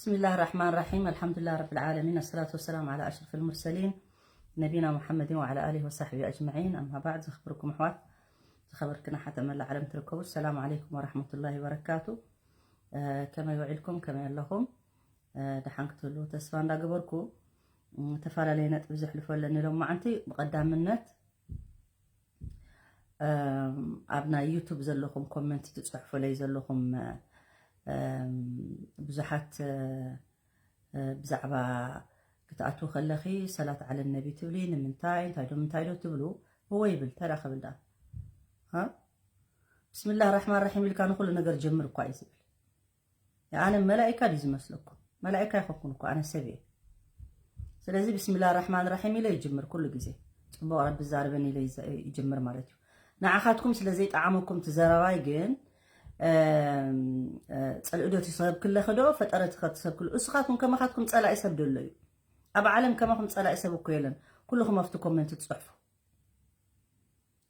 بسم الله الرحمن الرحيم. الحمد لله رب العالمين. الصلاة والسلام على أشرف المرسلين نبينا محمد وعلى آله وصحبه أجمعين. أما بعد، ዝኽብርኩም ኣሕዋት፣ ዝኸበርክን ኣሓት ኣብ መላእ ዓለም ትርከቡ፣ ሰላም ዓለይኩም ወራሕመቱላሂ ወበረካቱ። እ፣ ከመይ ውዒልኩም? ከመይ ኣለኹም? እ፣ ደሓን ክትህልዉ ተስፋ እንዳገበርኩ፣ እ፣ ተፈላለየ ነጥቢ ዘሕልፎ ኣለኒ ሎማዓንቲ። ብቐዳምነት፣ እም፣ ኣብ ናይ ዩቱብ ዘለኹም ኮመንት ትጽሕፉለይ ዘለኹም፣ እም፣ ብዙሓት፣ እ፣ እ፣ ብዛዕባ ክትኣትዉ ከለኺ ሰላት ዓለ ነቢ ትብሊ፣ ንምንታይ፣ እንታይ ዶ፣ ምንታይ ዶ ትብሉ? እወ ይብል፣ እንታይ ደኣ ክብል ደኣ? ሃ? ብስምላህ ራሕማን ራሒም ኢልካ ንኹሉ ነገር ጀምር እኳ እዩ ዝብል። ኣነ መላኢካ ድዩ ዝመስለኩም? መላኢካ ኣይኮንኩን እኮ፣ ኣነ ሰብ እየ። ስለዚ ብስምላህ ራሕማን ራሒም ኢለ ይጅምር ኩሉ ግዜ። ጽቡቕ ረቢ ዛርበን ኢለ ይዘ-፣ ይጅምር ማለት እዩ። ንዓኻትኩም ስለ ዘይጠዓመኩም እቲ ዘረባይ ግን፣ እም፣ እ፣ ጽልኢ ዶ ትሰብኪ ኣለኺ ዶ፣ ፈጠረ ትኸ-፣ ትሰብኪ ኣሎ? እስኻትኩም ከማኻትኩም ጸላኢ ሰብ ዶ ኣሎ እዩ? ኣብ ዓለም ከማኹም ጸላኢ ሰብ እኮ የለን። ኩልኹም ኣብቲ ኮመንት ትጽሕፉ።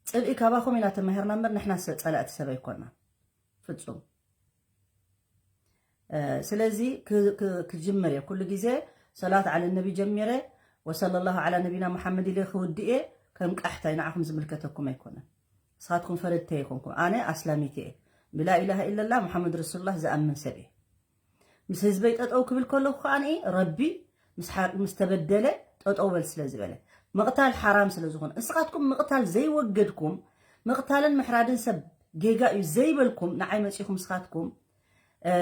ጽልኢ ካባኹም ኢና ተማሂርና እምበር ንሕና ሰ-፣ ጸላእቲ ሰብ ኣይኮናን። ፍጹም። እ፣ ስለዚ ክ-፣ ክ-፣ ክጅምር እየ። ኩሉ ግዜ ሰላት ዓለ ነቢ ጀሚረ፣ ወሰለላሁ ዓላ ነቢና ሙሓመድ ኢለ ክውድእ እየ። ከም ቃሕታይ ንዓኹም ዝምልከተኩም ኣይኮነን። ንስኻትኩም ፈረድተይ ኣይኮንኩም። ኣነ ኣስላሚት እየ። ብላኢላሃ ኢለላህ ሙሓመድ ረሱሉላህ ዝኣምን ሰብ እየ። ምስ ህዝበይ ጠጠው ክብል ከለኹ ከኣ ረቢ ምስ ሓ-፣ ምስ ተበደለ ጠጠው በል ስለ ዝበለ፣ ምቕታል ሓራም ስለ ዝኾነ፣ ንስኻትኩም ምቕታል ዘይወገድኩም፣ ምቕታልን ምሕራድን ሰብ ጌጋ እዩ ዘይበልኩም፣ ንዓይ መጺኹም ንስኻትኩም፣ እ፣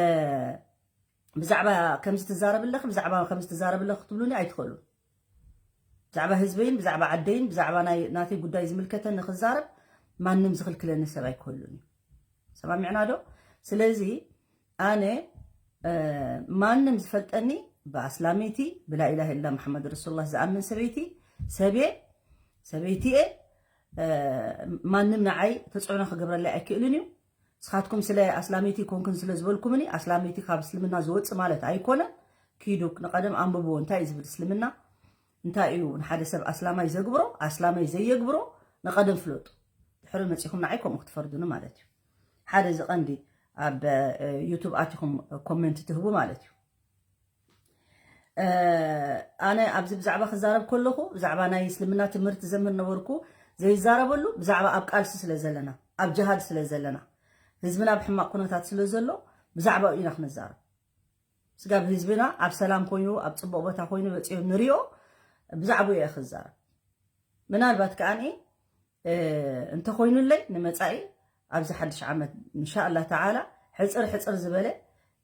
ብዛዕባ ከምዚ ትዛረብ ኣለኺ፣ ብዛዕባ ከምዚ ትዛረብ ኣለኺ ክትብሉኒ ኣይትኽእሉን። ብዛዕባ ህዝበይን ብዛዕባ ዓደይን ብዛዕባ ናይ፣ ናተይ ጉዳይ ዝምልከተኒ ክዛረብ ማንም ዝኽልክለኒ ሰብ ኣይክህሉን እዩ። ሰማሚዕና ዶ? ስለዚ ኣነ፣ እ፣ ማንም ዝፈልጠኒ ብኣስላመይቲ፣ ብላኢላሃ ኢላ መሓመድ ረሱሉላህ ዝኣምን ሰበይቲ፣ ሰብየ፣ ሰበይቲ እየ። እ፣ ማንም ንዓይ ተጽዕኖ ክገብረለይ ኣይክእልን እዩ። ንስኻትኩም ስለ ኣስላመይቲ ኮንክን ስለ ዝበልኩምኒ፣ ኣስላመይቲ ካብ እስልምና ዝወጽእ ማለት ኣይኮነን። ኪዱ ንቐደም ኣንብብዎ፣ እንታይ እዩ ዝብል እስልምና? እንታይ እዩ ንሓደ ሰብ ኣስላማይ ዘግብሮ፣ ኣስላማይ ዘየግብሮ ንቐደም ፍለጡ። ድሕሪ መጺኹም ንዓይ ከምኡ ክትፈርዱኒ ማለት እዩ። ሓደ እዚ ቀንዲ ኣብ፣ እ፣ ዩቱብ ኣቲኹም ኮመንት ትህቡ ማለት እዩ። እ፣ ኣነ ኣብዚ ብዛዕባ ክዛረብ ከለኹ፣ ብዛዕባ ናይ እስልምና ትምህርቲ ዘምህር ነበርኩ፣ ዘይዛረበሉ ብዛዕባ ኣብ ቃልሲ ስለ ዘለና፣ ኣብ ጅሃድ ስለ ዘለና፣ ህዝብና ኣብ ሕማቕ ኩነታት ስለ ዘሎ፣ ብዛዕባኡ ኢና ክነዛረብ። ስጋብ ህዝብና ኣብ ሰላም ኮይኑ፣ ኣብ ጽቡቕ ቦታ ኮይኑ በጺሑ ንሪኦ፣ ብዛዕባኡ እየ ክዛረብ። ምናልባት ከኣ፣ እ፣ እንተኾይኑለይ ንመጻኢ ኣብዚ ሓድሽ ዓመት እንሻኣላህ ተዓላ ሕጽር ሕጽር ዝበለ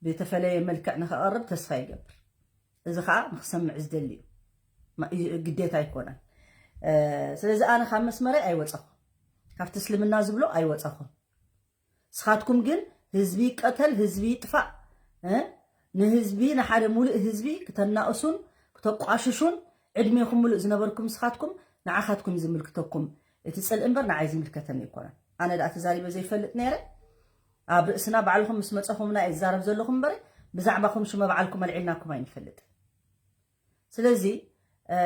ብተፈለየ መልክዕ ንኸቐርብ ተስፋ ይገብር። እዚ ኸኣ ንኽሰምዕ ዝደሊ እዩ። ማ-፣ እዩ፣ ግዴታ ኣይኮነን። እ፣ ስለዚ ኣነ ካብ መስመረይ ኣይወጸኹን። ካብቲ እስልምና ዝብሎ ኣይወጸኹን። ስኻትኩም ግን ህዝቢ ይቀተል፣ ህዝቢ ይጥፋእ፣ እ? ንህዝቢ፣ ንሓደ ሙሉእ ህዝቢ ክተናእሱን ክተቋሽሹን ዕድሜኹም ሙሉእ ዝነበርኩም ስኻትኩም፣ ንዓኻትኩም ዝምልክተኩም እቲ ጽልኢ እምበር ንዓይ ዝምልከተኒ ኣይኮነን። ኣነ ደኣ ተዛሪበ ዘይፈልጥ ነይረ። ኣብ ርእስና ባዕልኹም ምስ መጸኹምና እየ ዝዛረብ ዘለኹ እምበር ብዛዕባኹም ሽመ ባዕልኩም ኣልዒልናኩም ኣይንፈልጥን። ስለዚ፣ እ፣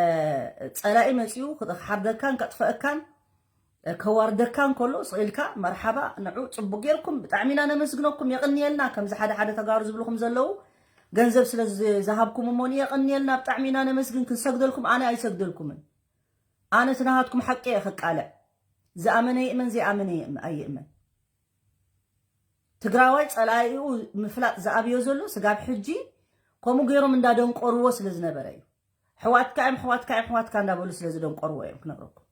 ጸላኢ መጺኡ ክሓርደካን ከጥፍአካን፣ እ፣ ከዋርደካን ከሎ ስቕ ኢልካ መርሓባ ንዑ ጽቡቅ ጌርኩም፣ ብጣዕሚ ኢና ነመስግነኩም፣ የቕንየልና። ከምዚ ሓደ ሓደ ተጋሩ ዝብልኹም ዘለዉ ገንዘብ ስለ ዝ-፣ ዝሃብኩም እሞኒ የቕንየልና፣ ብጣዕሚ ኢና ነመስግን፣ ክንሰግደልኩም ኣነ ኣይሰግደልኩምን። ኣነ እቲ ናሃትኩም ሓቂ እየ ከቃልዕ። ዝኣመነ ይእመን፣ ዘይኣመነ ይእመ-፣ ኣይእመን። ትግራዋይ ጸላኢኡ ምፍላጥ ዝኣብዮ ዘሎ ስጋብ ሕጂ ከምኡ ገይሮም እንዳደንቆርዎ ስለ ዝነበረ እዩ። ኣሕዋትካ እዮም፣ ኣሕዋትካ እዮም፣ ኣሕዋትካ እንዳበሉ ስለ ዝደንቆርዎ እዮም ክነግረኩም።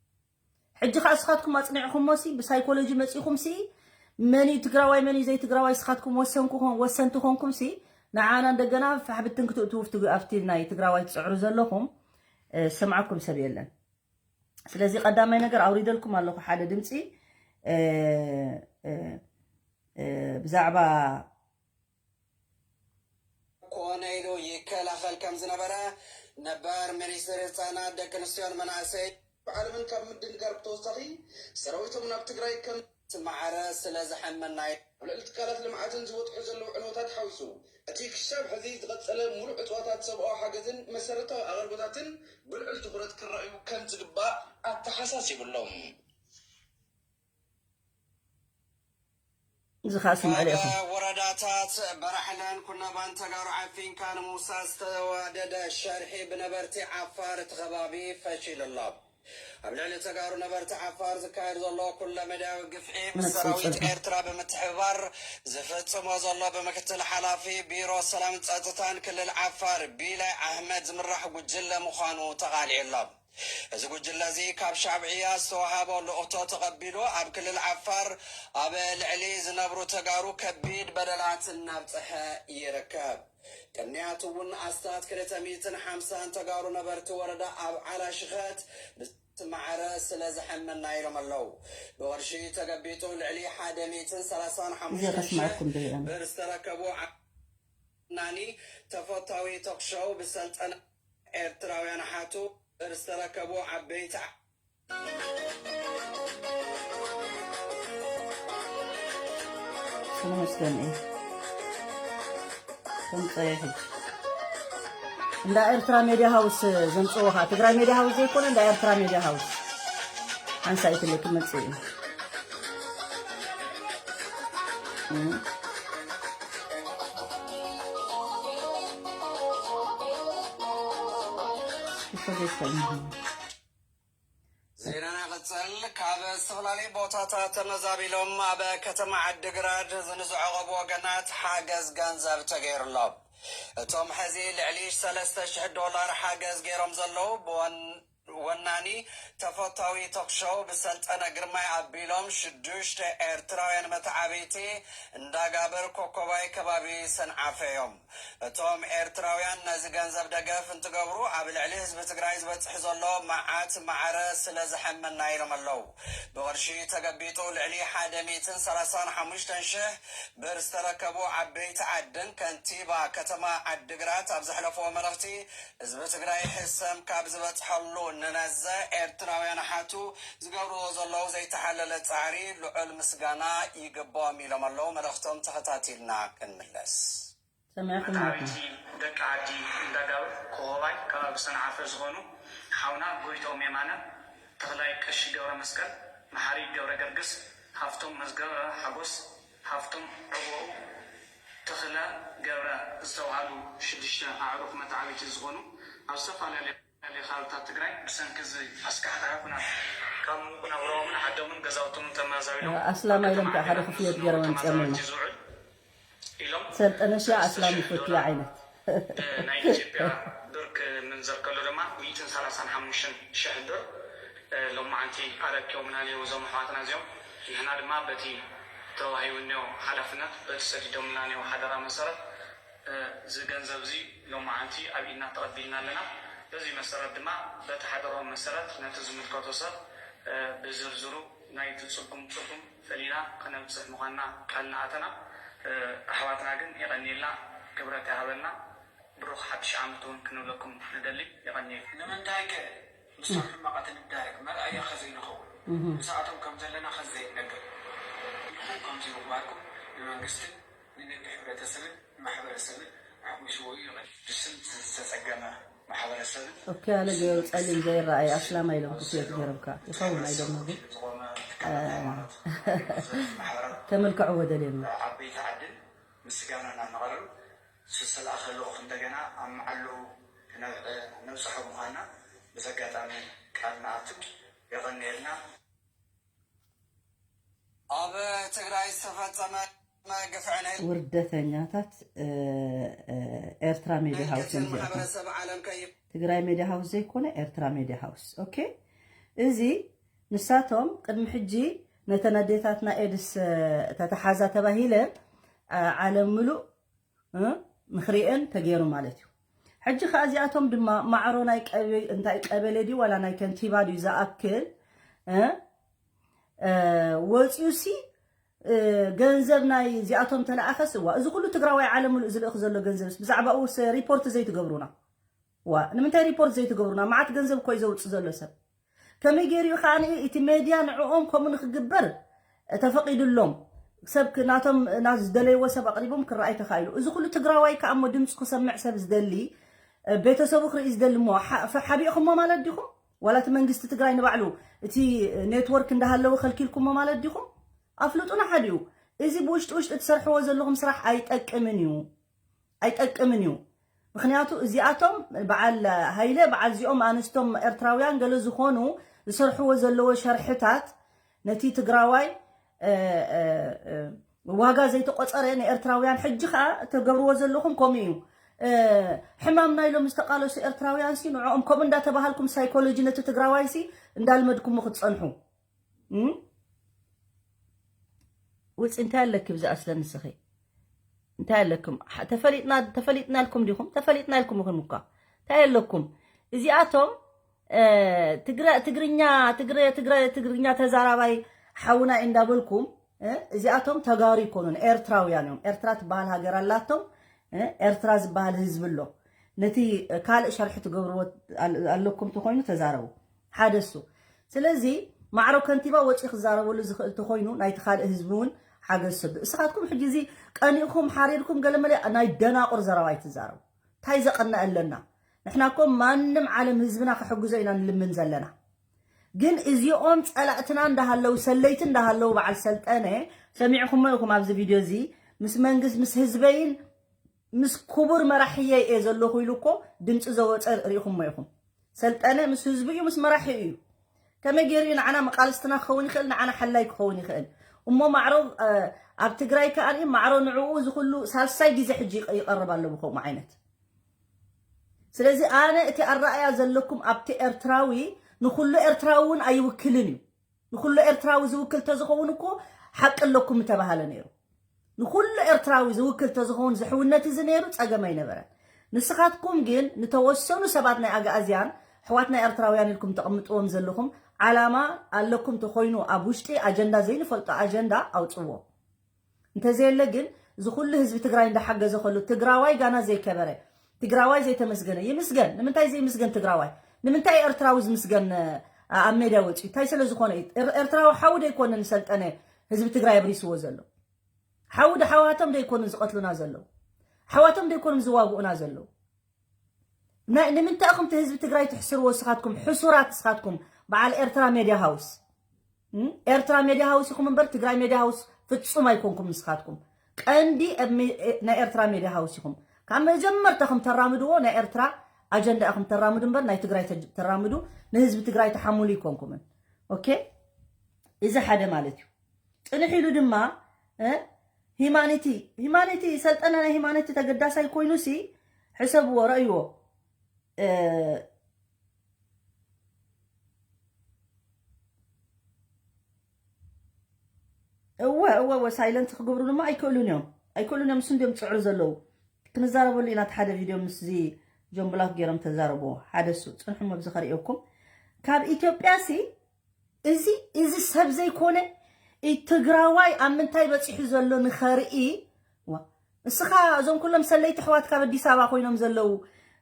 ሕጂ ኸዓ ንስኻትኩም ኣጽኒዕኹሞ ሲ፣ ብሳይኮሎጂ መጺኹም ሲ፣ መን እዩ ትግራዋይ፣ መን እዩ ዘይትግራዋይ፣ ንስኻትኩም ወሰንኩ ኾን-፣ ወሰንቲ ኾንኩም ሲ፣ ንዓና እንደገና ፋሕ ብትን ክትእትዉ ኣብቲ፣ ኣብቲ ናይ ትግራዋይ ትጽዕሩ ዘለኹም፣ እ፣ ዝሰምዓኩም ሰብ የለን። ስለዚ ቀዳማይ ነገር ኣውሪደልኩም ኣለኹ ሓደ ድምፂ፣ እ፣ እ፣ እ፣ ብዛዕባ ኮነ ኢሉ ይከላኸል ከም ዝነበረ ነበር ሚኒስትር ህፃናት፣ ደቂ ኣንስትዮን መናእሰይ ዓለምን ካብ ምድንጋር ብተወሳኺ ሰራዊቶም ናብ ትግራይ ከም ማዕረ ስለ ዝሐመና እዩ። ኣብ ልዕሊ ትካላት ልምዓትን ዝወጥሑ ዘለዉ ዕንወታት ሓዊሱ፣ እቲ ክሻብ ሕዚ ዝቐጸለ ሙሉእ እፅዋታት ሰብኣዊ ሓገዝን መሰረታዊ ኣገልግሎታትን ብልዑል ትኹረት ክረኣዩ ከም ዝግባእ ኣተሓሳሲቡ ኣሎ። እዚ ከዓ ስምዕሉ ኢኹም። ወረዳታት በራሕለን ኩናባን ተጋሩ ዓፊንካ ንምውሳድ ዝተዋደደ ሸርሒ ብነበርቲ ዓፋር እቲ ከባቢ ፈሺሉ ኣሎ። ኣብ ልዕሊ ተጋሩ ነበርቲ ዓፋር ዝካየድ ዘሎ ኩለመዳያዊ ግፍዒ ምስ ሰራዊት ኤርትራ ብምትሕብባር ዝፍጽሞ ዘሎ ብምክትል ሓላፊ ቢሮ ሰላምን ጸጥታን ክልል ዓፋር ቢላይ ኣሕመድ ዝምራሕ ጉጅለ ምዃኑ ተቓሊዑ ኣሎ። እዚ ጉጅለ እዚ ካብ ሻብዕያ ዝተዋሃቦ ልእኽቶ ተቐቢሉ ኣብ ክልል ዓፋር ኣብ ልዕሊ ዝነብሩ ተጋሩ ከቢድ በደላት እናብፀሐ ይርከብ። ቅንያት እውን ኣስታት ክልተ ሚእትን ሓምሳን ተጋሩ ነበርቲ ወረዳ ኣብ ዓላ ሽኸት ብስቲ ማዕረ ስለ ዝሐመና ኢሎም ኣለዉ። ብቕርሺ ተገቢጡ ልዕሊ ሓደ ሚእትን ሰላሳን ሓሙሽተ ሽሕ ብር ዝተረከቡ ናኒ ተፈታዊ ቶክሾው ብሰልጠና ኤርትራውያን ኣሓቱ ብር ዝተረከቡ ዓበይቲ ተመስገን እዩ። ተምፀየ ሕጂ እንዳ ኤርትራ ሜድያ ሃውስ ዘምፅዎ ኸዓ ትግራይ ሜድያ ሃውስ ዘይኮነ እንዳ ኤርትራ ሜድያ ሃውስ ሓንሳእ ይትለ ክመፅእ እዩ። ዜናና ይቕጽል። ካብ ዝተፈላለዩ ቦታታት ተመዛቢሎም ኣብ ከተማ ዓዲግራት ንዝዕቐቡ ወገናት ሓገዝ ገንዘብ ተገይሩሎም። እቶም ሕዚ ልዕሊ ሰለስተ ሽሕ ዶላር ሓገዝ ገይሮም ዘለዉ ብወን ወናኒ ተፈታዊ ቶክሾው ብሰልጠነ ግርማይ ኣቢሎም ሽዱሽተ ኤርትራውያን መተዓብይቲ እንዳጋብር ኮኮባይ ከባቢ ሰንዓፈ እዮም። እቶም ኤርትራውያን ነዚ ገንዘብ ደገፍ እንትገብሩ ኣብ ልዕሊ ህዝቢ ትግራይ ዝበፅሕ ዘሎ መዓት ማዕረ ስለ ዝሐመና ኢሎም ኣለዉ። ብቕርሺ ተገቢጡ ልዕሊ ሓደ ሚእትን ሰላሳን ሓሙሽተን ሽሕ ብር ዝተረከቡ ዓበይቲ ዓድን ከንቲባ ከተማ ዓድግራት ኣብ ዘሕለፍዎ መልእኽቲ ህዝቢ ትግራይ ሕሰም ካብ ዝበፅሐሉ ንነዘ ኤርትራውያን ኣሓቱ ዝገብርዎ ዘለዉ ዘይተሓለለ ፃዕሪ ልዑል ምስጋና ይግብኦም ኢሎም ኣለዉ። መልእኽቶም ተኸታቲልና ክንምለስ። ሰሚዕኩም መታዕብይቲ ደቂ ዓዲ እንዳጋብር ኮኾባይ ከባቢ ሰንዓፈ ዝኾኑ ሓውና ጎይትኦም የማነ፣ ተኽላይ ቀሺ ገብረ መስቀል፣ መሓሪ ገብረ ገርግስ፣ ሃፍቶም መዝገበ ሓጎስ፣ ሃፍቶም ዕቦኡ፣ ተኽለ ገብረ ዝተብሃሉ ሽዱሽተ ኣዕሩኽ መታዕብይቲ ዝኾኑ ኣብ ዝተፈላለዩ ዝተፈላለዩ ከባብታት ትግራይ ብሰንኪ እዚ ኣስካሕካሒ ኩናት ካብ ምውቕ ናብራኦምን ዓዶምን ገዛውቶምን ተመዛቢሎም ኣስላማ ኢሎም ከዓ ሓደ ክፍየት ገይሮም ኣምፅኦምልና። ዝውዕል ኢሎም ሰልጠነ ሺ ኣስላም ይፈቱ ዓይነት ናይ ኢትዮጵያ ብር ክምንዘር ከሎ ድማ ሚእትን ሰላሳን ሓሙሽተን ሽሕ ብር ሎማዓንቲ ኣረኪቦምና ነይሩ እዞም ኣሕዋትና እዚኦም። ንሕና ድማ በቲ ተዋሂቡ እኒኦ ሓላፍነት በቲ ሰዲዶምና እኒኦ ሓደራ መሰረት እዚ ገንዘብ እዚ ሎማዓንቲ ኣብ ኢድና ተቐቢልና ኣለና። በዚ መሰረት ድማ በቲ ሓደርኦም መሰረት ነቲ ዝምልከቶ ሰብ ብዝርዝሩ ናይቲ ፅጉም ፅጉም ፈሊና ከነብፅሕ ምዃንና ቃል ንኣተና። ኣሕዋትና ግን የቐንየልና፣ ክብረት ይሃበልና። ብሩኽ ሓድሽ ዓመት እውን ክንብለኩም ንደሊ። የቐንየልና። ንምንታይ ከ ምስቶም ሕማቓት ንዳረግ? መርኣያ ከ ዘይንኸውን? ምስኣቶም ከም ዘለና ከ ዘይንነግር? ኢልኩም ከምዚ ምግባርኩም ንመንግስትን ንንግዲ ሕብረተሰብን ማሕበረሰብን ኣዕጒስዎ እዩ ይብል። ብስም ዝተጸገመ ማሕበረሰብን ኦኬ ኣለ ገይሩ ጸሊም ዘይረኣይ ኣስላማይ ኢሎም ክፍየት ገይሮምካ ይኸውን ኣይደግሞ ግን ዝቆመ ትካላት ሃይማኖት፣ ማሕበራት፣ ከመልክዕዎ ደልዮም እዮም። ዓበይቲ ዓድን ምስጋናና ነቐርብ። ዝተላእኸ ልኡኽ እንደገና ኣብ መዓልኡ ክነብጽሖ ምዃንና በዚ ኣጋጣሚ ቃል ንኣቱ። የቐንየልና። ኣብ ትግራይ ዝተፈጸመ ግፍዒ ናይ ውርደተኛታት ኤርትራ ሜድያ ሃውስ እዮም እዚኣቶም። ማሕበረሰብ ዓለም ከይ ትግራይ ሜድያ ሃውስ ዘይኮነ ኤርትራ ሜድያ ሃውስ። ኦኬ እዚ ንሳቶም ቅድሚ ሕጂ ነተን ኣዴታትና ኤድስ ተተሓዛ ተባሂለ ዓለም ምሉእ ንኽሪኤን ተገይሩ ማለት እዩ። ሕጂ ከዓ እዚኣቶም ድማ ማዕሮ ናይ ቀበ- እንታይ ቀበሌ ድዩ ዋላ ናይ ከንቲባ ድዩ ዝኣክል እ፣ እ፣ ወፂኡ ሲ እ፣ ገንዘብ ናይ እዚኣቶም ተለኣኸስ እዋ እዚ ኩሉ ትግራዋይ ዓለም ምሉእ ዝልእኽ ዘሎ ገንዘብስ ብዛዕባኡ ስ ሪፖርት ዘይትገብሩና ዋ ንምንታይ ሪፖርት ዘይትገብሩና? መዓት ገንዘብ እኮ እዩ ዘውፅእ ዘሎ ሰብ ከመይ ገይሩ እዩ ከዓ እቲ ሜድያ ንዕኦም ከምኡ ንክግበር ተፈቂዱሎም ሰብ ናቶም ናብ ዝደለይዎ ሰብ ኣቅሪቦም ክረኣይ ተካኢሉ። እዚ ኩሉ ትግራዋይ ከዓ እሞ ድምፂ ክሰምዕ ሰብ ዝደሊ ቤተሰቡ ክርኢ ዝደሊ እሞ ሓቢእኩሞ ማለት ዲኹም? ዋላ እቲ መንግስቲ ትግራይ ንባዕሉ እቲ ኔትወርክ እንዳሃለወ ከልኪልኩሞ ማለት ዲኹም? ኣፍልጡና ሓዲኡ እዚ ብውሽጢ ውሽጢ እትሰርሕዎ ዘለኹም ስራሕ ኣይጠቅምን እዩ። ኣይጠቅምን እዩ። ምኽንያቱ እዚኣቶም በዓል ሃይለ፣ በዓል እዚኦም ኣንስቶም ኤርትራውያን ገለ ዝኾኑ ዝሰርሕዎ ዘለዎ ሸርሕታት ነቲ ትግራዋይ፣ እ፣ እ፣ እ፣ ዋጋ ዘይተቆጸረ ንኤርትራውያን ሕጂ ኸኣ ተገብርዎ ዘለኹም ከምኡ እዩ። እ፣ ሕማምና ኢሎም ዝተቃለሱ ኤርትራውያን ሲ ንዕኦም ከምኡ እንዳተባሃልኩም ሳይኮሎጂ ነቲ ትግራዋይ ሲ እንዳልመድኩሞ ክትጸንሑ። እም? ውፂ እንታይ ኣለኪ ብዚ ኣስለ ንስኺ? እንታይ ኣለኩም? ሓ-፣ ተፈሊጥና፣ ተፈሊጥናልኩም ዲኹም? ተፈሊጥናልኩም ኢኹም እኳ። እንታይ ኣለኩም? እዚኣቶም፣ እ፣ ትግረ-፣ ትግርኛ፣ ትግረ-፣ ትግረ-፣ ትግርኛ ተዛራባይ ሓውና እንዳበልኩም፣ እ፣ እዚኣቶም ተጋሩ ይኮኑን፣ ኤርትራውያን እዮም። ኤርትራ ትበሃል ሃገር ኣላቶም፣ እ፣ ኤርትራ ዝበሃል ህዝቢ ኣሎ። ነቲ ካልእ ሸርሒ ትገብርዎ ኣል-፣ ኣለኩም ተኾይኑ ተዛረቡ። ሓደ እሱ። ስለዚ ማዕሮ ከንቲባ ወፂኡ ክዛረበሉ ዝኽእል ተኾይኑ ናይቲ ካልእ ህዝቢ እውን ሓገዝ ሰዱ። እስኻትኩም ሕጂ እዚ ቀኒእኩም ሓሪርኩም ገለመለ ናይ ደናቁር ዘረባ ኣይትዛረቡ። እንታይ ዘቐንአ ኣለና? ንሕና እኮ ማንም ዓለም ህዝብና ክሕግዞ ኢና ንልምን ዘለና። ግን እዚኦም ጸላእትና እንዳሃለው፣ ሰለይቲ እንዳሃለው፣ በዓል ሰልጠነ ሰሚዕኩሞ ኢኹም ኣብዚ ቪድዮ እዚ ምስ መንግስት፣ ምስ ህዝበይን ምስ ክቡር መራሕየይ እየ ዘለኹ ኢሉ እኮ ድምፂ ዘወፀ ርኢኹሞ ኢኹም። ሰልጠነ ምስ ህዝቢ እዩ፣ ምስ መራሒ እዩ። ከመይ ገይሩ እዩ ንዓና መቃልስትና ክኸውን ይኽእል፣ ንዓና ሓላይ ክኸውን ይኽእል? እሞ ማዕሮ፣ እ፣ ኣብ ትግራይ ከኣ ማዕሮ ንዕኡ እዚ ኩሉ ሳልሳይ ግዜ ሕጂ ይቀ-፣ ይቀርብ ኣሎ ብከምኡ ዓይነት። ስለዚ ኣነ እቲ ኣረኣያ ዘለኩም ኣብቲ ኤርትራዊ ንኩሉ ኤርትራዊ እውን ኣይውክልን እዩ። ንኩሉ ኤርትራዊ ዝውክል ተዝኸውን እኮ ሓቂ ኣለኩም ምተባሃለ ነይሩ። ንኩሉ ኤርትራዊ ዝውክል ተዝኸውን ዝሕውነት እዚ ነይሩ ጸገም ኣይነበረን። ንስኻትኩም ግን ንተወሰኑ ሰባት ናይ ኣግኣዝያን ኣሕዋትና ኤርትራውያን ኢልኩም ተቐምጥዎም ዘለኹም ዓላማ ኣለኩም ተኾይኑ ኣብ ውሽጢ ኣጀንዳ ዘይንፈልጦ ኣጀንዳ ኣውጽዎ። እንተዘየለ ግን እዚ ኩሉ ህዝቢ ትግራይ እንዳሓገዘ ከሎ ትግራዋይ ጋና ዘይከበረ፣ ትግራዋይ ዘይተመስገነ ይምስገን። ንምንታይ ዘይምስገን ትግራዋይ? ንምንታይ ኤርትራዊ ዝምስገን፣ እ፣ ኣብ ሜድያ ወፂኡ? እንታይ ስለ ዝኾነ እዩ? ኤር-፣ ኤርትራዊ ሓው ዶ ኣይኮነን ሰልጠነ ህዝቢ ትግራይ ኣብሪስዎ ዘሎ? ሓው ዶ ሓዋቶም ዶ ኣይኮኑን ዝቐትሉና ዘለዉ? ሓዋቶም ዶ ኣይኮኑን ዝዋግኡና ዘለዉ? ናይ፣ ንምንታይ ኢኹም እቲ ህዝቢ ትግራይ ትሕስርዎ? እስኻትኩም ሕሱራት፣ እስኻትኩም በዓል ኤርትራ ሜድያ ሃውስ። እም? ኤርትራ ሜድያ ሃውስ ኢኹም እምበር ትግራይ ሜድያ ሃውስ ፍጹም ኣይኮንኩም። ንስኻትኩም ቀንዲ ኣብ ሜ-፣ ናይ ኤርትራ ሜድያ ሃውስ ኢኹም። ካብ መጀመርታ ኢኹም ተራምድዎ ናይ ኤርትራ ኣጀንዳ ኢኹም ተራምዱ እምበር ናይ ትግራይ ተጅ-፣ ተራምዱ ንህዝቢ ትግራይ ተሓሙሉ ኣይኮንኩምን። ኦኬ? እዚ ሓደ ማለት እዩ። ጽንሕ ኢሉ ድማ፣ እ፣ ሂማኒቲ፣ ሂማኒቲ፣ ሰልጠነ ናይ ሂማኒቲ ተገዳሳይ ኮይኑሲ ሕሰብዎ፣ ረእይዎ። እ፣ እወ፣ እወ፣ እወ፣ ሳይለንት ክግብሩ ድማ ኣይክእሉን እዮም። ኣይክእሉን እዮም፣ እሱ እንዲዮም ዝጽዕሩ ዘለዉ። ክንዛረበሉ ኢና፣ እቲ ሓደ ቪድዮ ምስዚ ጆን ብላክ ገይሮም ተዛረብዎ። ሓደ እሱ፣ ጽንሑ እሞ ብዚ ከርእየኩም። ካብ ኢትዮጵያ ሲ፣ እዚ፣ እዚ ሰብ ዘይኮነ፣ ኢ-፣ ትግራዋይ ኣብ ምንታይ በጺሑ ዘሎ ንኸርኢ። ዋ፣ እስኻ እዞም ኩሎም ሰለይቲ ኣሕዋት ካብ ኣዲስ ኣበባ ኮይኖም ዘለዉ፣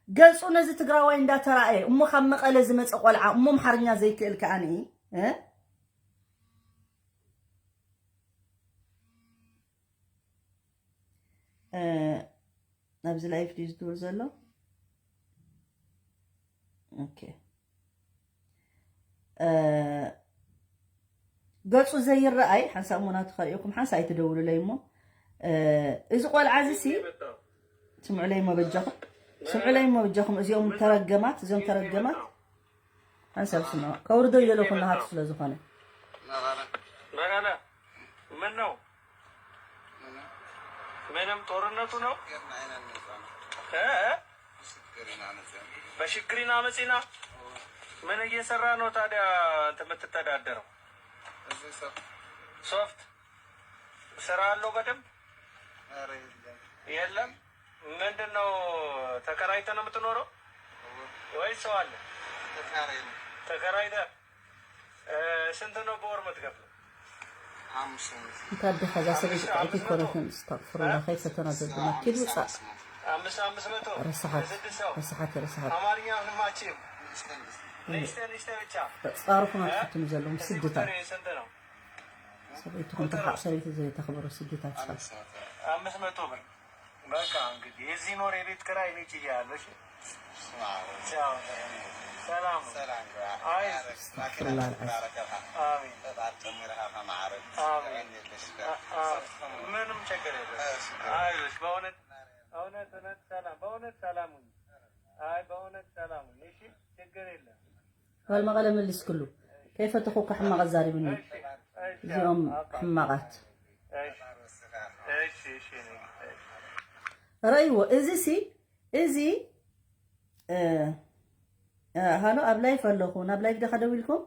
ገጹ ነዚ ትግራዋይ እንዳተራእየ፣ እሞ ካብ መቐለ ዝመጸ ቆልዓ፣ እሞ ኣምሓርኛ ዘይክእል ከኣ ንኢ፣ እ? እ፣ ኣብዚ ላይፍ ድዩ ዝድውል ዘሎ? ኦኬ። እ፣ ገጹ ዘይረኣይ ሓንሳብ እሞ ናቱ ከርእየኩም፣ ሓንሳብ ኣይትደውሉለይ እሞ። እ፣ እዚ ቆልዓ እዚ ሲ፣ ስምዑለይ እሞ በጃኹም፣ ስምዑለይ እሞ በጃኹም፣ እዚኦም ተረገማት፣ እዚኦም ተረገማት። ሓንሳብ ስምዑ፣ ከውርዶ ይደለኹ ናሃቱ ስለ ዝኾነ። በረለ፣ ምን ነው? ምንም ጦርነቱ ነው? እ? በሽግሪና መጺና። ምን እየሰራ ነው ታዲያ አንተ የምትተዳደረው? ሶፍት ስራ አለው በደንብ? የለም። ምንድን ነው ተከራይተህ ነው የምትኖረው? ወይ ሰው አለ? ተከራይተህ? እ፣ ስንት ነው በወር የምትከፍለው? እንታ ኣደኻ እዛ ሰበይቲ ጥዕይቲ ኣይኮነትን። እስተግፍሩላህ፣ ከይፈተና ዘብና ኪድ ውፃእ። አምስት፣ አምስት መቶ ረሳሓት፣ ለስድስት ሰው። ረሳሓት፣ ረሳሓት። አማርኛ ምንም አችልም። ንስተ፣ ንስተ ብቻ። ፃርኹም ኣትፍትኑ ዘለኹም ስድታት። ስንት ነው? ሰበይትኹም ተሓቕ ሰበይቲ ዘይተኽብሩ ስድታት። አምስት መቶ ብር። በቃ እንግዲህ የዚህን ወር የቤት ክራይ እኔ ችያለሁ። እሺ? ቻው። ሰላም። አይ። አስተግፍሩላህ አልዓዚም። አሜን። ጀምረሃ ከማዕረግ ኣሜን። ጥዕና የለሽ። አ- አ- ምንም ችግር የለም። እሺ። አይዞሽ፣ በእውነት እውነት እውነት ሰላም፣ በእውነት ሰላም ሁኚ። አይ በእውነት ሰላም ሁኚ። እሺ፣ ችግር የለም። ጓል መቐለ መልስ ክሉ ከይፈተኹ እኮ ሕማቕ ኣዛሪቡኒ። እሺ፣ እሺ፣ እዚኦም ኣባ- ሕማቓት። እሺ፣ እሺ፣ እሺ፣ እኔ እሺ። ረእይዎ። እዚ ሲ እዚ እ፣ እ፣ ሃሎ፣ ኣብ ላይፍ ኣለኹ። ናብ ላይፍ ዲኻ ደዊልኩም?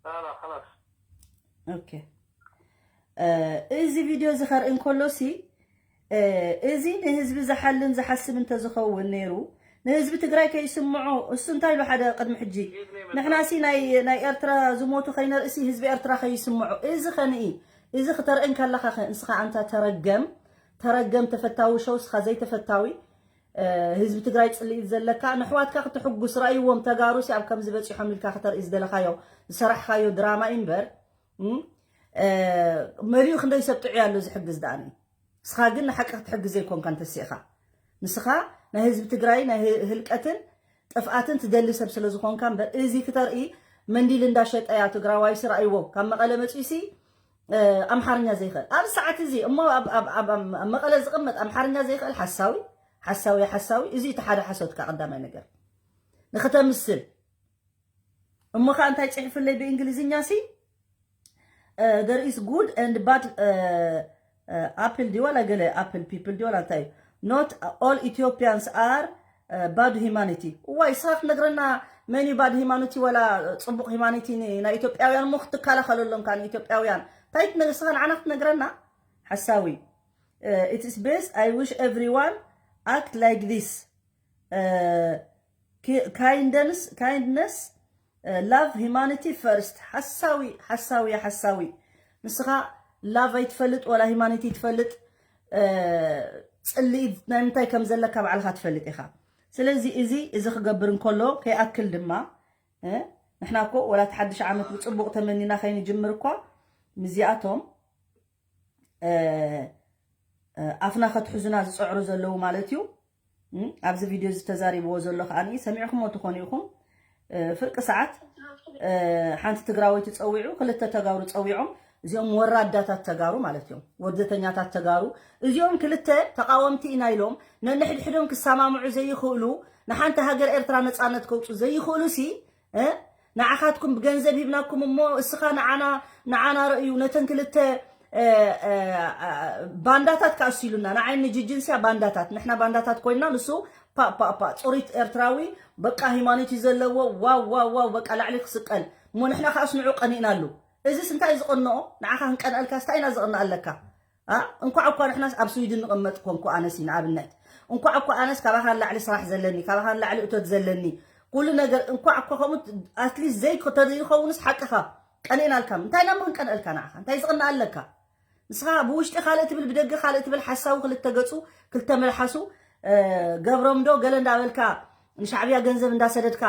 لا لا خلاص. ኦኬ። እ፣ እዚ ቪድዮ እዚ ከርኢ እንከሎ ሲ እ፣ እዚ ንህዝቢ ዝሓልን ዝሓስብ እንተዝኸውን ነይሩ፣ ንህዝቢ ትግራይ ከይስምዖ፣ እሱ እንታይ ኢሉ ሓደ ቅድሚ ሕጂ፣ ንሕና ሲ ናይ ናይ ኤርትራ ዝሞቱ ከይነርእሲ ህዝቢ ኤርትራ ከይስምዖ። እዚ ኸንኢ፣ እዚ ክተርእን ከለኻ ኸ ንስኻ ኣንታ ተረገም፣ ተረገም ተፈታዊ ሸው፣ ስኻ ዘይተፈታዊ፣ እ፣ ህዝቢ ትግራይ ጽልኢት ዘለካ፣ ንሕዋትካ ክትሕጉስ፣ ረእይዎም ተጋሩ ሲ ኣብ ከምዚ በጺሖም ኢልካ ክተርኢ ዝደለኻዮ፣ ዝሰራሕኻዮ ድራማ እዩ እምበር፣ እም፣ እ፣ መሊኡ ክንደይ ሰብ ጥዑይ ኣሎ ዝሕግዝ ደኣ። ንስኻ ግን ንሓቂ ክትሕግዝ ዘይኮንካ እንተሲእኻ፣ ንስኻ ናይ ህዝቢ ትግራይ ናይ ህ-፣ ህልቀትን ጥፍኣትን ትደሊ ሰብ ስለ ዝኾንካ እምበር፣ እዚ ክተርኢ መንዲል እንዳሸጠ እያ ትግራዋይ ሲ ረእይዎ። ካብ መቐለ መጺኡ ሲ፣ እ፣ ኣምሓርኛ ዘይኽእል። ኣብ ሰዓት እዚ እሞ ኣብ፣ ኣብ፣ ኣብ፣ ኣብ፣ ኣብ መቐለ ዝቕመጥ ኣምሓርኛ ዘይኽእል ሓሳዊ፣ ሓሳዊ፣ ሓሳዊ። እዚ እቲ ሓደ ሓሶትካ ቀዳማይ ነገር። ንኽተምስል። እሞ ኸኣ እንታይ ጽሒፍለይ ብእንግሊዝኛ ሲ? እ፣ there is good and bad፣ እ፣ እ፣ apple ድዩ ዋላ ገለ apple people ድዩ ዋላ እንታይ እዩ? Not all Ethiopians are፣ እ፣ bad humanity። እዋይ፣ ስኻ ክትነግረና መን እዩ bad humanity ዋላ ጽቡቕ humanity ን-፣ ናይ ኢትዮጵያውያን እሞ ክትከላኸለሎም ከኣ ንኢትዮጵያውያን። እንታይ ትነ-፣ ስኻ ንዓና ክትነግረና? ሓሳዊ። እ፣ it is best, I wish everyone act like this። እ፣ ኪ-፣ kindness፣ kindness፣ እ፣ love humanity first። ሓሳዊ፣ ሓሳዊ፣ ሓሳዊ። ንስኻ love ኣይትፈልጥ ወላ humanity ትፈልጥ፣ እ፣ ጽልኢ ናይ ምንታይ ከም ዘለካ ባዕልኻ ትፈልጥ ኢኻ። ስለዚ እዚ፣ እዚ ክገብር እንከሎ ከይኣክል ድማ፣ እ፣ ንሕና እኮ ወላ እቲ ሓድሽ ዓመት ብጽቡቕ ተመኒና ከይንጅምር እኳ ምስዚኣቶም እ፣ እ፣ ኣፍና ከትሕዙና ዝጸዕሩ ዘለዉ ማለት እዩ። እም፣ ኣብዚ ቪድዮ እዚ ተዛሪብዎ ዘሎ ከኣ ሰሚዕኩሞ ትኾኑ ኢኹም። እ፣ ፍርቂ ሰዓት፣ እ፣ ሓንቲ ትግራወይቲ ጸዊዑ፣ ክልተ ተጋሩ ጸዊዖም፣ እዚኦም ወራዳታት ተጋሩ ማለት እዮም፣ ወርደተኛታት ተጋሩ። እዚኦም ክልተ ተቃወምቲ ኢና ኢሎም ነንሕድሕዶም ክሰማምዑ ዘይኽእሉ፣ ንሓንቲ ሃገር ኤርትራ ነጻነት ከውጹ ዘይኽእሉ ሲ፣ እ፣ ንዓኻትኩም ብገንዘብ ሂብናኩም እሞ እስኻ ንዓና፣ ንዓና ረእዩ። ነተን ክልተ፣ እ፣ እ፣ እ፣ ባንዳታት ከኣ እሱ ኢሉና። ንዓይ ንጅጅንስያ ባንዳታት፣ ንሕና ባንዳታት ኮይንና፣ ንሱ ፓ፣ ፓ፣ ፓ፣ ጽሩይ ኤርትራዊ፣ በቃ ሃይማኖት እዩ ዘለዎ፣ ዋው፣ ዋው፣ ዋው፣ በቃ ላዕሊ ክስቀል። እሞ ንሕና ከኣስ ንዑ ቀኒእናሉ። እዚስ እንታይ እዩ ዝቐንኦ? ንዓኻ ክንቀንኣልካስ እንታይ ኢና ዝቕንኣለካ? ኣ፣ እንኳዕ እኳ ንሕናስ ኣብ ስዊድን ንቕመጥ ኮንኩ፣ ኣነሲ ንኣብነት፣ እንኳዕ እኳ ኣነስ ካባኻ ንላዕሊ ስራሕ ዘለኒ፣ ካባኻ ንላዕሊ እቶት ዘለኒ፣ ኩሉ ነገር፣ እንኳዕ እኳ ከምኡ፣ ኣትሊስት ዘይ-፣ ተዘይኸውንስ ሓቅኻ ቀኒእናልካ። እንታይ ኢና እሞ ክንቀንአልካ ንዓኻ? እንታይ ዝቕንእ ኣለካ? ንስኻ ብውሽጢ ካልእ ትብል፣ ብደገ ካልእ ትብል፣ ሓሳዊ ክልተ ገጹ፣ ክልተ መልሓሱ፣ እ፣ ገብሮም ዶ ገለ እንዳበልካ፣ ንሻዕብያ ገንዘብ እንዳሰደድካ፣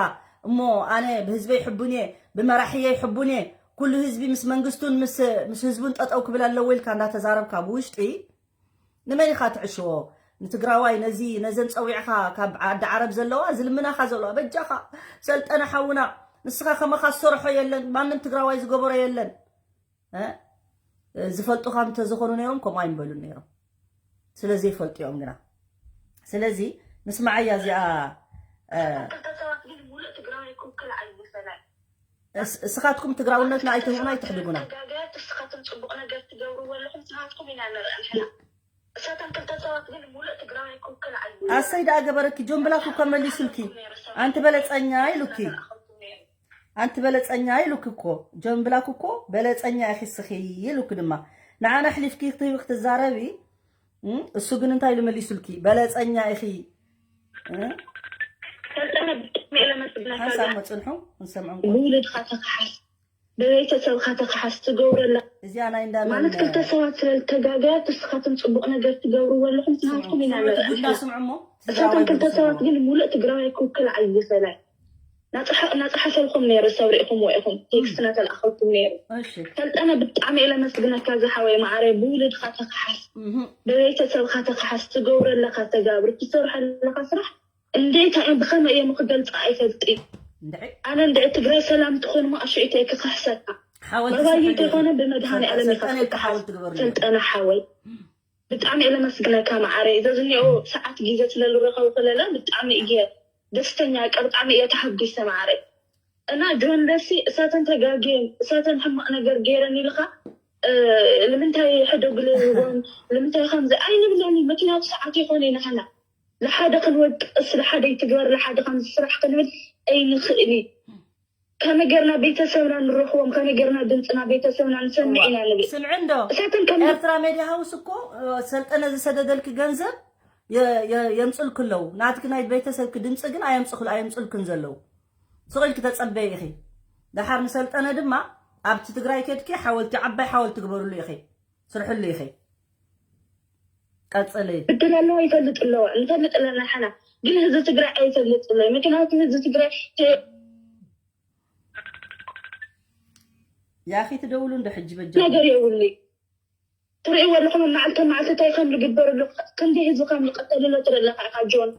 እሞ ኣነ ብህዝበይ ሕቡን እየ፣ ብመራሕየይ ሕቡን እየ፣ ኩሉ ህዝቢ ምስ መንግስቱን ምስ፣ ምስ ህዝቡን ጠጠው ክብል ኣለዎ ኢልካ እንዳተዛረብካ ብውሽጢ፣ ንመን ኢኻ ትዕሽዎ? ንትግራዋይ፣ ነዚ፣ ነዘን ጸዊዕኻ ካብ ዓዲ ዓረብ ዘለዋ፣ ዝልምናኻ ዘለዋ፣ በጃኻ ሰልጠነ ሓውና፣ ንስኻ ከማኻ ዝሰርሖ የለን፣ ማንም ትግራዋይ ዝገበሮ የለን። እ? ዝፈልጡኻ እንተዝኾኑ ነይሮም፣ ከምኡ ኣይምበሉን ነይሮም። ስለ ዘይፈልጡ እዮም ግና። ስለዚ፣ ንስማዓያ እዚኣ፣ እ፣ ክልተ ሰባት ግን ሙሉእ ትግራዋይ ክውክል ኣይመሰለን። እስ-፣ እስኻትኩም ትግራውነትና ኣይትህቡና፣ ኣይትሕድጉና። ተጋገያት እስኻትኩም ጽቡቕ ነገር ትገብርዎ ኣለኹም፣ ንስኻትኩም ኢና ንርኢ ንሕና። እሳተን ክልተ ሰባት ግን ሙሉእ ትግራዋይ ክውክል ኣይብሉን። ኣሰይ ደኣ ገበረኪ፣ ጆን ብላክ እኮ መሊሱልኪ። ኣንቲ በለጸኛ ኢሉኪ። ኣንቲ በለጸኛ ኢሉኪ እኮ። ጆን ብላክ እኮ በለጸኛ ኢኺ እስኺ ኢሉኪ ድማ። ንዓና ኣሕሊፍኪ ክትህቢ ክትዛረቢ፣ እም፣ እሱ ግን እንታይ ኢሉ መሊሱልኪ? በለጸኛ ኢኺ። እም? ሰልጠነ ብጣዕሚ እየ ለመስግነካ። ሓንሳብ መጽንሑ፣ ክንሰምዖም። ብውሉድኻ ተኸሓስ፣ ብቤተሰብካ ተኸሓስ፣ ትገብረላ እዚኣ ናይ እንዳ ማለት መን ክልተ ሰባት ስለ ዝተጋገያት ንስኻትኩም ጽቡቕ ነገር ትገብርዎ ኣለኹም፣ ስምዑ፣ ትናትኩም ኢና ስምዑ፣ ንርኢ ጉድና ኣለና። ስምዑ እሞ፣ እሳቶም ትግራዋይ ክልተ ጉድ ሰባት ስምዑ። ግን ሙሉእ ትግራዋይ ክውክል ኣይሰለን። ናጽሓ-፣ ናጽሓፈልኩም ነይሩ፣ ሰብ ርኢኹምዎ ኢኹም፣ ቴክስት ናተልኣኸልኩም ነይሩ። እሺ። ሰልጠነ ብጣዕሚ እየ ለመስግነካ ዝሓወይ መዓረይ፣ ብውሉድኻ ተኸሓስ፣ እህ። ብቤተሰብካ ተኸሓስ፣ ትገብሮ ኣለኻ ተጋብር፣ ትሰርሖ ኣለኻ ስራሕ እንዴት እዮም ብኸመይ እዮም ክገልጻ ኣይፈልጥ እዩ። እንድዒ ኣነ እንድዒ ትግራይ ሰላም ትኾን ሞ ኣሽዒተይ ክኽሕሰካ ሓወልቲ ባባየ ስርሑ ተኾነ ብመድሃኒ ዓለም ሰልጠነ ኢልካ ሓወልቲ ግበርሉ። ሰልጠነ ሓወይ ብጣዕሚ እየ ለመስግነካ መዓረይ እዚ ዝኒኦ ሰዓት ግዜ ስለልረኸቡ ከለለ ብጣዕሚ እየ ደስተኛ ቀ ብጣዕሚ እየ ተሓጒሰ መዓረይ እና ጆን ደሲ እሳተን ተጋግየን እሳተን ሕማቕ ነገር ገይረን ኢልካ ንምንታይ ሕደጉ ለይህቦን ንምንታይ ከምዚ ኣይንብለኒ ምክንያቱ ሰዓት ይኾነ ንሕና ለሓደ ክንወቅስ ለሓደ ይትግበር ለሓደ ከምዚ ስራሕ ክንብል ኣይንኽእል እዩ ከመይ ጌርና ቤተሰብና ንረኽቦም ከመይ ጌርና ድምፅና ቤተሰብና ንሰምዕ ኢና ንብል ስምዒ እንዶ እሳተን ከም ኤርትራ ሜድያ ሃውስ እኮ ሰልጠነ ዝሰደደልክ ገንዘብ የ- የ- የምፅልክ ኣለዉ ናትክ ናይ ቤተሰብክ ድምፂ ግን ኣየምፅክሉ ኣየምፅልክን ዘለዉ ስቕ ኢልክ ተፀበይ ኢኺ ደሓር ንሰልጠነ ድማ ኣብቲ ትግራይ ከድኪ ሓወልቲ ዓባይ ሓወልቲ ግበርሉ ኢኺ ስርሕሉ ኢኺ ቀፅሊ ብድል ኣለዋ ይፈልጥ ኣለዋ ንፈልጥ ኣለና ሓና ግን ህዝቢ ትግራይ ኣይፈልጥ ኣሎ ምክንያቱ ህዝቢ ትግራይ ያኺ ትደውሉ እንዶ ሕጂ በጃ ነገር የብሉ ትርእይዎ ኣለኹም መዓልተ መዓልቲ እንታይ ከም ዝግበር ኣሎ ክንደይ ህዝቢ ከም ዝቀተል ኣሎ ትርኢ ኣለካ ኢኻ ጆን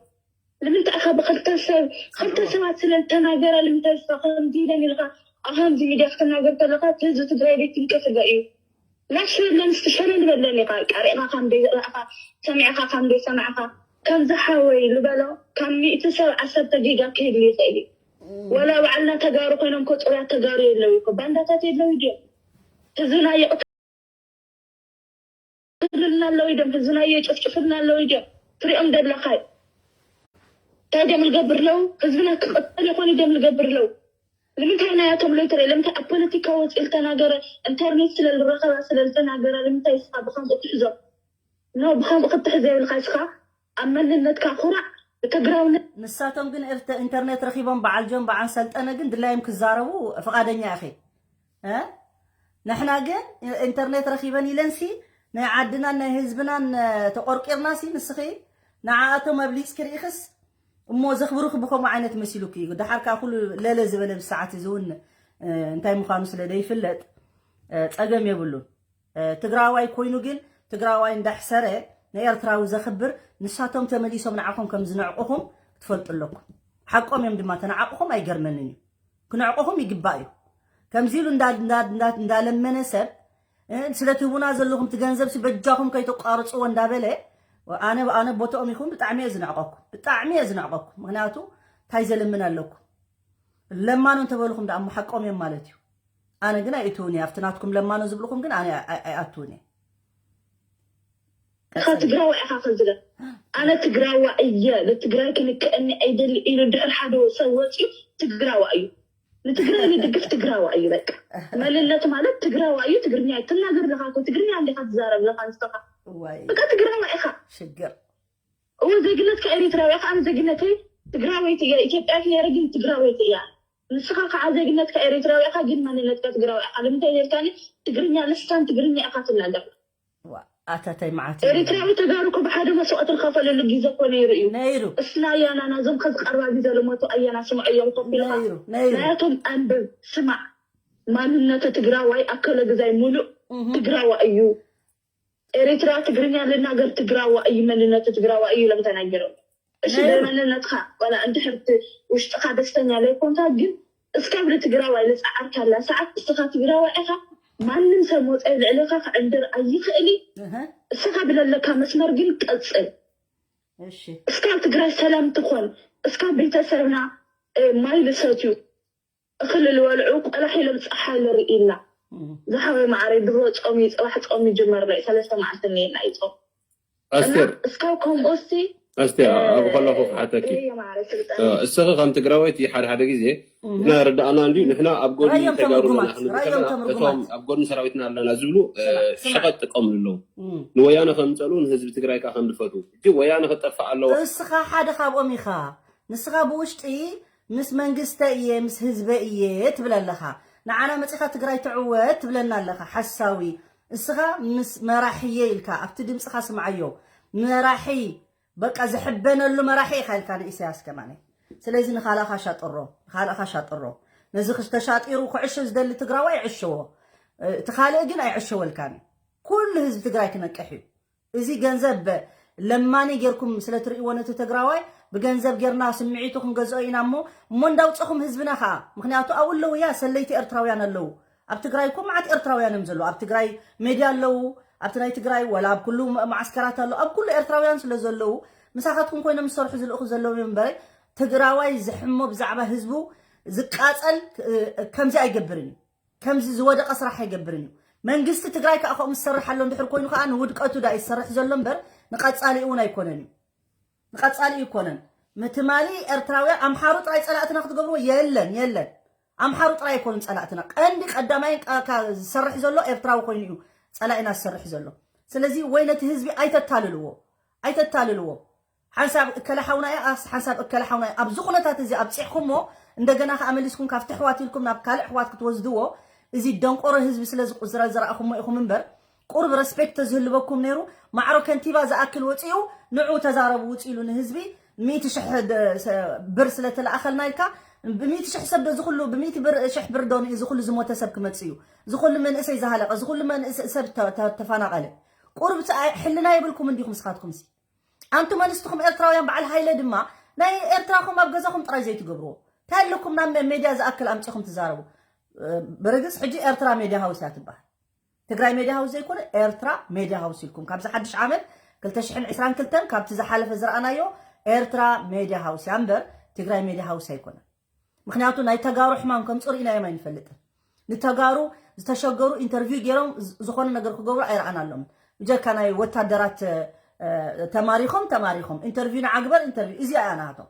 ንምንታይ ኢኻ ብክልተ ሰብ ክልተ ሰባት ስለ ዝተናገረ ንምንታይ ኢኻ ከምዚ ኢለን ኢልካ ኣብ ከምዚ ሚድያ ክትናገር ከለካ ህዝቢ ትግራይ ቤት ትንቀትሎ እዩ ላሽ በለን እስቲ ሸለል በለን ኢኻ ቀሪእኻ ከም ዘይረእኻ ሰሚዕኻ ከም ዘይሰማዕኻ ከምዚ ሓወይ ዝበሎ ካብ ሚእቲ ሰብ ዓሰርተ ጌጋ ክህሉ ይኽእል እዩ ወላ ባዕልና ተጋሩ ኮይኖም ኮ ፅሩያት ተጋሩ የለው እኮ ባንዳታት የለው ድዮም ህዝብና ይቕትሉልና ኣለዉ ድዮም ህዝብና የጨፍጭፉልና ኣለዉ ድዮም ትሪኦም ደለኻይ እንታይ ደም ልገብር ለው ህዝብና ክቕጠል ይኾን ደም ልገብር ለው ንምንታይ ናያቶም ለይትርኢ ለምንታይ ኣብ ፖለቲካ ወፂ ልተናገረ ኢንተርኔት ስለ ልረኸባ ስለ ልተናገረ ንምንታይ ስኻ ብከምኡ ትሕዞ ኖ ብከምኡ ክትሕዘ የብልካ ስኻ ኣብ መንነትካ ኩራዕ ብትግራውነት ንሳቶም ግን ኤርተ- ኢንተርኔት ረኺቦም በዓል ጆን በዓል ሰልጠነ ግን ድላዮም ክዛረቡ ፍቓደኛ ኢኺ እ? ንሕና ግን ኢንተርኔት ረኺበን ኢለንሲ ናይ ዓድናን ናይ ህዝብናን እ፣ ተቆርቂርናሲ ንስኺ ንዓኣቶም ኣብሊፅኪ ርኢኽስ እሞ ዘኽብሩኺ ብከምኡ ዓይነት መሲሉኪ እዩ ደሓር ከዓ ኩሉ ለለ ዝበለ ብሰዓት እዚ እውን እ፣ እንታይ ምዃኑ ስለ ዘይፍለጥ እ፣ ፀገም የብሉን ትግራዋይ ኮይኑ ግን ትግራዋይ እንዳሕሰረ ንኤርትራዊ ዘኽብር ንሳቶም ተመሊሶም ንዓኹም ከም ዝንዕቁኹም ክትፈልጡ ኣለኩም ሓቆም እዮም ድማ ተንዓቁኹም ኣይገርመንን እዩ ክንዕቁኹም ይግባእ እዩ ከምዚ ኢሉ እንዳለመነ ሰብ ስለ ትህቡና ዘለኹም እቲ ገንዘብ ሲ በጃኹም ከይተቋርፅዎ እንዳበለ ኣነ ኣነ ቦትኦም ይኹን ብጣዕሚ እየ ዝንዕቀኩም ብጣዕሚ እየ ዝንዕቀኩም ምክንያቱ እንታይ ዘለምን ኣለኩም ለማኑ እንተበልኹም ደኣ ሓቆም እዮም ማለት እዩ ኣነ ግን ኣይእትውን እየ ኣብቲ ናትኩም ለማኑ ዝብልኹም ግን ኣነ ኣይኣትውን እየ ኢኻ ትግራዋ ኢኻ ከዝለ ኣነ ትግራዋ እየ ንትግራይ ክንክእኒ ኣይደሊ ኢሉ ድሕር ሓደ ሰብ ወፂኡ ትግራዋ እዩ ንትግራይ ንድግፍ ትግራዋ እዩ በቃ መንነት ማለት ትግራዋ እዩ ትግርኛ እዩ ትናገር ለካ እኮ ትግርኛ እንዲኻ ትዛረብ ለካ ንስተኻ በቃ ትግራዋ ኢኻ ሽግር እወ ዜግነትካ ኤሪትራዊ ኢኻ ኣነ ዜግነተይ ትግራወይቲ እያ ኢትዮጵያ ነረ ግን ትግራወይቲ እያ ንስኻ ከዓ ዜግነትካ ኤሪትራዊ ኢኻ ግን መንነትካ ትግራዊ ኢኻ ንምንታይ ነርካኒ ትግርኛ ልሳን ትግርኛ ኢኻ ትናገር ኣታታይ መዓት ኤሪትራዊ ተጋሩ እኮ ብሓደ መስዋእቲ ዝኸፈለሉ ግዜ እኮ ነይሩ እዩ ነይሩ እስና ኣያና ናዞም ከዚ ቀርባ ግዜ ለሞቱ ኣያና ስምዐዮም ኮፍ ኢልካ ነይሩ ነይሩ ናያቶም ኣንብብ ስማዕ ማንነቱ ትግራዋይ ኣከለ ግዛይ ሙሉእ ትግራዋ እዩ ኤሪትራ ትግርኛ ልናገር ትግራዋ እዩ መንነቱ ትግራዋ እዩ ኢሎም ተናገሮም እሺ ነይሩ። በመንነትካ ዋላ እንድሕር እቲ ውሽጥኻ ደስተኛ ለይኮንካ ግን እስካብ ንትግራዋይ ልፀዓርካላ ሰዓት እስኻ ትግራዋይ ኢኻ ማንም ሰብ መፀ ልዕልኻ ክዕንድር ኣይኽእል እዩ እህ፣ እስኻ ብለለካ መስመር ግን ቀፅል እሺ እስካብ ትግራይ ሰላም ትኾን እስካብ ቤተሰብና እ፣ ማይ ልሰትዩ እኽሊ ልበልዑ ቆላሕ ኢሎም ፀሓይ ልርኢና እም። ዝሓወይ ማዕረይ ድሮ ፆም እዩ ፅባሕ ፆም ይጅመር ናይ ሰለስተ መዓልቲ እኒኤና እዩ ፆም እና ኣስቴር እስካብ ከምኡሲ ኣስቴር ኣብኡ ከለኹ ክሓተኪ እየ ማዕረ ስልጣን እስኺ ከም ትግራወይቲ ሓደ ሓደ ግዜ ንሕና ርዳእና እንድዩ ንሕና ኣብ ጎኒ ራእዮም ተጋሩ ተምጉማት፣ ኣለና ክንብል ራእዮም ከለና ተምጉማት። እቶም ኣብ ጎኒ ሰራዊትና ኣለና ዝብሉ እ፣ ስማዕ፣ ስማዕ። ሸቐጥ ጥቀምሉ ኣለዉ እም። ንወያነ ከምፀሉ ንህዝቢ ትግራይ ከዓ ከም ዝፈትዉ ሕጂ ወያነ ክጠፍእ ኣለዋ እስኻ ሓደ ካብኦም ኢኻ ንስኻ ብውሽጢ ምስ መንግስተ እየ ምስ ህዝበ እየ ትብል ኣለኻ ንዓና መፂኻ ትግራይ ትዕወት ትብለና ኣለኻ ሓሳዊ እስኻ ምስ መራሕየ ኢልካ ኣብቲ ድምፅኻ ስምዓዮ መራሒ በቃ ዝሕበነሉ መራሒ ኢኻ ኢልካ ንኢሳያስ ከማነ ስለዚ ንኻልእኻ ሻጥሮ ንኻልእኻ ሻጥሮ ነዚ ተሻጢሩ ክዕሾ ዝደሊ ትግራዋ ይዕሸዎ እቲ ካልእ ግን ኣይዕሸወልካን እዩ ኩሉ ህዝቢ ትግራይ ክነቅሕ እዩ እዚ ገንዘብ ለማኒ ጌርኩም ስለ ትርእይዎ ነቲ ትግራዋይ ብገንዘብ ጌርና ስምዒቱ ክንገዝኦ ኢና እሞ፣ እሞ እንዳውፀኹም ህዝብና ከዓ። ምኽንያቱ ኣብኡ ኣለዉ እያ፣ ሰለይቲ ኤርትራውያን ኣለዉ። ኣብ ትግራይ እኮ መዓት ኤርትራውያን እዮም ዘለዉ። ኣብ ትግራይ ሜድያ ኣለዉ፣ ኣብቲ ናይ ትግራይ፣ ወላ ኣብ ኩሉ መዓስከራት ኣለዉ። ኣብ ኩሉ ኤርትራውያን ስለ ዘለዉ፣ ምሳኻትኩም ኮይኖም ዝሰርሑ ዝልእኹ ዘለዉ እዮም እምበረ፣ ትግራዋይ ዝሕሞ ብዛዕባ ህዝቡ ዝቃጸል፣ እ፣ ከምዚ ኣይገብርን እዩ። ከምዚ ዝወደቐ ስራሕ ኣይገብርን እዩ። መንግስቲ ትግራይ ከዓ ከምኡ ዝሰርሕ ኣሎ እንድሕር ኮይኑ ከዓ ንውድቀቱ ዳ ይሰርሕ ዘሎ እምበር ንቐጻሊኡ እውን ኣይኮነን እዩ። ንቐጻሊኡ ኣይኮነን። ምትማሊ ኤርትራውያን ኣምሓሩ ጥራይ ጸላእትና ክትገብርዎ የለን፣ የለን። ኣምሓሩ ጥራይ ኣይኮኑን ጸላእትና። ቀንዲ ቀዳማይን ቃ-፣ ካ-፣ ዝሰርሕ ዘሎ ኤርትራዊ ኮይኑ እዩ ጸላኢና ዝሰርሕ ዘሎ። ስለዚ ወይ ነቲ ህዝቢ ኣይተታልልዎ፣ ኣይተታልልዎ። ሓንሳብ እከለ ሓውና እያ፣ ኣስ-፣ ሓንሳብ እከለ ሓውና እያ። ኣብዚ ኩነታት እዚ ኣብፂሕኩሞ እንደገና ከዓ መሊስኩም ካብቲ ኣሕዋት ኢልኩም ናብ ካልእ ኣሕዋት ክትወስድዎ፣ እዚ ደንቆሮ ህዝቢ ስለ ዝቁ-፣ ዝረ-፣ ዝረኣኹሞ ኢኹም እምበር፣ ቁሩብ ረስፔክት ተዝህልበኩም ነይሩ። ማዕሮ ከንቲባ ዝኣክል ወፂኡ፣ ንዑ ተዛረቡ ውፂ ኢሉ ንህዝቢ ሚእቲ ሽሕ ደ-፣ ሰ-፣ ብር ስለ ተለኣኸልና ኢልካ፣ ብሚእቲ ሽሕ ሰብ ዶ ዝኹሉ፣ ብሚእቲ ብር፣ ሽሕ ብር ዶ ንዩ ዝኹሉ ዝሞተ ሰብ ክመፅእ እዩ? ዝኹሉ መንእሰይ ዝሃለቀ፣ ዝኹሉ መንእሰይ ሰብ ተ-፣ ተ-፣ ተፈናቀለ። ቁሩብ ፅ-፣ ሕልና የብልኩም እንዲኹም ንስኻትኩም ሲ? ኣንቱም ኣንስትኹም ኤርትራውያን በዓል ሃይለ ድማ ናይ ኤርትራኹም ኣብ ገዛኹም ጥራይ ዘይትገብርዎ። እንታይ ኣለኩም ናብ ሜድያ ዝኣክል ኣምጺኹም ትዛረቡ? እ፣ ብርግጽ ሕጂ ኤርትራ ሜድያ ሃውስ እያ ትበሃል። ትግራይ ሜድያ ሃውስ ዘይኮነ ኤርትራ ሜድያ ሃውስ ኢልኩም ካብዚ ሓድሽ ዓመት ክልተ ሽሕን ዕስራን ክልተን ካብቲ ዝሓለፈ ዝረኣናዮ ኤርትራ ሜድያ ሃውስ እያ እምበር ትግራይ ሜድያ ሃውስ ኣይኮነን። ምኽንያቱ ናይ ተጋሩ ሕማም ከምፅኡ ርኢናዮም ኣይንፈልጥን። ንተጋሩ ዝተሸገሩ ኢንተርቪው ገይሮም ዝ-፣ ዝኾነ ነገር ክገብሩ ኣይረኣናሎምን። ብጀካ ናይ ወታደራት፣ እ፣ ተማሪኾም፣ ተማሪኾም፣ ኢንተርቪው ንዓ ግበር፣ ኢንተርቪው፣ እዚኣ እያ ናቶም።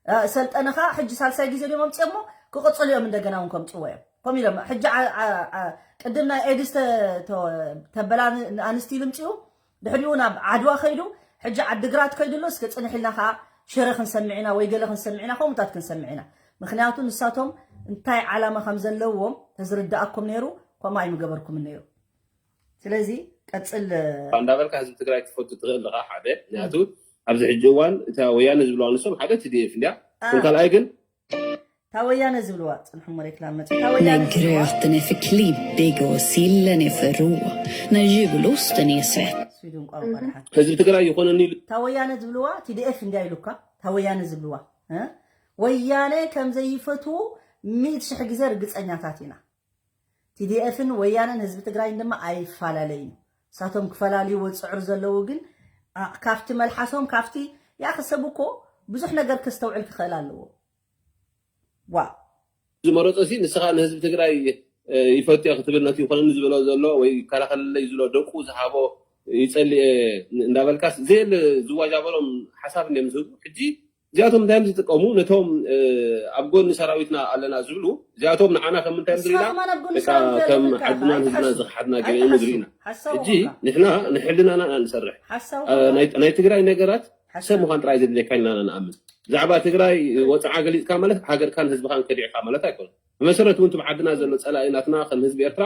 እ፣ ሰልጠነ ኸዓ ሕጂ ሳልሳይ ግዜ ድዮም ኣምፅኦሞ፣ ክቕፅሉ እዮም እንደገና እውን ከምፅዎ እዮም። ከምኡ ኢሎም፣ ሕጂ ዓ-፣ ዓ-፣ ዓ-፣ ቅድም ናይ ኤድስ ተ-፣ ተ-፣ ተበላ ን-፣ ንኣንስቲ ኢሉ ምፅኡ፣ ድሕሪኡ ናብ ዓድዋ ከይዱ፣ ሕጂ ዓድግራት ከይዱ ኣሎ። እስከ ፅንሕ ኢልና ከዓ ሽረ ክንሰምዕ ኢና ወይ ገለ ክንሰምዕ ኢና፣ ከምኡታት ክንሰምዕ ኢና። ምኽንያቱ ንሳቶም እንታይ ዓላማ ከም ዘለዎም ተዝርድኣኩም ነይሩ፣ ከምኡ ኣይምገበርኩምን ነይሩ። ስለዚ ቀፅል። እንዳበልካ ህዝቢ ትግራይ ክትፈቱ ትኽእል ኢኻ፣ ሓደ። ምኽንያቱ ኣብዚ ሕጂ እዋን እታ ወያነ ዝብልዋ ንሶም ሓደ ቲ ዲ ኤፍ እንድያ፣ አ። እቶም ካልኣይ ግን እታ ወያነ ዝብልዋ፣ ጽንሑ እሞ ሬክላም መጽኡ። እታ ወያነ ናይ ዝብልዋ፣ ግሬፍትን är för klibbig och sillen är för rå. När julosten är svett. ስዊድን ቋንቋ ድሓን። ህዝቢ ትግራይ ይኾነኒ ኢሉ። እታ ወያነ ዝብልዋ ቲ ዲ ኤፍ እንድያ ኢሉካ። እታ ወያነ ዝብልዋ፣ እ? ወያነ ከም ዘይፈትዉ ሚእቲ ሽሕ ግዜ ርግጸኛታት ኢና። ቲ ዲ ኤፍን ወያነን ህዝቢ ትግራይን ድማ ኣይፈላለዩን። ንሳቶም ክፈላልይዎ ዝፅዕሩ ዘለዉ ግን፣ ኣ፣ ካብቲ መልሓሶም፣ ካብቲ፣ ያኺ ሰብ እኮ ብዙሕ ነገር ከስተውዕል ክኽእል ኣለዎ። ዋ። ዝመረጾ ሲ ንስኻ ንህዝቢ ትግራይ፣ እ፣ ይፈትዮ ክትብል ነቲ ይኾነኒ ዝበሎ ዘሎ ወይ ይከላኸለለይ ዝብሎ ደቁ ዝሃቦ ይጸልእ እንዳበልካስ ዘየለ ዝዋጃበሮም ሓሳብ እንድዮም ዝህቡ። ሕጂ እዚኣቶም እንታይ እዮም ዝጥቀሙ? ነቶም፣ እ፣ ኣብ ጎኒ ሰራዊትና ኣለና ዝብሉ፣ እዚኣቶም ንዓና ከም እንታይ እዮም ንስኻ ዝርኢና? ከማን ኣብ ጎኒ በቃ ሰራዊት ከም የለካ። ዓድናን ህዝብናን ኣይትሓሱ። ዝኸሓድና ገይሮም ኣይትሓሱ። ዝርኢና። ሓሳቡ ሕጂ እኮ። ንሕና ንሕልናና ኢና ንሰርሕ። ሓሳቡ እ፣ እኮ። ናይ፣ ናይ ትግራይ ነገራት ሓሳቡ። ሰብ ምዃን ጥራይ ዘድልየካ ኢልና ኢና ንኣምን። ብዛዕባ ትግራይ ወፅዓ ገሊፅካ ማለት ሃገርካን ህዝብኻን ከዲዕካ ማለት ኣይኮነን። ብመሰረቱ እውን እቲ ዓድና ዘሎ ጸላኢ ናትና ከም ህዝቢ ኤርትራ፣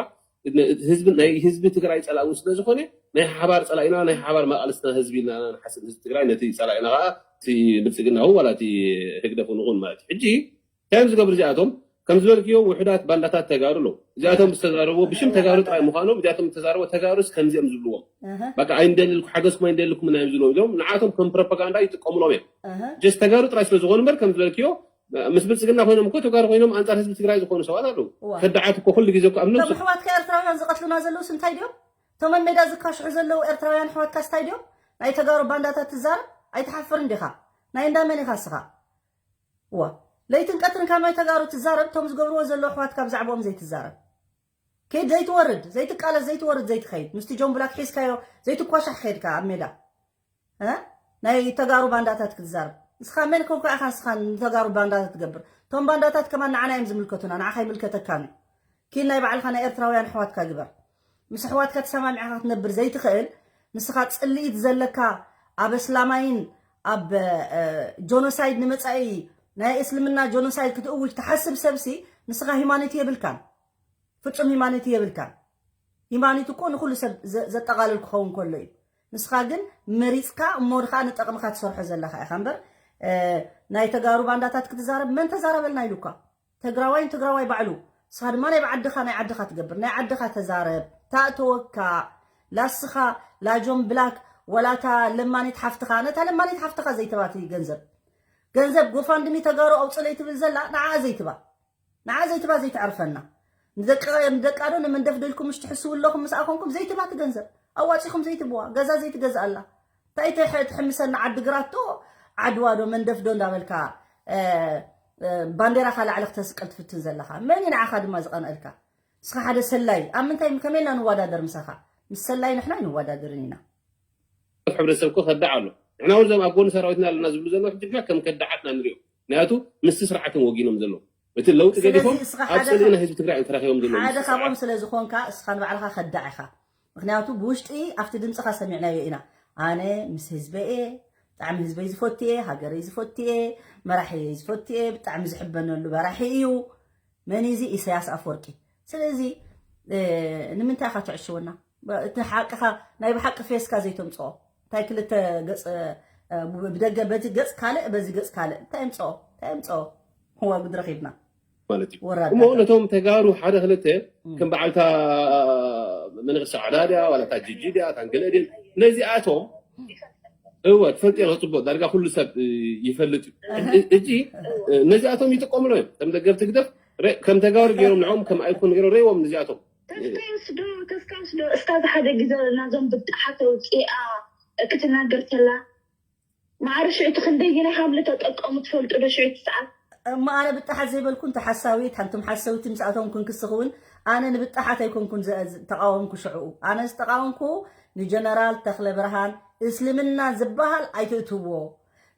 ህዝቢ፣ ናይ ህዝቢ ትግራይ ጸላኢ እውን ስለ ዝኾነ፣ ናይ ሓባር ጸላኢና፣ ናይ ሓባር መቓልስትና ህዝቢ ኢልና ንሓስብ። ህዝቢ ትግራይ ነቲ ጸላኢና ከዓ እቲ ብልጽግና እውን ዋላ እቲ ህግደፍ እውን ይኹን ማለት እዩ። ሕጂ እንታይ እዮም ዝገብሩ እዚኣቶም? ከም ዝበልክዮ ውሑዳት ባንዳታት ተጋሩ ኣለዉ። እዚኣቶም ዝተዛረብዎ ብሽም ተጋሩ ጥራይ ምዃኖም፣ እዚኣቶም ዝተዛረብዎ ተጋሩስ ከምዚኦም ዝብልዎም። እህ። በቃ ኣይንደልልኩ፣ ሓገዝኩም ኣይንደልልኩም ኢና እዮም ዝብልዎም። እዚኦም ንዓቶም ከም ፕሮፓጋንዳ ይጥቀሙሎም እዮም። እህ። ጀስት ተጋሩ ጥራይ ስለ ዝኾኑ እምበር ከም ዝበልክዮ ምስ ብልጽግና ኮይኖም እኮ ተጋሩ ኮይኖም ኣንጻር ህዝቢ ትግራይ ዝኾኑ ሰባት ኣለዉ። እዋ። ከዳዓት እኮ ኩሉ ግዜ እኮ ኣብ እቶም ነብሶም ኣሕዋትካ ኤርትራውያን ዝቐትሉና ዘለውስ እንታይ ድዮም? እቶም ኣብ ሜዳ ዝካሽሑ ዘለዉ ኤርትራውያን ኣሕዋትካስ እንታይ ድዮም? ናይ ተጋሩ ባንዳታት ትዛረብ? ኣይትሓፍርን ዲኻ? ናይ እንዳ መን ኢኻ እስኻ? እዋ። ለይትን ቀትርን ካብ ናይ ተጋሩ ትዛረብ፣ እቶም ዝገብርዎ ዘለዉ ኣሕዋትካ ብዛዕባኦም ዘይትዛረብ። ከይድ ዘይትወርድ፣ ዘይትቃለስ፣ ዘይትወርድ፣ ዘይትኸይድ። ምስቲ ጆን ብላክ ሒዝካዮ ዘይትኳሻሕ ከይድካ ኣብ ሜዳ። እ? ናይ ተጋሩ ባንዳታት ክትዛረብ። ንስኻ መን ኮንካ ኢኻ ንስኻ ንተጋሩ ባንዳታት ትገብር? እቶም ባንዳታት ከማን ንዓና እዮም ዝምልከቱና፣ ንዓኻ ይምልከተካን እዩ። ኪድ ናይ ባዕልኻ ናይ ኤርትራውያን ኣሕዋትካ ግበር። ምስ ኣሕዋትካ ተሰማሚዕካ ክትነብር ዘይትኽእል፣ ንስኻ ጽልኢት ዘለካ ኣብ እስላማይን ኣብ፣ እ፣ ጆኖሳይድ ንመጻኢ ናይ እስልምና ጆኖሳይድ ክትእውጅ ትሓስብ ሰብሲ ንስኻ ሂማኖት የብልካን። ፍጹም ሂማኖት የብልካን። ሂማኖት እኮ ንኹሉ ሰብ ዘ-፣ ዘጠቓልል ክኸውን ከሎ እዩ። ንስኻ ግን መሪጽካ እሞ ድኻ ንጠቕምኻ ትሰርሖ ዘለኻ ኢኻ እምበር፣ እ፣ ናይ ተጋሩ ባንዳታት ክትዛረብ መን ተዛረበልና ኢሉካ? ትግራዋይ ንትግራዋይ ባዕሉ። ንስኻ ድማ ናይ ዓድኻ፣ ናይ ዓድኻ ትገብር። ናይ ዓድኻ ተዛረብ። ታእተወካ ላስኻ ላጆን ብላክ ወላታ ለማኒት ሓፍትኻ፣ ነታ ለማኒት ሓፍትኻ ዘይተባቲ ገንዘብ። ገንዘብ ጎፋንድሚ ተጋሩ ኣውፅለይ ትብል ዘላ ንዓ ዘይትባ ንዓ ዘይትባ ዘይትዕርፈና ንደቃ ንደቃ ዶ ንመንደፍ ደልኩም ምሽ ትሕስው ኣለኹም ምስ ኣኾንኩም ዘይትባ ትገንዘብ ኣዋፂኹም ዘይትብዋ ገዛ ዘይትገዝኣላ እንታይ ትሕ- ትሕምሰና ዓዲ ግራቶ ዓድዋ ዶ መንደፍ ዶ እንዳበልካ እ፣ እ፣ ባንዴራኻ ላዕሊ ክተስቅል ትፍትን ዘለኻ መን እዩ ንዓኻ ድማ ዝቐንአልካ ንስኻ ሓደ ሰላይ ኣብ ምንታይ ከመይ ኢና ንወዳደር ምሳኻ ምስ ሰላይ ንሕና ኣይንወዳደርን ኢና ሕብረተሰብ እኮ ከዳዕ ኣሎ። ንሕና እውን እዞም ኣብ ጎኒ ሰራዊትና ኣለና ዝብሉ ዘለዉ ሕጂ ግና ከም ከዳዓትና ንሪኦም። ምክንያቱ ምስቲ ስርዓት እዮም ወጊኖም ዘለዉ። እቲ ለውጢ ገዲፎም ስለዚ እስኻ ኣብ ሓደ ጽልኢ ካብ- ናይ ህዝቢ ትግራይ እዮም ተረኺቦም ዘለዉ ሓደ ምስቲ ካብኦም ስርዓት። ስለ ዝኾንካ እስኻ ንባዕልኻ ከዳዕ ኢኻ ምክንያቱ ብውሽጢ ኣብቲ ድምፅኻ ሰሚዕናዮ ኢና ኣነ ምስ ህዝበ እየ ብጣዕሚ ህዝበይ ዝፈቱ እየ ሃገረይ ዝፈቱ እየ መራሒ ዝፈቱ እየ ብጣዕሚ ዝሕበነሉ መራሒ እዩ መን እዚ ኢሳያስ ኣፈወርቂ ስለዚ እ፣ ንምንታይ ኢኻ ትዕሽወና እቲ ሓቅኻ ናይ ብሓቂ ፌስካ ዘይተምፅኦ እንታይ ክልተ ገፅ እ፣ ብደገ በዚ ገፅ ካልእ በዚ ገፅ ካልእ እንታይ ምፅኦ እንታይ ምፅኦ ዋጉድ ረኺብና ማለት እዩ ወራዳ እሞ ነቶም ተጋሩ ሓደ ክልተ ከም በዓልታ መንግስቲ ዓዳ ድያ ዋላ እታ ጂጂ ድያ እታ ገለ ድን ነዚኣቶም እወ ትፈልጥ ኢኻ ፅቡቅ ዳርጋ ኩሉ ሰብ እ፣ ይፈልጥ እዩ እ- እጂ እ፣ ነዚኣቶም ይጥቀምሉ እዮም ከም ደገፍቲ ግደፍ ረ- ከም ተጋሩ ገይሮም ንዕኦም ከም ኣይኮን ገይሮም ረይዎም ነዚኣቶም ተስፋ ይወስዶ ተስፋ ይወስዶ እስካ ሓደ ግዜ ናዞም ብጣሓት ውፅኣ ክትናገር ከላ ማዕረ ሽዑ እቲ ክንደይ ግና ሃብሊ ተጠቀሙ ትፈልጡ ዶ ሽዑ እቲ ሰዓት እሞ ኣነ ብጣሓት ዘይበልኩ እንተ ሓሳዊት ሓንቱም ሓሰውቲ ምስኣቶም ኩን ክስኽውን ኣነ ንብጣሓት ኣይኮንኩን ዘ- ዘ- ተቃወምኩ ሽዕኡ ኣነ ዝተቃወምኩ ንጀነራል ተክለ ብርሃን እስልምና ዝበሃል ኣይትእትዎ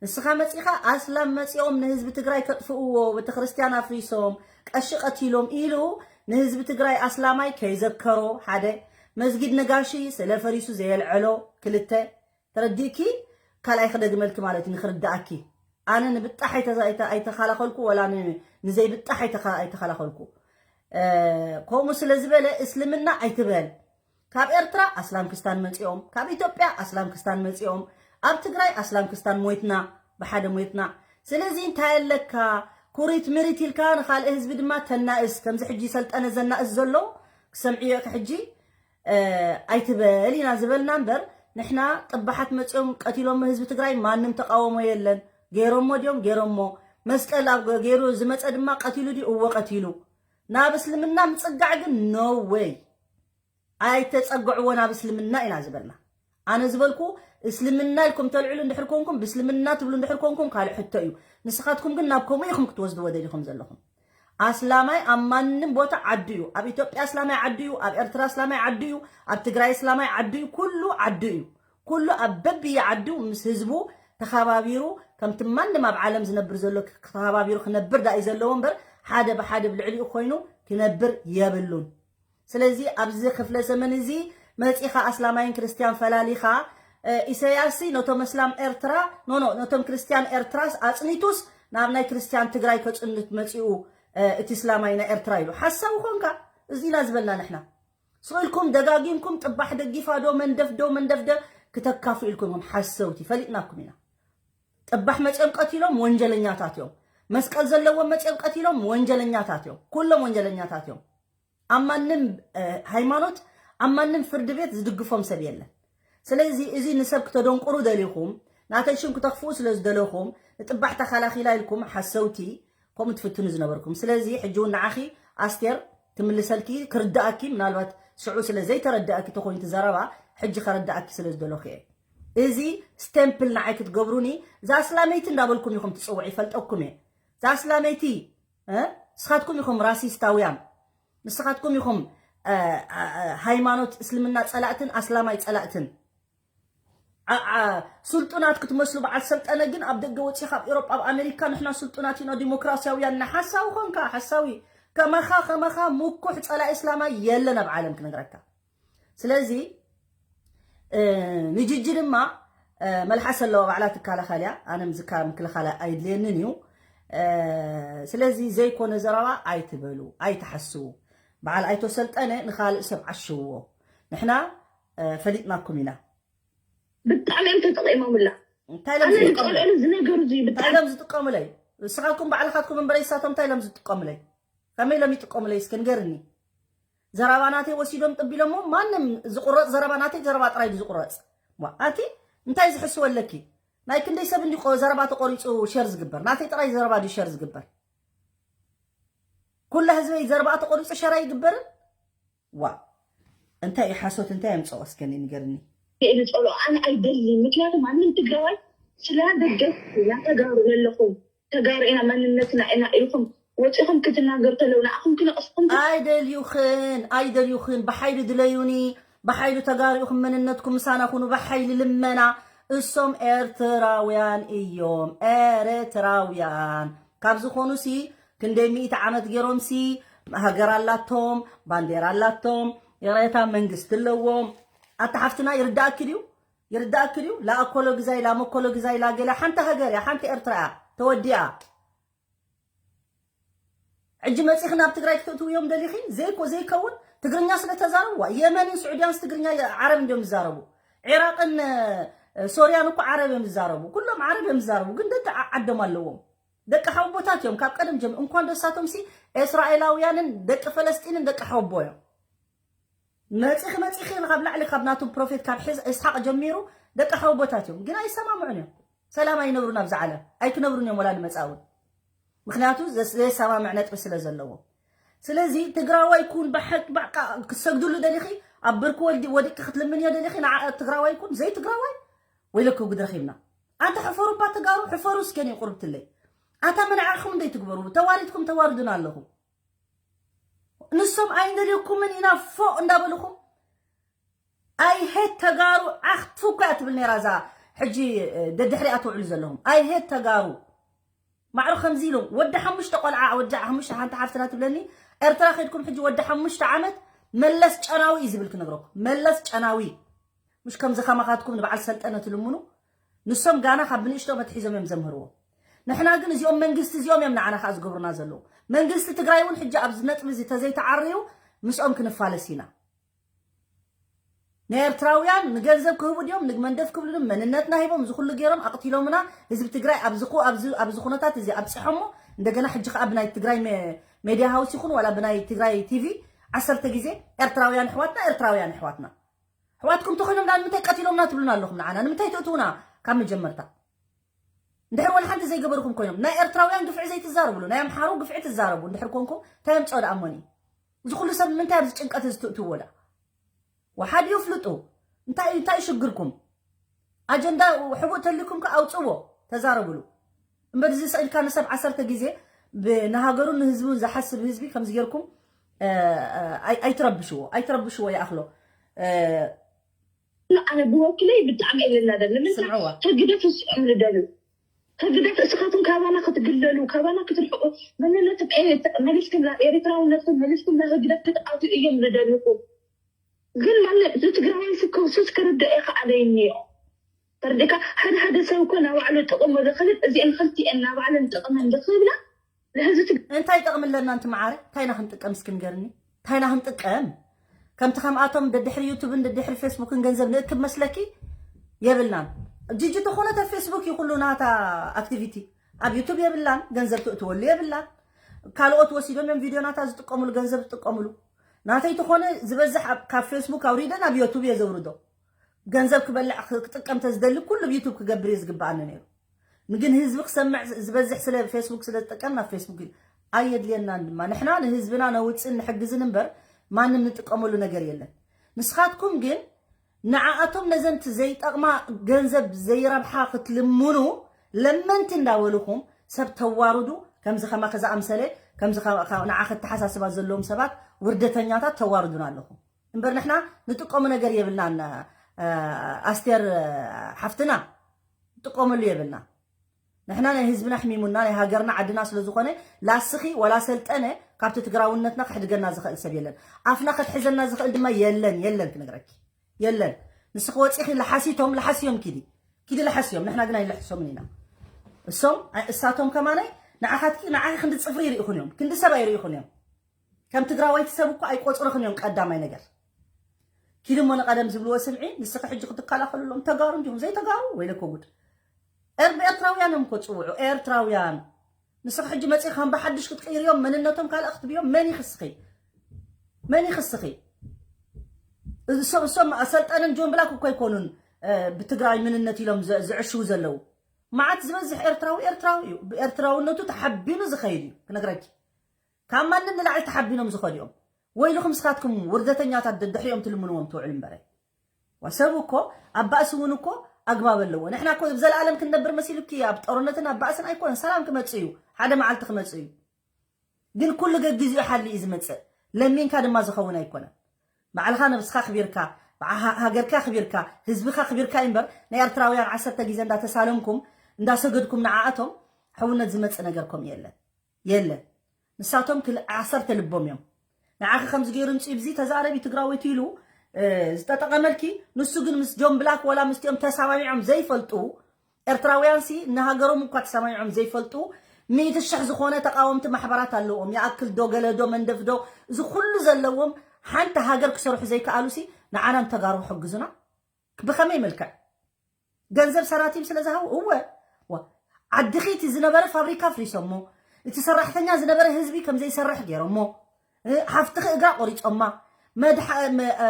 ንስኻ መፂኻ ኣስላም መፂኦም ንህዝቢ ትግራይ ከጥፍእዎ ቤተክርስትያን ኣፍሪሶም ቀሺ ቀቲሎም ኢሉ ንህዝቢ ትግራይ ኣስላማይ ከይዘከሮ ሓደ መስጊድ ነጋሺ ስለ ፈሪሱ ዘየልዐሎ ክልተ ተረዲእኪ ካልኣይ ክደግመልኪ ማለት እዩ ንክርዳእኪ ኣነ ንብጣሕ ኣይተ- ኣይተ- ኣይተኸላኸልኩ ወላ ን- ንዘይብጣሕ ኣይተኸ- ኣይተኸላኸልኩ እ፣ ከምኡ ስለ ዝበለ እስልምና ኣይትበል ካብ ኤርትራ ኣስላም ክስታን መፂኦም ካብ ኢትዮጵያ ኣስላም ክስታን መፂኦም ኣብ ትግራይ ኣስላም ክስታን ሞይትና ብሓደ ሞይትና ስለዚ እንታይ ኣለካ ኩሪት ምሪት ኢልካ ንካልእ ህዝቢ ድማ ተናእስ ከምዚ ሕጂ ሰልጠነ ዘናእስ ዘሎ ክሰምዕዮ ኢኺ ሕጂ እ፣ ኣይትበል ኢና ዝበልና እምበር ንሕና ጥባሓት መፂኦም ቀቲሎሞ ህዝቢ ትግራይ ማንም ተቃወሞ የለን ገይሮሞ ድዮም ገይሮሞ መስቀል ኣብ ገይሩ ዝመፀ ድማ ቀቲሉ ድዩ እወ ቀቲሉ ናብ እስልምና ምፅጋዕ ግን no way ኣይተፀግዕዎ ናብ እስልምና ኢና ዝበልና ኣነ ዝበልኩ እስልምና ኢልኩም ተልዕሉ እንድሕር ኮንኩም ብእስልምና ትብሉ እንድሕር ኮንኩም ካልእ ሕቶ እዩ ንስኻትኩም ግን ናብ ከምኡ ኢኹም ክትወስድዎ ደሊኹም ዘለኹም ኣስላማይ ኣብ ማንም ቦታ ዓዱ እዩ ኣብ ኢትዮጵያ እስላማይ ዓዱ እዩ ኣብ ኤርትራ እስላማይ ዓዱ እዩ ኣብ ትግራይ እስላማይ ዓዱ እዩ ኩሉ ዓዱ እዩ ኩሉ ኣብ በብየ ዓዱ ምስ ህዝቡ ተኸባቢሩ ከምቲ ማንም ኣብ ዓለም ዝነብር ዘሎ ተኸባቢሩ ክነብር ዳእዩ ዘለዎ እምበር ሓደ ብሓደ ብልዕሊኡ ኮይኑ ክነብር የብሉን ስለዚ ኣብዚ ክፍለ ዘመን እዚ መፂኻ ኣስላማይን ክርስትያን ፈላሊኻ ኢሰያስ ነቶም ኣስላም ኤርትራ ኖኖ ነቶም ክርስትያን ኤርትራስ ኣፅኒቱስ ናብ ናይ ክርስትያን ትግራይ ከፅንት መፂኡ እቲ እስላማይ ናይ ኤርትራ ኢሉ ሓሳዊ ኮንካ እዚና ዝበልና ንሕና ስኢልኩም ደጋጊምኩም ጥባሕ ደጊፋ ዶ መንደፍ ዶ መንደፍ ዶ ክተካፉ ኢልኩም ኢኹም ሓሰውቲ ፈሊጥናኩም ኢና ጥባሕ መፂኦም ቀቲሎም ወንጀለኛታት እዮም መስቀል ዘለዎም መፂኦም ቀቲሎም ወንጀለኛታት እዮም ኩሎም ወንጀለኛታት እዮም ኣብ ማንም ሃይማኖት ኣብ ማንም ፍርዲ ቤት ዝድግፎም ሰብ የለን ስለዚ እዚ ንሰብ ክተደንቁሩ ደሊኹም ናተይ ሽም ክተኽፍኡ ስለ ዝደለኹም ንጥባሕ ተኸላኺላ ኢልኩም ሓሰውቲ ከምኡ ትፍትኑ ዝነበርኩም ስለዚ ሕጂ እውን ንዓኺ ኣስቴር ትምልሰልኪ ክርዳእኪ ምናልባት ሽዑ ስለ ዘይተረዳእኪ ተኮይኑ ዘረባ ሕጂ ከረዳእኪ ስለ ዝደለኹ እየ እዚ ስቴምፕል ንዓይ ክትገብሩኒ እዛ ኣስላመይቲ እንዳበልኩም ኢኹም ትፅውዕ ይፈልጠኩም እየ እዛ ኣስላመይቲ ንስኻትኩም ኢኹም ራሲስታውያን ንስኻትኩም ኢኹም ሃይማኖት እስልምና ፀላእትን ኣስላማይ ፀላእትን ስልጡናት ክትመስሉ በዓል ሰልጠነ ግን ኣብ ደገ ወፂኻ ኣብ ኤሮጳ ኣብ ኣሜሪካ ንሕና ስልጡናት ኢና ዲሞክራሲያውያን ንሓሳዊ ኮንካ ሓሳዊ ከማኻ ከማኻ ምኩሕ ፀላኢ እስላማይ የለን ኣብ ዓለም ክነግረካ ስለዚ ንጅጂ ድማ መልሓስ ኣለዋ ባዕላ ትከላኸል እያ ኣነ ምዝካ ምክልኻል ኣይድልየንን እዩ ስለዚ ዘይኮነ ዘረባ ኣይትበሉ ኣይትሓስዉ በዓል ኣይቶ ሰልጠነ ንኻልእ ሰብ ዓሽውዎ ንሕና ፈሊጥናኩም ኢና ብጣዕሚ እዮም ተጠቂሞምላ እንታይ ኢሎም ዝጥቀሙለይ ዝነገሩ እንታይ ኢሎም ዝጥቀሙለይ ንስኻትኩም ባዕልኻትኩም እምበረ ይሳቶም እንታይ ኢሎም ዝጥቀሙለይ ከመይ ኢሎም ይጥቀሙለይ እስኪ ንገርኒ ዘረባ ናተይ ወሲዶም ጥቢሎሞ ማንም ዝቁረፅ ዘረባ ናተይ ዘረባ ጥራይ ዝቁረፅ ኣቲ እንታይ ዝሕስወ ኣለኪ ናይ ክንደይ ሰብ እንዲ ቆ- ዘረባ ተቆሪፁ ሸር ዝግበር? ናተይ ጥራይ ዘረባ ድዩ ሸር ዝግበር? ኩላ ህዝበይ ዘረባ ተቆሪፁ ሸር ኣይግበርን? ዋ፣ እንታይ እዩ ሓሶት? እንታይ የምፀኦ እስከ ንገርኒ። ክእል ጸሎ ኣነ ኣይደሊ። ምክንያቱ ማንም ትግራዋይ ስለ ደገፍ ያ ተጋሩ ዘለኹም ተጋሩ ኢና መንነትና ኢና ኢልኩም ወፂኹም ክትናገር ተለው ንኣኹም ክነቕስኩም ኣይደልዩኽን ኣይደልዩኽን። ብሓይሊ ድለዩኒ፣ ብሓይሊ ተጋሩ ኢኹም፣ መንነትኩም ምሳና ኩኑ፣ ብሓይሊ ልመና። እሶም ኤርትራውያን እዮም፣ ኤርትራውያን ካብ ዝኾኑሲ ክንደይ ሚእቲ ዓመት ገይሮምሲ ሃገር ኣላቶም፣ ባንዴራ ኣላቶም፣ ይቕሬታ መንግስቲ ኣለዎም። ኣታ ሓፍትና ይርዳእኪ ድዩ? ይርዳእኪ ድዩ? ላእኮሎ ግዛይ ላመኮሎ ግዛይ ላገለ ሓንቲ ሃገር እያ፣ ሓንቲ ኤርትራ እያ ተወዲኣ። ሕጂ መፂኺ ናብ ትግራይ ክተእትውዮም ደሊኺ ዘይኮ ዘይከውን ትግርኛ ስለ ተዛረብዋ የመንን ስዑድያንስ ትግርኛ ዓረብ እንዲዮም ዝዛረቡ። ዒራቅን ሶርያን እኮ ዓረብ እዮም ዝዛረቡ፣ ኩሎም ዓረብ እዮም ዝዛረቡ፣ ግን ደቂ ዓዶም ኣለዎም። ደቂ ሓወቦታት እዮም ካብ ቀደም ጀም እንኳን ደሳቶም ሲ እስራኤላውያንን ደቂ ፈለስጢንን ደቂ ሓወቦ እዮም። መፂኺ መፂኺ ካብ ላዕሊ ካብ ናቶም ፕሮፌት ካብ ሕዝ- እስሓቅ ጀሚሩ ደቂ ሓወቦታት እዮም፣ ግን ኣይሰማምዑን እዮም። ሰላም ኣይነብሩን ኣብዚ ዓለም ኣይክነብሩን እዮም ወላ ንመፃ እውን። ምክንያቱ ዘስ- ዘየሰማምዕ ነጥቢ ስለ ዘለዎ። ስለዚ ትግራዋይ ኩን ብሓቂ ባዕቃ ክሰግድሉ ደሊኺ ኣብ ብርኪ ወዲ ወዲቂ ክትልምንዮ ደሊኺ ንዓ ትግራዋይ ኩን ዘይ ትግራዋይ ወይለኩ ግድረኺብና። ኣንተ ሕፈሩ እባ ተጋሩ ሕፈሩ እስከ ቁርብትለይ። ኣታ መናዕርኩም እንደይ ትግበሩ ተዋሪድኩም ተዋርዱና ኣለኹም። ንሶም ኣይንደልየኩምን ኢና ፎቅ እንዳበልኹም። ኣይሄት ተጋሩ ዓኽትፉ እኮ እያ ትብል ነይራ እዛ ሕጂ ደድሕሪኣ ትውዕሉ ዘለኹም። ኣይሄት ተጋሩ ማዕሩ ከምዚ ኢሎም ወዲ ሓሙሽተ ቆልዓ ወዲ ሓሙሽተ ሓንቲ ሓፍትና ትብለኒ ኤርትራ ከድኩም ሕጂ ወዲ ሓሙሽተ ዓመት መለስ ጨናዊ እዩ ዝብል ክነግረኩም። መለስ ጨናዊ ምሽ ከምዚ ከማኻትኩም ንበዓል ሰልጠነ ትልምኑ። ንሶም ጋና ካብ ብንእሽቶ መትሒዞም እዮም ዘምህርዎ። ንሕና ግን እዚኦም መንግስቲ እዚኦም እዮም ንዓና ከዓ ዝገብሩና ዘለዉ። መንግስቲ ትግራይ እውን ሕጂ ኣብዚ ነጥቢ እዚ ተዘይተዓርዩ ምስኦም ክንፋለስ ኢና። ናይ ኤርትራውያን ንገንዘብ ክህቡ ድዮም ንመንደፍ ክብሉ ድዮም መንነትና ሂቦም እዚ ኩሉ ገይሮም ኣቕቲሎምና። ህዝቢ ትግራይ ኣብዚ ኩ- ኣብዚ ኣብዚ ኩነታት እዚ ኣብፅሖሞ እንደገና ሕጂ ከዓ ብናይ ትግራይ ሜ- ሜድያ ሃውስ ይኹን ዋላ ብናይ ትግራይ ቲቪ ዓሰርተ ግዜ ኤርትራውያን ኣሕዋትና ኤርትራውያን ኣሕዋትና ኣሕዋትኩም ተኮይኖም ዳ ንምንታይ ቀቲሎምና ትብሉና ኣለኹም ንዓና ንምንታይ ትእትውና ካብ መጀመርታ? እንድሕር ወላ ሓንቲ ዘይገበርኩም ኮይኖም ናይ ኤርትራውያን ግፍዒ ዘይትዛረብሉ ናይ ኣምሓሩ ግፍዒ ትዛረቡ እንድሕር ኮንኩም እንታይ ኣምፅኦ ደኣ እሞኒ? እዚ ኩሉ ሰብ ንምንታይ ኣብዚ ጭንቀት እዚ ትእትዎ ደኣ? ወሓድ ይፍልጡ። እንታይ እንታይ ሽግርኩም? ኣጀንዳ ሕቡእ ተልኩም ከ ኣውፅዎ ተዛረብሉ። እምበር እዚ ስኢልካ ንሰብ ዓሰርተ ግዜ ብ- ንሃገሩን ንህዝቡን ዝሓስብ ህዝቢ ከምዚ ጌርኩም እ፣ እ፣ ኣይ- ኣይትረብሽዎ ኣይትረብሽዎ ይኣኽሎ። እ፣ ኣነ ብወክለይ ብጣዕሚ እየ ልናደድ ንምንታይ ስምዕዋ። ህግደፍ እስኦም ልደልዩ ህግደፍ እስኻትኩም ካባና ክትግለሉ ካባና ክትርሕቁ መንነትኩም ኤ- መሊስኩም ናብ ኤርትራውነትኩም መሊስኩም ናብ ህግደፍ ክትኣትዩ እዮም ልደልዩኩም። ግን ማለት ንትግራዋይ ስከውሱስ ክርድኦ ይኸኣለይኒ እዮ ተርዲካ ሓደ ሓደ ሰብ እኮ ናባዕሉ ጥቕሙ ዝኽብል እዚአን ክልቲአን ናባዕለን ጥቕመን ዝኽብላ ንህዝቢ ትግ እንታይ ጠቕሚ ኣለና እንቲ መዓረ? እንታይ ኢና ክንጥቀም እስኪ ንገርኒ? እንታይ ኢና ክንጥቀም? ከምቲ ከምኣቶም ደድሕሪ ዩቱብን ደድሕሪ ፌስቡክን ገንዘብ ንእክብ መስለኪ? የብልናን። ጂጂ ተኾነት ኣብ ፌስቡክ እዩ ኩሉ ናታ ኣክቲቪቲ። ኣብ ዩቱብ የብላን፣ ገንዘብ ትእትወሉ የብላን። ካልኦት ወሲዶም እዮም ቪድዮ ናታ ዝጥቀሙሉ፣ ገንዘብ ዝጥቀሙሉ። ናተይ ተኾነ ዝበዝሕ ኣብ- ካብ ፌስቡክ ኣውሪደ ናብ ዩቱብ እየ ዘውርዶ። ገንዘብ ክበልዕ ክ- ክጥቀም ተዝደሊ ኩሉ ብ ዩቱብ ክገብር እየ ዝግብኣኒ ነይሩ። ግን ህዝቢ ክሰምዕ ዝ- ዝበዝሕ ስለ ፌስቡክ ስለ ዝጥቀም ናብ ፌስቡክ እዩ። ኣየድልየናን ድማ ንሕና ንህዝብና ነውፅን ንሕግዝን እምበር ማንም ንጥቀመሉ ነገር የለን። ንስኻትኩም ግን ንዓኣቶም ነዘንቲ ዘይጠቕማ ገንዘብ ዘይረብሓ ክትልምኑ ለመንቲ እንዳበልኹም ሰብ ተዋርዱ። ከምዚ ከማኺ ዝኣምሰለ ከምዚ ከ- ከ- ንዓኺ ኣተሓሳስባ ዘለዎም ሰባት ውርደተኛታት ተዋርዱና ኣለኹም። እምበር ንሕና ንጥቀሙ ነገር የብልናን። ኣስቴር ሓፍትና ንጥቀመሉ የብልና። ንሕና ናይ ህዝብና ሕሚሙና ናይ ሃገርና ዓድና ስለ ዝኾነ ላስኺ ወላ ሰልጠነ ካብቲ ትግራውነትና ክሕድገና ዝኽእል ሰብ የለን። ኣፍና ከትሕዘና ዝኽእል ድማ የለን የለን ክነግረኪ የለን። ንስኺ ወፂኺ ለሓሲቶም ለሓስዮም ኪዲ ኪዲ ለሓስዮም ንሕና ግን ኣይለሕሶምን ኢና። እሶም ኣይ- እሳቶም ከማነይ ንዓኻትኪ ንዓኺ ክንዲ ፅፍሪ ይርኢኹን እዮም ክንዲ ሰብ ኣይርኢኹን እዮም። ከም ትግራዋይቲ ሰብ እኮ ኣይቆፅርኽን እዮም። ቀዳማይ ነገር ኪዲ እሞ ንቀደም ዝብልዎ ስምዒ። ንስኺ ሕጂ ክትከላኸልሎም ተጋሩ እንዲኹም ዘይተጋሩ ወይለኮ ጉድ። ኤር- ኤርትራውያን እዮም እኮ ፅውዑ ኤርትራውያን። ንስኺ ሕጂ መፂ ከም ብሓድሽ ክትቅይርዮም መንነቶም ካልእ ክትብዮም መን ይኽስኺ? መን ይኽስኺ? እሶም እሶም ኣሰልጠንን ጆን ብላክ እኮ ኣይኮኑን። እ፣ ብትግራይ ምንነት ኢሎም ዘ- ዝዕሽው ዘለዉ መዓት ዝበዝሕ ኤርትራዊ ኤርትራዊ እዩ። ብኤርትራውነቱ ተሓቢኑ ዝኸይድ እዩ። ክነግረኪ፣ ካብ ማንም ንላዕሊ ተሓቢኖም ዝኸዱ እዮም። ወይልኹም ስኻትኩም ውርደተኛታት፣ ደድሕሪኦም ትልምንዎም ትውዕሉ እምበረ። ወሰብ እኮ ኣብ ባእሲ እውን እኮ ኣግባብ ኣለዎ። ንሕና እኮ ብዘለኣለም ክንነብር መሲሉኪ ኣብ ጦርነትን ኣብ ባእስን ኣይኮነን። ሰላም ክመጽእ እዩ፣ ሓደ መዓልቲ ክመጽእ እዩ። ግን ኩሉ ገጊዝኡ ሓሊ እዩ ዝመጽእ። ለሚንካ ድማ ዝኸውን ኣይኮነን። ባዕልኻ ነብስኻ ክቢርካ፣ ብዓ-፣ ሃ-፣ ሃገርካ ክቢርካ፣ ህዝብኻ ክቢርካ እዩ እምበር፣ ናይ ኤርትራውያን ዓሰርተ ግዜ እንዳተሳለምኩም እንዳሰገድኩም ንዓኣቶም ሕውነት ዝመጽእ ነገር ከም የለን። የለን። ንሳቶም ክል-፣ ዓሰርተ ልቦም እዮም። ንዓኺ ከምዚ ገይሩ ምጽኡ ብዚ ተዛረቢ ትግራወይቲ ኢሉ፣ እ፣ ዝጠጠቐመልኪ፣ ንሱ ግን ምስ ጆን ብላክ ወላ ምስቲኦም ተሰማሚዖም ዘይፈልጡ ኤርትራውያን ሲ ንሃገሮም እኳ ተሰማሚዖም ዘይፈልጡ ሚእቲ ሽሕ ዝኾነ ተቃወምቲ ማሕበራት ኣለዎም። ይኣክል ዶ ገለ ዶ መንደፍ ዶ እዚ ኩሉ ዘለዎም ሓንቲ ሃገር ክሰርሑ ዘይከኣሉ ሲ ንዓናም ተጋሩ ሕግዙና ብኸመይ መልክዕ? ገንዘብ ሰራቲም ስለ ዝሃቡ እወ። ዋ፣ ዓድኺ እቲ ዝነበረ ፋብሪካ ፍሪሶሞ፣ እቲ ሰራሕተኛ ዝነበረ ህዝቢ ከም ዘይሰርሕ ገይሮሞ፣ እ፣ ሓፍትኺ እግራ ቆሪጾማ፣ መድሓ-፣ መ-፣ እ፣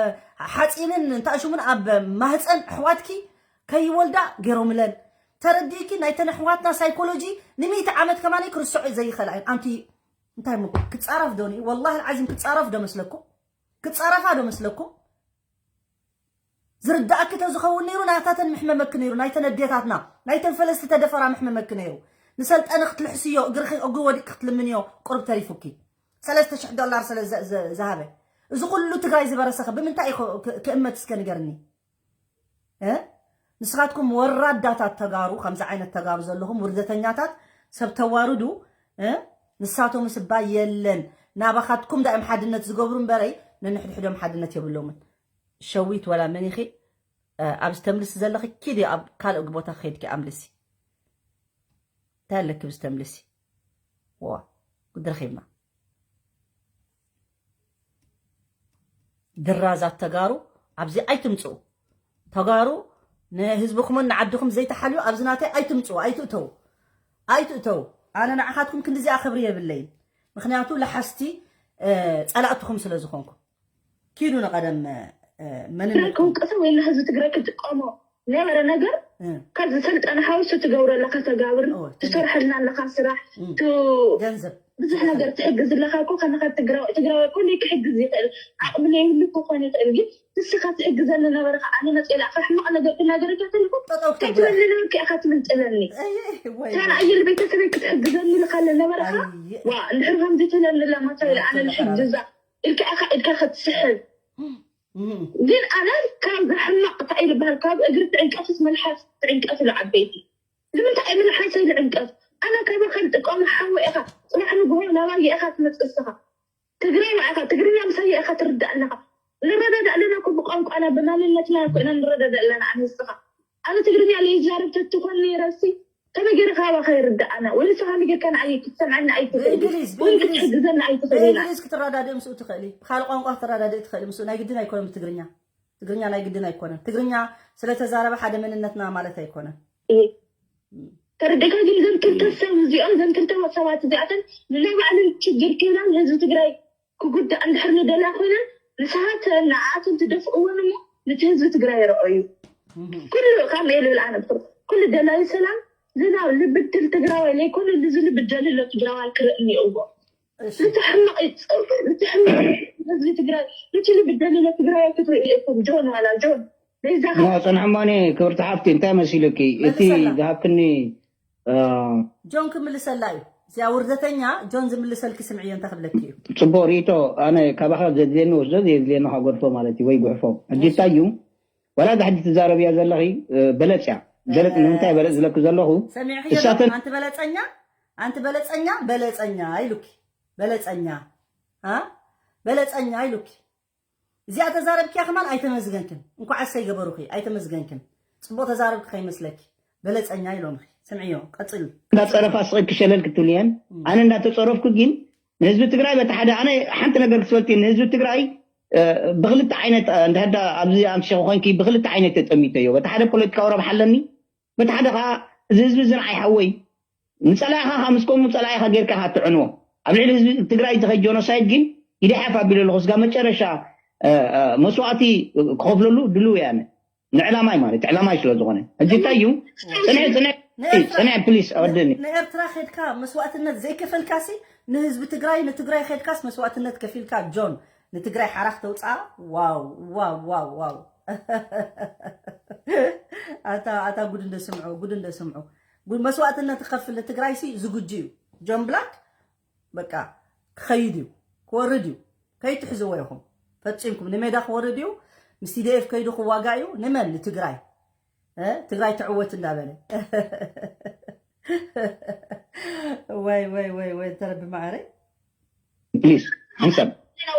ሓፂንን እንታሽሙን ኣብ ማህፀን ኣሕዋትኪ ከይወልዳ ገይሮምለን። ተረዲእኪ? ናይተን ኣሕዋትና ሳይኮሎጂ ንሚእቲ ዓመት ከማን ክርስዖ ዘይኸላ እየን። ኣንቲ እንታይ ምኮ ክፃረፍ ዶኒ? ወላሂ ዓዚም ክፃረፍ ዶ መስለኩም? ክፃረፋ ዶ መስለኩም? ዝርዳእኪ ተዝኸውን ነይሩ ናታተን ምሕመመኪ ነይሩ። ናይተን ኣዴታትና፣ ናይተን ፈለስቲ ተደፈራ ምሕመመኪ ነይሩ። ንሰልጠነ ክትልሕስዮ፣ እግርኺ እግሩ ወዲቅ ክትልምንዮ ቁርብ ተሪፉኪ። ሰለስተ ሽሕ ዶላር ስለ ዘ-፣ ዘ-፣ ዝሃበ። እዚ ኩሉ ትግራይ ዝበረሰኸ ብምንታይ እዩ ክ-፣ ክ-፣ ክእመት እስከ ንገርኒ? እ? ንስኻትኩም ወራዳታት ተጋሩ፣ ከምዚ ዓይነት ተጋሩ ዘለኹም ውርደተኛታት፣ ሰብ ተዋርዱ፣ እ? ንሳቶም ስባ የለን። ናባኻትኩም ዳእም ሓድነት ዝገብሩ እምበረይ፣ ነንሕድሕዶም ሓድነት የብሎምን። ሸዊት ወላ መን ኢኺ? እ፣ ኣብዚ ተምልሲ ዘለኺ ኪዲ ኣብ ካልእ ቦታ ከይድኪ ኣምልሲ። እንታይ ኣለኪ ብዚ ተምልሲ? ዋ፣ ጉድ ረኺብና። ድራዛት ተጋሩ ኣብዚ ኣይትምጽኡ። ተጋሩ ንህዝብኹምን ንዓድኹም ዘይተሓልዩ ኣብዚ ናተይ ኣይትምጽኡ፣ ኣይትእተዉ። ኣይትእተዉ። ኣነ ንዓኻትኩም ክንዲዚኣ ክብሪ የብለይን። ምኽንያቱ ለሓስቲ፣ እ፣ ጸላእትኹም ስለ ዝኾንኩ። ኪዱ ንቐደም፣ እ፣ መንነትኩም። ክውቀሰ ወይ ንህዝቢ ትግራይ ክጥቀሞ ነበረ ነገር እ። ካብ ዝሰልጠነ ሓውሱ ትገብሮ ኣለካ ተጋብር፣ እወ፣ ትሰርሐልና ኣለካ ስራሕ፣ እ። ቱ-፣ ገንዘብ። ብዙሕ ነገር ትሕግዝ ኣለካ እኮ፣ ከማኻ ትግራዋይ፣ ትግራዋይ እኮ እንዴ ክሕግዝ ይኽእል፣ ዓቕሚ ዘይብሉ ክኾን ይኽእል፣ ግን ንስኻ ትሕግዘኒ ነበርካ፣ ኣነ መፅእ ኢለ ኣኻ ሕማቕ ነገር ክናገረካ ከለኹ፣ ጠጠው እንታይ ክትብላ። ትብለኒ ነበርካ ኢኻ ትምንጥለኒ? ኣየ፣ ወይ፣ ሰብኣይ ወይ። ኢሉ ቤተሰበይ ክትሕግዘኒ ኢልካ ነበርካ? ኣየ። ዋ፣ እንድሕር ከምዚ ትብለኒ ለማታ ኢለ ኣነ ተዘራረብ። ንሕግዛ ኢልካ ኢኻ ኢድካ ክትስሕብ። እም። ግን ኣነ ካብ ሕማቕ እንታይ እዩ ዝበሃል፣ ካብ እግሪ ትዕንቀፍስ መልሓስ ትዕንቀፍ ኢሉ ዓበይቲ። ንምንታይ እዩ መልሓሰይ ዝዕንቀፍ? ኣነ ካባኻ ዝጥቀሞ ሓወይ ኢኻ። ጽባሕ ንግሆ ናባይ ኢኻ ትመጽእ እስኻ። ትግራይ ኢኻ፣ ትግርኛ ምሳይ ኢኻ ትርዳእ ኣለኻ። ንረዳዳእ ኣለና እኮ ብቋንቋና ብማንነትና እኮ ኢና ንረዳዳእ ኣለና ኣነ ንስኻ። ኣነ ትግርኛ ለይዛረብ ተትኾን ነይረሲ ከመይ ገይረ ካባኻ ይርዳእ ኣነ? ወይ ንስኻ ከመይ ጌርካ ንዓይ ክትሰምዓኒ ኣይትኽእል? ብእንግሊዝ፣ ወይ ብእንግሊዝ። ክትሕግዘኒ ኣይትኽእል ኢና። ብእንግሊዝ ክትረዳድእ ምስኡ ትኽእሊ። ብኻልእ ቋንቋ ክትረዳድእ ትኽእሊ ምስኡ። ናይ ግድን ኣይኮነን ብትግርኛ። ትግርኛ ናይ ግድን ኣይኮነን። ትግርኛ ስለተዛረበ ሓደ መንነትና ማለት ኣይኮነን። እህ። ተረዲእካ? ግን ዘን ክልተ ሰብ እዚኦም፣ ዘን ክልተ ሰባት እዚኣተን ንናይ ባዕለን ችግር ኮይነን ህዝቢ ትግራይ ክጉዳእ እንድሕር ንደላ ኮይነን፣ ንስኻተን ንዓኣተን ትደፍእወን እሞ ነቲ ህዝቢ ትግራይ ይረኣዩ። እህ። ኩሉ ካብ መኤ ልብል ኣነ ብትር-፣ ኩሉ ደላዩ ሰላም ዝናብ ልብድል ትግራዋይ ለይኮነ ልዚ ልብደልሎ ትግራዋይ ክርኢ እኒኦዎ። እሺ። እቲ ሕማቕ ይጸ-፣ እቲ ሕማቕ ህዝቢ ትግራይ፣ እቲ ልቢ ደሊለ ትግራይ ክትርኢ ኢኹም። ጆን ዋላ ጆን፣ በይዛኻ። ኖ፣ ጽንሕ እሞኒ ክብርቲ ሓፍቲ፣ እንታይ መሲሉኪ? እቲ መልሰላ። ዝሃብክኒ፣ እ፣ ጆን ክምልሰላ እዩ። እዚኣ ውርደተኛ ጆን ዝምልሰልኪ ስምዕዮ እንታይ ክብለኪ እዩ? ጽቡቕ ርእይቶ፣ ኣነ ካባኻ ዘድልየኒ ወስዶ፣ ዘየድልየኒ ከገድፎ ማለት እዩ፣ ወይ ጉሕፎ። ሕጂ እሺ። እንታይ እዩ? ዋላ እዛ ሕጂ ትዛረብያ ዘለኺ፣ እ፣ በለጽ እያ። በለጽ፣ እ፣ ንምንታይ በለጽ ዝለኪ ዘለኹ? ሰሚዕኽዮ ዶ? እሳተን ኣንቲ በለጸኛ፣ ኣንቲ በለጸኛ፣ በለጸኛ ኢሉኪ። በለጸኛ። አ? በለጸኛ ኢሉኪ። እዚኣ ተዛረብኪያ ከማን ኣይተመዝገንክን። እንኳዕ ኣሰይ ገበሩኺ፣ ኣይተመዝገንክን። ጽቡቕ ተዛረብኪ ከይመስለኪ። በለጸኛ ኢሎምኺ። ስምዕዮ፣ ቀጽሉ። እንዳጸረፋ ስቕኪ ሸለል ክትብልየን። እም። ኣነ እንዳተጸረፍኩ ግን ንህዝቢ ትግራይ በቲ ሓደ፣ ኣነ ሓንቲ ነገር ክትፈልጢ፣ ንህዝቢ ትግራይ፣ እ፣ ብክልተ ዓይነት፣ እ፣ እንድሕር ዳ ኣብዚ ኣምሲኹ ኮንኪ ብክልተ ዓይነት ተጠሚተዮ። በቲ ሓደ ፖለቲካዊ ረብሓ ኣለኒ፣ በቲ ሓደ ከዓ እዚ ህዝቢ እዚ ንዓይ ሓወይ፣ ንፀላኢኻ ከዓ ምስ ከምኡ ፀላኢኻ ጌርካ ኢኻ ትዕንዎ። ኣብ ልዕሊ ህዝቢ ትግራይ ዝኸድ ጀኖሳይድ ግን ኢደ ሓፍ ኣቢለ ኣለኹ። ስጋ መጨረሻ፣ እ፣ እ፣ መስዋእቲ ክኸፍለሉ ድልው እየ ኣነ። ንዕላማይ ማለት፣ ዕላማይ ስለ ዝኾነ። ሕጂ እንታይ እዩ? ጽንሕ፣ ጽንሕ። ንኤርትራ- ፅንዕ ፕሊስ ኣወደኒ ንኤርትራ ኸድካ መስዋእትነት ዘይከፈልካሲ ንህዝቢ ትግራይ ንትግራይ ኸድካስ መስዋእትነት ከፊልካ ጆን ንትግራይ ሓራ ክተውፅኣ ዋው ዋው ዋው ዋው ኣታ ኣታ ጉድ እንደስምዑ ጉድ እንደስምዑ ጉድ መስዋእትነት ክኸፍል ንትግራይ ሲ ዝጉጂ እዩ ጆን ብላክ በቃ ክኸይድ እዩ ክወርድ እዩ ከይትሕዝዎ ኢኹም ፈፂምኩም ንሜዳ ክወርድ እዩ ምስ ቲዲኤፍ ከይዱ ክዋጋ እዩ ንመን ንትግራይ ትግራይ ትዕወት እንዳበለ ወይ ወይ ወይ ወይ ተረቢ ማዕረይ ፕሊስ ሓንሳብ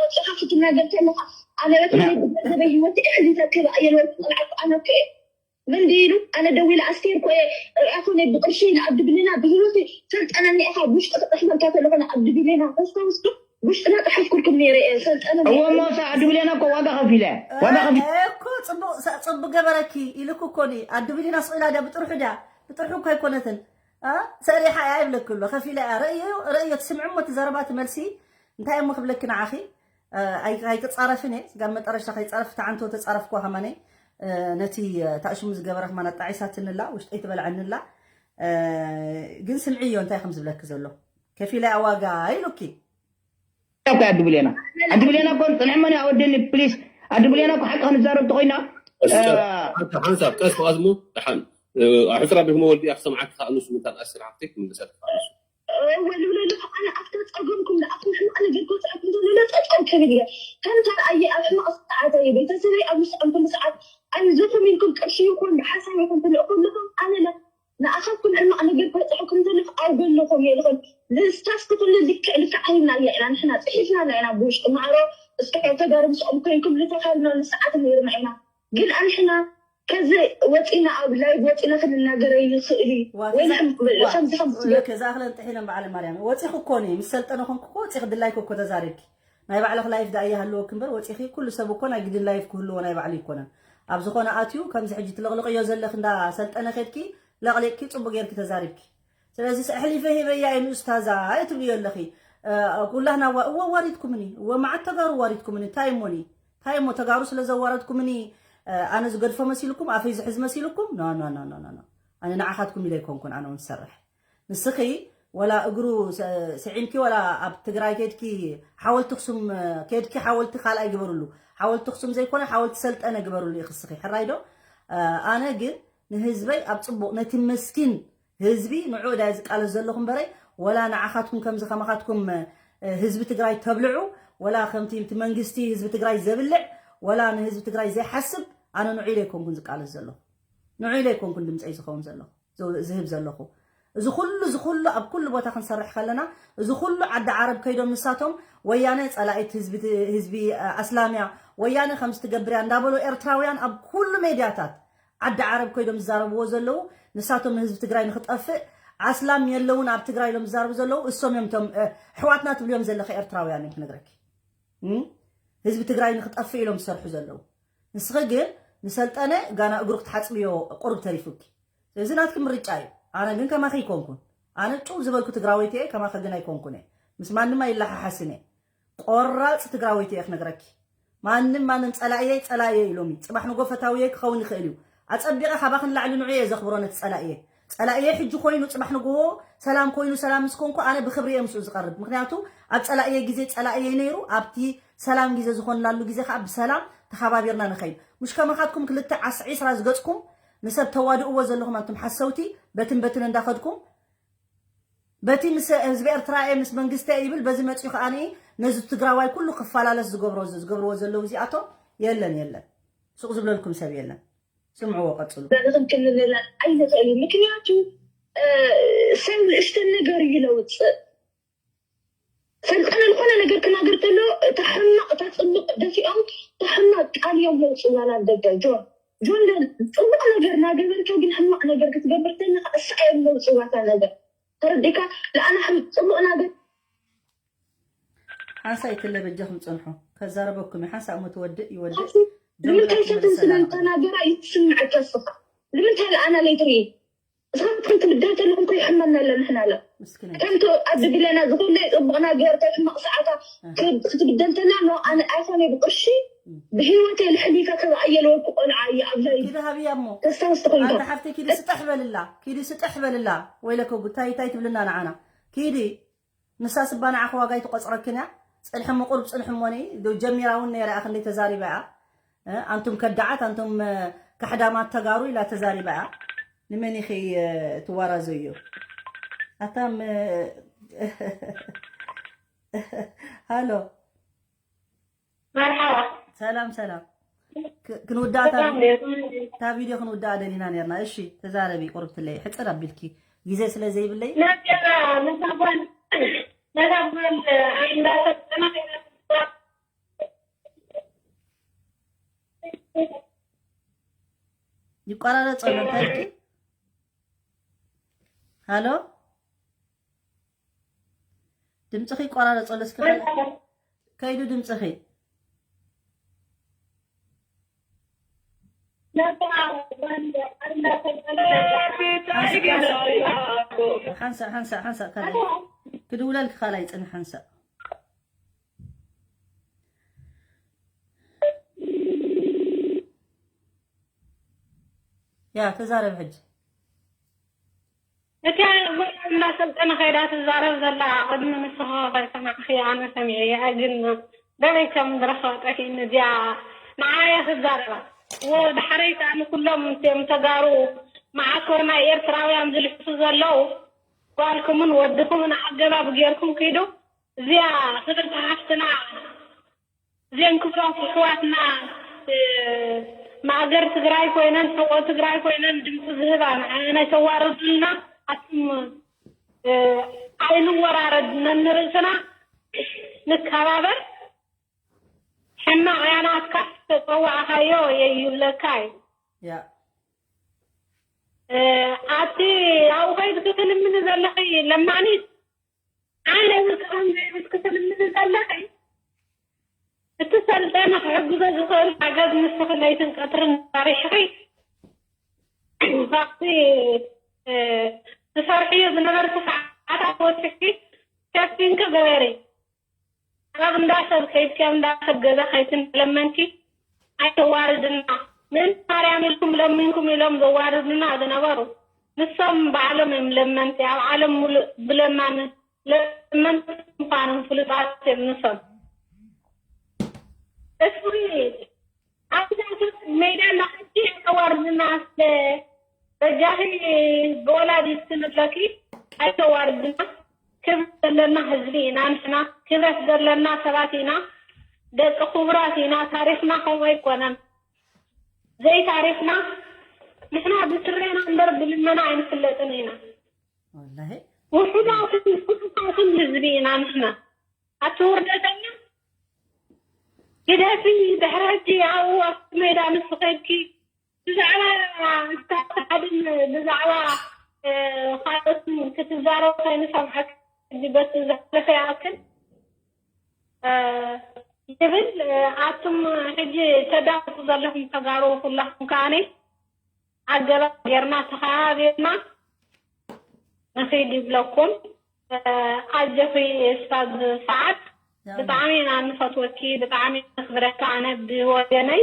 ወፅኻ ክትናገር ከለካ ኣነ በተለይ ብገንዘበይ ህይወት እሕሊ ተክብ ኣየለወት ቆልዓት ኣነክ ምንዲ ኢሉ ኣነ ደዊለ ኣስቴር ኮ ርኣኮነ ብቅርሺ ንኣብ ድብልና ብህይወት ሰልጠነኒ ኢኻ ብውሽጢ ክጥሕበልካ ከለኮነ ኣብ ድብልና ተስታውስዶ ውሽጥና ጠሓፍኩልኩም ነይረ እየ ሰልጠነ እወ ሞሳ ኣድብሌና እኮ ዋጋ ከፊለ ዋጋ ከፊለ እኮ ፅቡቅ ገበረኪ ኢልኩ እኮ ኣድብሊና ስኢላ ድያ ብጥርሑ ድያ ብጥርሑ እኮ ኣይኮነትን ሰሪሓ እያ ይብለኪ ኣሎ ከፊለ እያ ርእዮ ትስምዕሞ እቲ ዘረባ እቲ መልሲ እንታይ እሞ ክብለኪ ንዓኺ ኣይቅፃረፍን እየ ስጋብ መጠረሻ ከይፀረፍ ተዓንቶ ተፃረፍኩዋ ከማነይ ነቲ ታእሽሙ ዝገበረ ከማን ኣጣዒሳትንላ ውሽጠይ ትበልዐንላ ግን ስምዕዮ እንታይ ከም ዝብለኪ ዘሎ ከፊለ እያ ዋጋ ኢሉኪ እኮ ኣድብሌና ኣድብሌና እኮ ፅንሕመን ኣወደኒ ፕሊስ ኣድብሌና እኮ ሓቂ ክንዛረብ ተኮይና ሓንሳብ ቀስ ክኣዝሙ ደሓን ኣሕፅራ ቤክሞ ወልዲ ክሰምዓኪ ከዓ ንሱ ምንታ ኣስር ሃፍቲ ክምልሰልኪ ከዓ ንሱ ወልብለሉ ኣነ ኣብታ ፀገምኩም ንኣኹም ሕማቕ ነገር ክወፅዐኩም ዘሎ ጠጠው ክብል እየ ከምታ ኣየ ኣብ ሕማቕ ሰዓተ እየ ቤተሰበይ ኣብ ምስዖም ኩሉ ሰዓት ኣይዞኹም ኢልኩም ቅርሺ ይኹን ብሓሳብ ይኹን ትልእኹ ኣለኹም ኣነ ንኣኻትኩም ሕማቕ ነገር ክበፅሐኩም ዘሎ ኣብ ጎንኹም እየ ዝኾን ንስታስቲ ኩሉ ልክዕ ልክዕ ሂብና ኢና ኢና ንሕና ፅሒፍና ኢና ኢና ብውሽጢ ማዕሮ እስኪ ተጋሩ ምስኦም ኮይንኩም ልተኻልና ንሰዓት ነይርና ኢና ግን ኣንሕና ከዚ ወፂና ኣብ ላይቭ ወፂና ክንናገረ ይኽእል እዩ ወይ ከምዚ ከምዚ ዝኣኽለን ጥሒለን በዓለ ማርያም ወፂኺ እኮ ኒ ምስ ሰልጠነ ኮንኩ እኮ ወፂኺ ድላይኪ እኮ ተዛሪብኪ ናይ ባዕልኺ ላይፍ ደኣ ይሃልወኪ እምበር ወፂኺ ኩሉ ሰብ እኮ ናይ ግድን ላይፍ ክህልዎ ናይ ባዕሉ ይኮነን ኣብ ዝኾነ ኣትዩ ከምዚ ሕጂ ትለቕልቕዮ ዘለኺ እንዳ ሰልጠነ ኸድኪ ለቕሊቕኪ ፅቡቅ ጌርኪ ተዛሪብኪ ስለዚ ኣሕሊፈ ሂበያ እየ ንኡስታዛ እየ ትብልዮ ኣለኺ ኩላህና እወ ዋሪድኩምኒ እወ መዓት ተጋሩ ዋሪድኩምኒ እንታይ እሞኒ እንታይ እሞ ተጋሩ ስለ ዘዋረድኩምኒ ኣነ ዝገድፎ መሲልኩም ኣፈይ ዝሕዝ መሲልኩም ኖ ኖ ኖ ኖ ኣነ ንዓኻትኩም ኢለ ኣይኮንኩን ኣነ እውን ዝሰርሕ ንስኺ ወላ እግሩ ስዒምኪ ወላ ኣብ ትግራይ ከድኪ ሓወልቲ ክሱም ከድኪ ሓወልቲ ካልኣይ ግበርሉ ሓወልቲ ክሱም ዘይኮነ ሓወልቲ ሰልጠነ ግበርሉ ኢኺ ስኺ ሕራይ ዶ ኣነ ግን ንህዝበይ ኣብ ፅቡቅ ነቲ መስኪን ህዝቢ ንዑ ዳይ ዝቃለስ ዘለኹ እምበረይ ወላ ንዓኻትኩም ከምዚ ከማኻትኩም ህዝቢ ትግራይ ተብልዑ ወላ ከምቲ እቲ መንግስቲ ህዝቢ ትግራይ ዘብልዕ ወላ ንህዝቢ ትግራይ ዘይሓስብ ኣነ ንዑ ኢለ ኣይኮንኩን ዝቃለስ ዘለኹ ንዑ ኢለ ኣይኮንኩን ድምፀይ ዝኸውን ዘለኹ ዝህብ ዘለኹ እዚ ኩሉ እዚ ኩሉ ኣብ ኩሉ ቦታ ክንሰርሕ ከለና እዚ ኩሉ ዓዲ ዓረብ ከይዶም ንሳቶም ወያነ ፀላኢት ህዝቢ ኣስላምያ ወያነ ከምዚ ትገብርያ እንዳበሉ ኤርትራውያን ኣብ ኩሉ ሜድያታት ዓዲ ዓረብ ኮይዶም ዝዛረብዎ ዘለዉ ንሳቶም ንህዝቢ ትግራይ ንክጠፍእ ኣስላም የለውን ኣብ ትግራይ ኢሎም ዝዛረቡ ዘለዉ እሶም እዮም ቶም ሕዋትና ትብልዮም ዘለኺ ኤርትራውያን እዮም ክነግረኪ ህዝቢ ትግራይ ንክጠፍእ ኢሎም ዝሰርሑ ዘለዉ ንስኺ ግን ንሰልጠነ ጋና እግሩ ክትሓፅብዮ ቁሩብ ተሪፉኪ ስለዚ ናትኪ ምርጫ እዩ ኣነ ግን ከማኺ ይኮንኩን ኣነ ጭው ዝበልኩ ትግራወይቲ እየ ከማኸ ግን ኣይኮንኩን እየ ምስ ማንም ኣይለሓሓስን እየ ቆራፅ ትግራወይቲ እየ ክነግረኪ ማንም ማንም ፀላእየይ ፀላእየ ኢሎም እዩ ፅባሕ ንጎ ፈታውየይ ክኸውን ይኽእል እዩ ኣፀቢቐ ካባኽን ላዕሊ ንዑ እየ ዘኽብሮ ነቲ ፀላእየ ፀላእየ ሕጂ ኮይኑ ፅባሕ ንግሆ ሰላም ኮይኑ ሰላም ምስ ኮንኩ ኣነ ብክብሪ እየ ምስኡ ዝቐርብ ምክንያቱ ኣብ ፀላእየ ግዜ ፀላእየ ነይሩ ኣብቲ ሰላም ግዜ ዝኾንላሉ ግዜ ከዓ ብሰላም ተኸባቢርና ንኸይድ ምሽ ከማኻትኩም ክልተ ዓስ ዒስራ ዝገፅኩም ንሰብ ተዋድእዎ ዘለኹም ኣንቱም ሓሰውቲ በትን በትን እንዳኸድኩም በቲ ምስ ህዝቢ ኤርትራ እየ ምስ መንግስቲ እየ ይብል በዚ መፅኡ ከዓ ነዚ ትግራዋይ ኩሉ ክፈላለስ ዝገብሮ ዝገብርዎ ዘለዉ እዚኣቶም የለን የለን ሱቅ ዝብለልኩም ሰብ የለን ስምዕዎ ቀፅሉ ክንክልልለን ኣይንኽእል እዩ ምክንያቱ ሰብ ንእሽተን ነገር እዩ ለውፅእ ሰልጠነ ዝኾነ ነገር ክናገር ከሎ እታ ሕማቕ እታ ፅቡቕ ደፊኦም እታ ሕማቕ ቃል እዮም ለውፅእዋ ናብ ደገ ጆን ጆን ፅቡቕ ነገር ናገበርካ ግን ሕማቕ ነገር ክትገብር ከለካ እሳ እዮም ለውፅእዋ እታ ነገር ተረዲካ ለኣና ሕም ፅቡቕ ናገር ሓንሳእ ይትለ በጃኹም ፀንሑ ከዛረበኩም እዩ ሓንሳእ እሞ ትወድእ ይወድእ ንምንታይ ሰትን ስለዝተናገራ ይትስምዐካ ስኻ ንምንታይ ለኣና ለይትርኢ እስኻትኩም ትብደል ከለኹም ከይሕመና ኣሎ ንሕና ኣሎ ከምቲ ኣድግለና ዝኾነ ፅቡቕና ገርቶ ሕማቕ ሰዓታ ክትብደል ተላ ኖ ኣነ ኣይኮነ ብቅርሺ ብህይወተይ ልሕሊፈ ከም ኣየለወርቁ ቆልዓ እየ ኣብ ላይ ኪዲ ሃብያ እሞ ተስታውስ ተኾይንካ ኣንተ ሓፍተይ ኪዲ ስጥሕ በልላ ኪዲ ስጥሕ በልላ ወይለከ ጉታይ ታይ ትብልና ንዓና ኪዲ ንሳ ስባ ንዓኺ ዋጋ ይትቆፅረክን እያ ፅንሒ ምቁር ብፅንሒ እሞኒ ጀሚራ እውን ነይራ እያ ክንደይ ተዛሪባ እያ ኣንቱም ከዳዓት ኣንቱም ካሕዳማት ተጋሩ ኢላ ተዛሪባ እያ ንመን ኢኺ ትዋራዘዮ ኣታ ሃሎ መርሓባ ሰላም ሰላም ክንውዳእ እታ ቪድዮ ክንውዳእ ደሊና ነርና እሺ ተዛረቢ ቁርብትለይ ሕፅር ኣቢልኪ ግዜ ስለ ዘይብለይ ይቋራረፅ ኣሎ እንታይ ሃሎ ድምፅኺ ይቆራረፅ ኣሎ እስኪ ከይዱ ድምፅኺ ሓንሳእ ሓንሳእ ሓንሳእ ካልኣይ ክድውለልኪ ካልኣይ ፅንሕ ሓንሳእ ያ ተዛረብ ሕጂ እቲኣ ጓል እናሰልጠነ ከይዳ ትዛረብ ዘላ ቅድሚ ንስኻ ከይሰማዕኽያ ኣነ ሰሚዐያ ግን በበይ ከም ዝረኽባ ጠፊእኒ እዚኣ ንዓየ ክዛረባ እዎ ዳሕረይ ከኣ ንኩሎም እቲኦም ተጋሩ መዓኮር ናይ ኤርትራውያን ዝልሕሱ ዘለዉ ጓልኩምን ወድኹምን ኣገባብ ጌርኩም ኪዱ እዚኣ ክብርቲ ሓፍትና እዚአን ክብራት ኣሕዋትና ማእገር ትግራይ ኮይነን ሕቆ ትግራይ ኮይነን ድምፂ ዝህባ ንዓና ተዋርዱልና ኣቱም ኣይንወራረድ ነንርእስና ንከባበር ሕማቕ ያናትካ ተፀዋዕካዮ የዩለካ እዩ ኣቲ ኣብኡ ከይድኪ ትልምኒ ዘለኺ ለማኒት ኣነ ውልቅኽን ዘይብልኪ ትልምኒ ዘለኺ እቲ ሰልጠነ ክሕግዞ ዝኽእል ሓገዝ ንስኺ ለይትን ቀትርን ሰሪሕኺ ካብቲ ትሰርሕዮ ዝነበርኪ ሰዓታት ወሲኽኪ ሸፊንኪ ግበሪ ኣብ እንዳ ሰብ ከይድኪ ኣብ እንዳ ሰብ ገዛ ከይትለመንኪ ኣይተዋርድና ምእንቲ ማርያም ኢልኩም ለሚንኩም ኢሎም ዘዋርዱና ዝነበሩ ንሶም ባዕሎም እዮም ለመንቲ ኣብ ዓለም ሙሉእ ብለማን ለመንቲ ምዃኖም ፍሉጣት እዮም ንሶም እስሪ ኣብዛ ሰብ ሜዳ እንዳኸድኪ ኣይተዋርድና ስለ በጃኺ ብወላዲትኪ ንብለኪ ኣይተዋርድና ክብረት ዘለና ህዝቢ ኢና ንሕና ክብረት ዘለና ሰባት ኢና ደቂ ክቡራት ኢና ታሪኽና ከምኡ ኣይኮነን ዘይታሪኽና ንሕና ብስረና እምበር ብልመና ኣይንፍለጥን ኢና ውሑዳትን ውሑዳትን ህዝቢ ኢና ንሕና ኣቲ ውርደተኛ ግደፊ ድሕሪ ሕጂ ኣብኡ ኣብቲ ሜዳ ንሱ ከድኪ ብዛዕባ ስታትሓድን ብዛዕባ ካልኦትን ክትዛረብ ከይንሰምዐክ ሕጂ በቲ ዝሓለፈ ይኣክል ይብል ኣቱም ሕጂ ተዳምፁ ዘለኹም ተጋሩ ኩላኹም ከዓኒ ኣገባብ ጌርና ተኸባቢርና ንኺድ ይብለኩም ኣጀኺ ስታዝ ሰዓድ ብጣዕሚ ኢና ንፈትወኪ ብጣዕሚ ነኽብረካ ኣነ ብወገነይ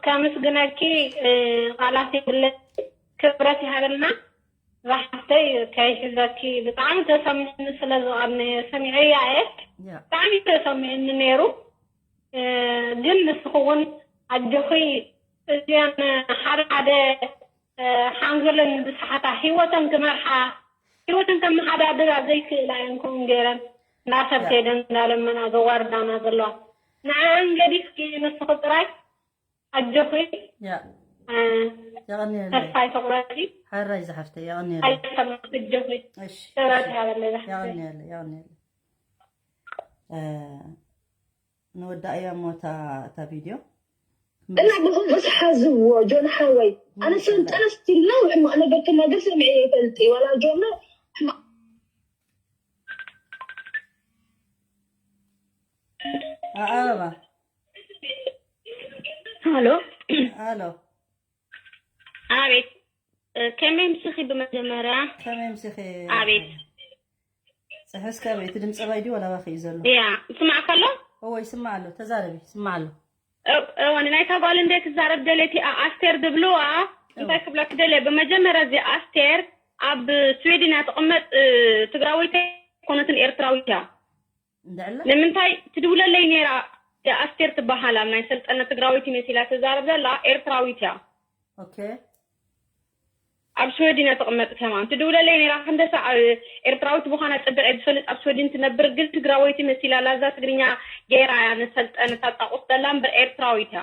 ከመስግነኪ ቃላት የብለይ ክብረት ይሃበልና ዝሓፍተይ ከይሕዘኪ ብጣዕሚ ተሰሚዕኒ ስለ ዝቐነየ ሰሚዐያ እየ ብጣዕሚ ተሰሚዕኒ ነይሩ ግን ንስኺ እውን ኣጆኺ እዚአን ሓደ ሓደ ሓንጎለን ዝሰሓታ ሂወተን ክመርሓ ሂወተን ከመሓዳድራ ዘይክእላ እየን ከምኡ ገይረን ናብ ሰብ ከይደን እንዳለመና ዘዋርዳና ዘለዋ ንዐአን ገዲፍኪ ንስኺ ጥራይ ኣጆኺ ተስፋ ኣይተቑረፂ ሓራይ ዝሓፍተይ የቐንየለይ ኣጆኺ ክብረት ይሃበለይ የቐንየለይ የቐንየለይ ንወዳእያ እሞ እታ ቪድዮ እና ብኸምኡስ ሓዝዎ ጆን ሓወይ ኣነ ሰልጠነ ስቲል ነው ሕማቕ ነገር ክናገር ሰሚዐ ይፈልጥ ዋላ ጆን ነው ኣበባ ሃሎ ሃሎ ኣቤት ከመይ ምስኺ ብመጀመርያ ከመይ ምስኺ ኣቤት ፅሕስከ ኣበይ እቲ ድምፂ ባይ ድዩ ዋላ ባኺ እዩ ዘሎ ያ ይስማዕ ከሎ እዎ ይስማዕ ኣሎ ተዛረቢ ይስማዕ ኣሎ እዋን ናይታ ጓል እንደ ክዛረብ ደለቲ ኣስቴር ድብልዋ እንታይ ክብላ ክደለ ብመጀመርያ እዚ ኣስቴር ኣብ ስዊድን እያ ትቕመጥ። ትግራወይቲ ኮነትን ኤርትራዊት እያ። ንምንታይ ትድውለለይ ነይራ? ኣስቴር ትበሃል ኣብ ናይ ሰልጠነ ትግራወይቲ መሲላ ትዛረብ ዘላ ኤርትራዊት እያ። ኣብ ስወዲን እያ ትቕመጥ ከማን ትድውለለይ ነይራ። ክንደሳ ኤርትራዊት ምዃና ጽብቕ እየ ዝፈልጥ። ኣብ ስወዲን ትነብር ግን ትግራወይቲ መሲላ ላዛ ትግርኛ ገይራ እያ ንሰልጠነ ታጣቑስ ዘላ እምበር ኤርትራዊት እያ።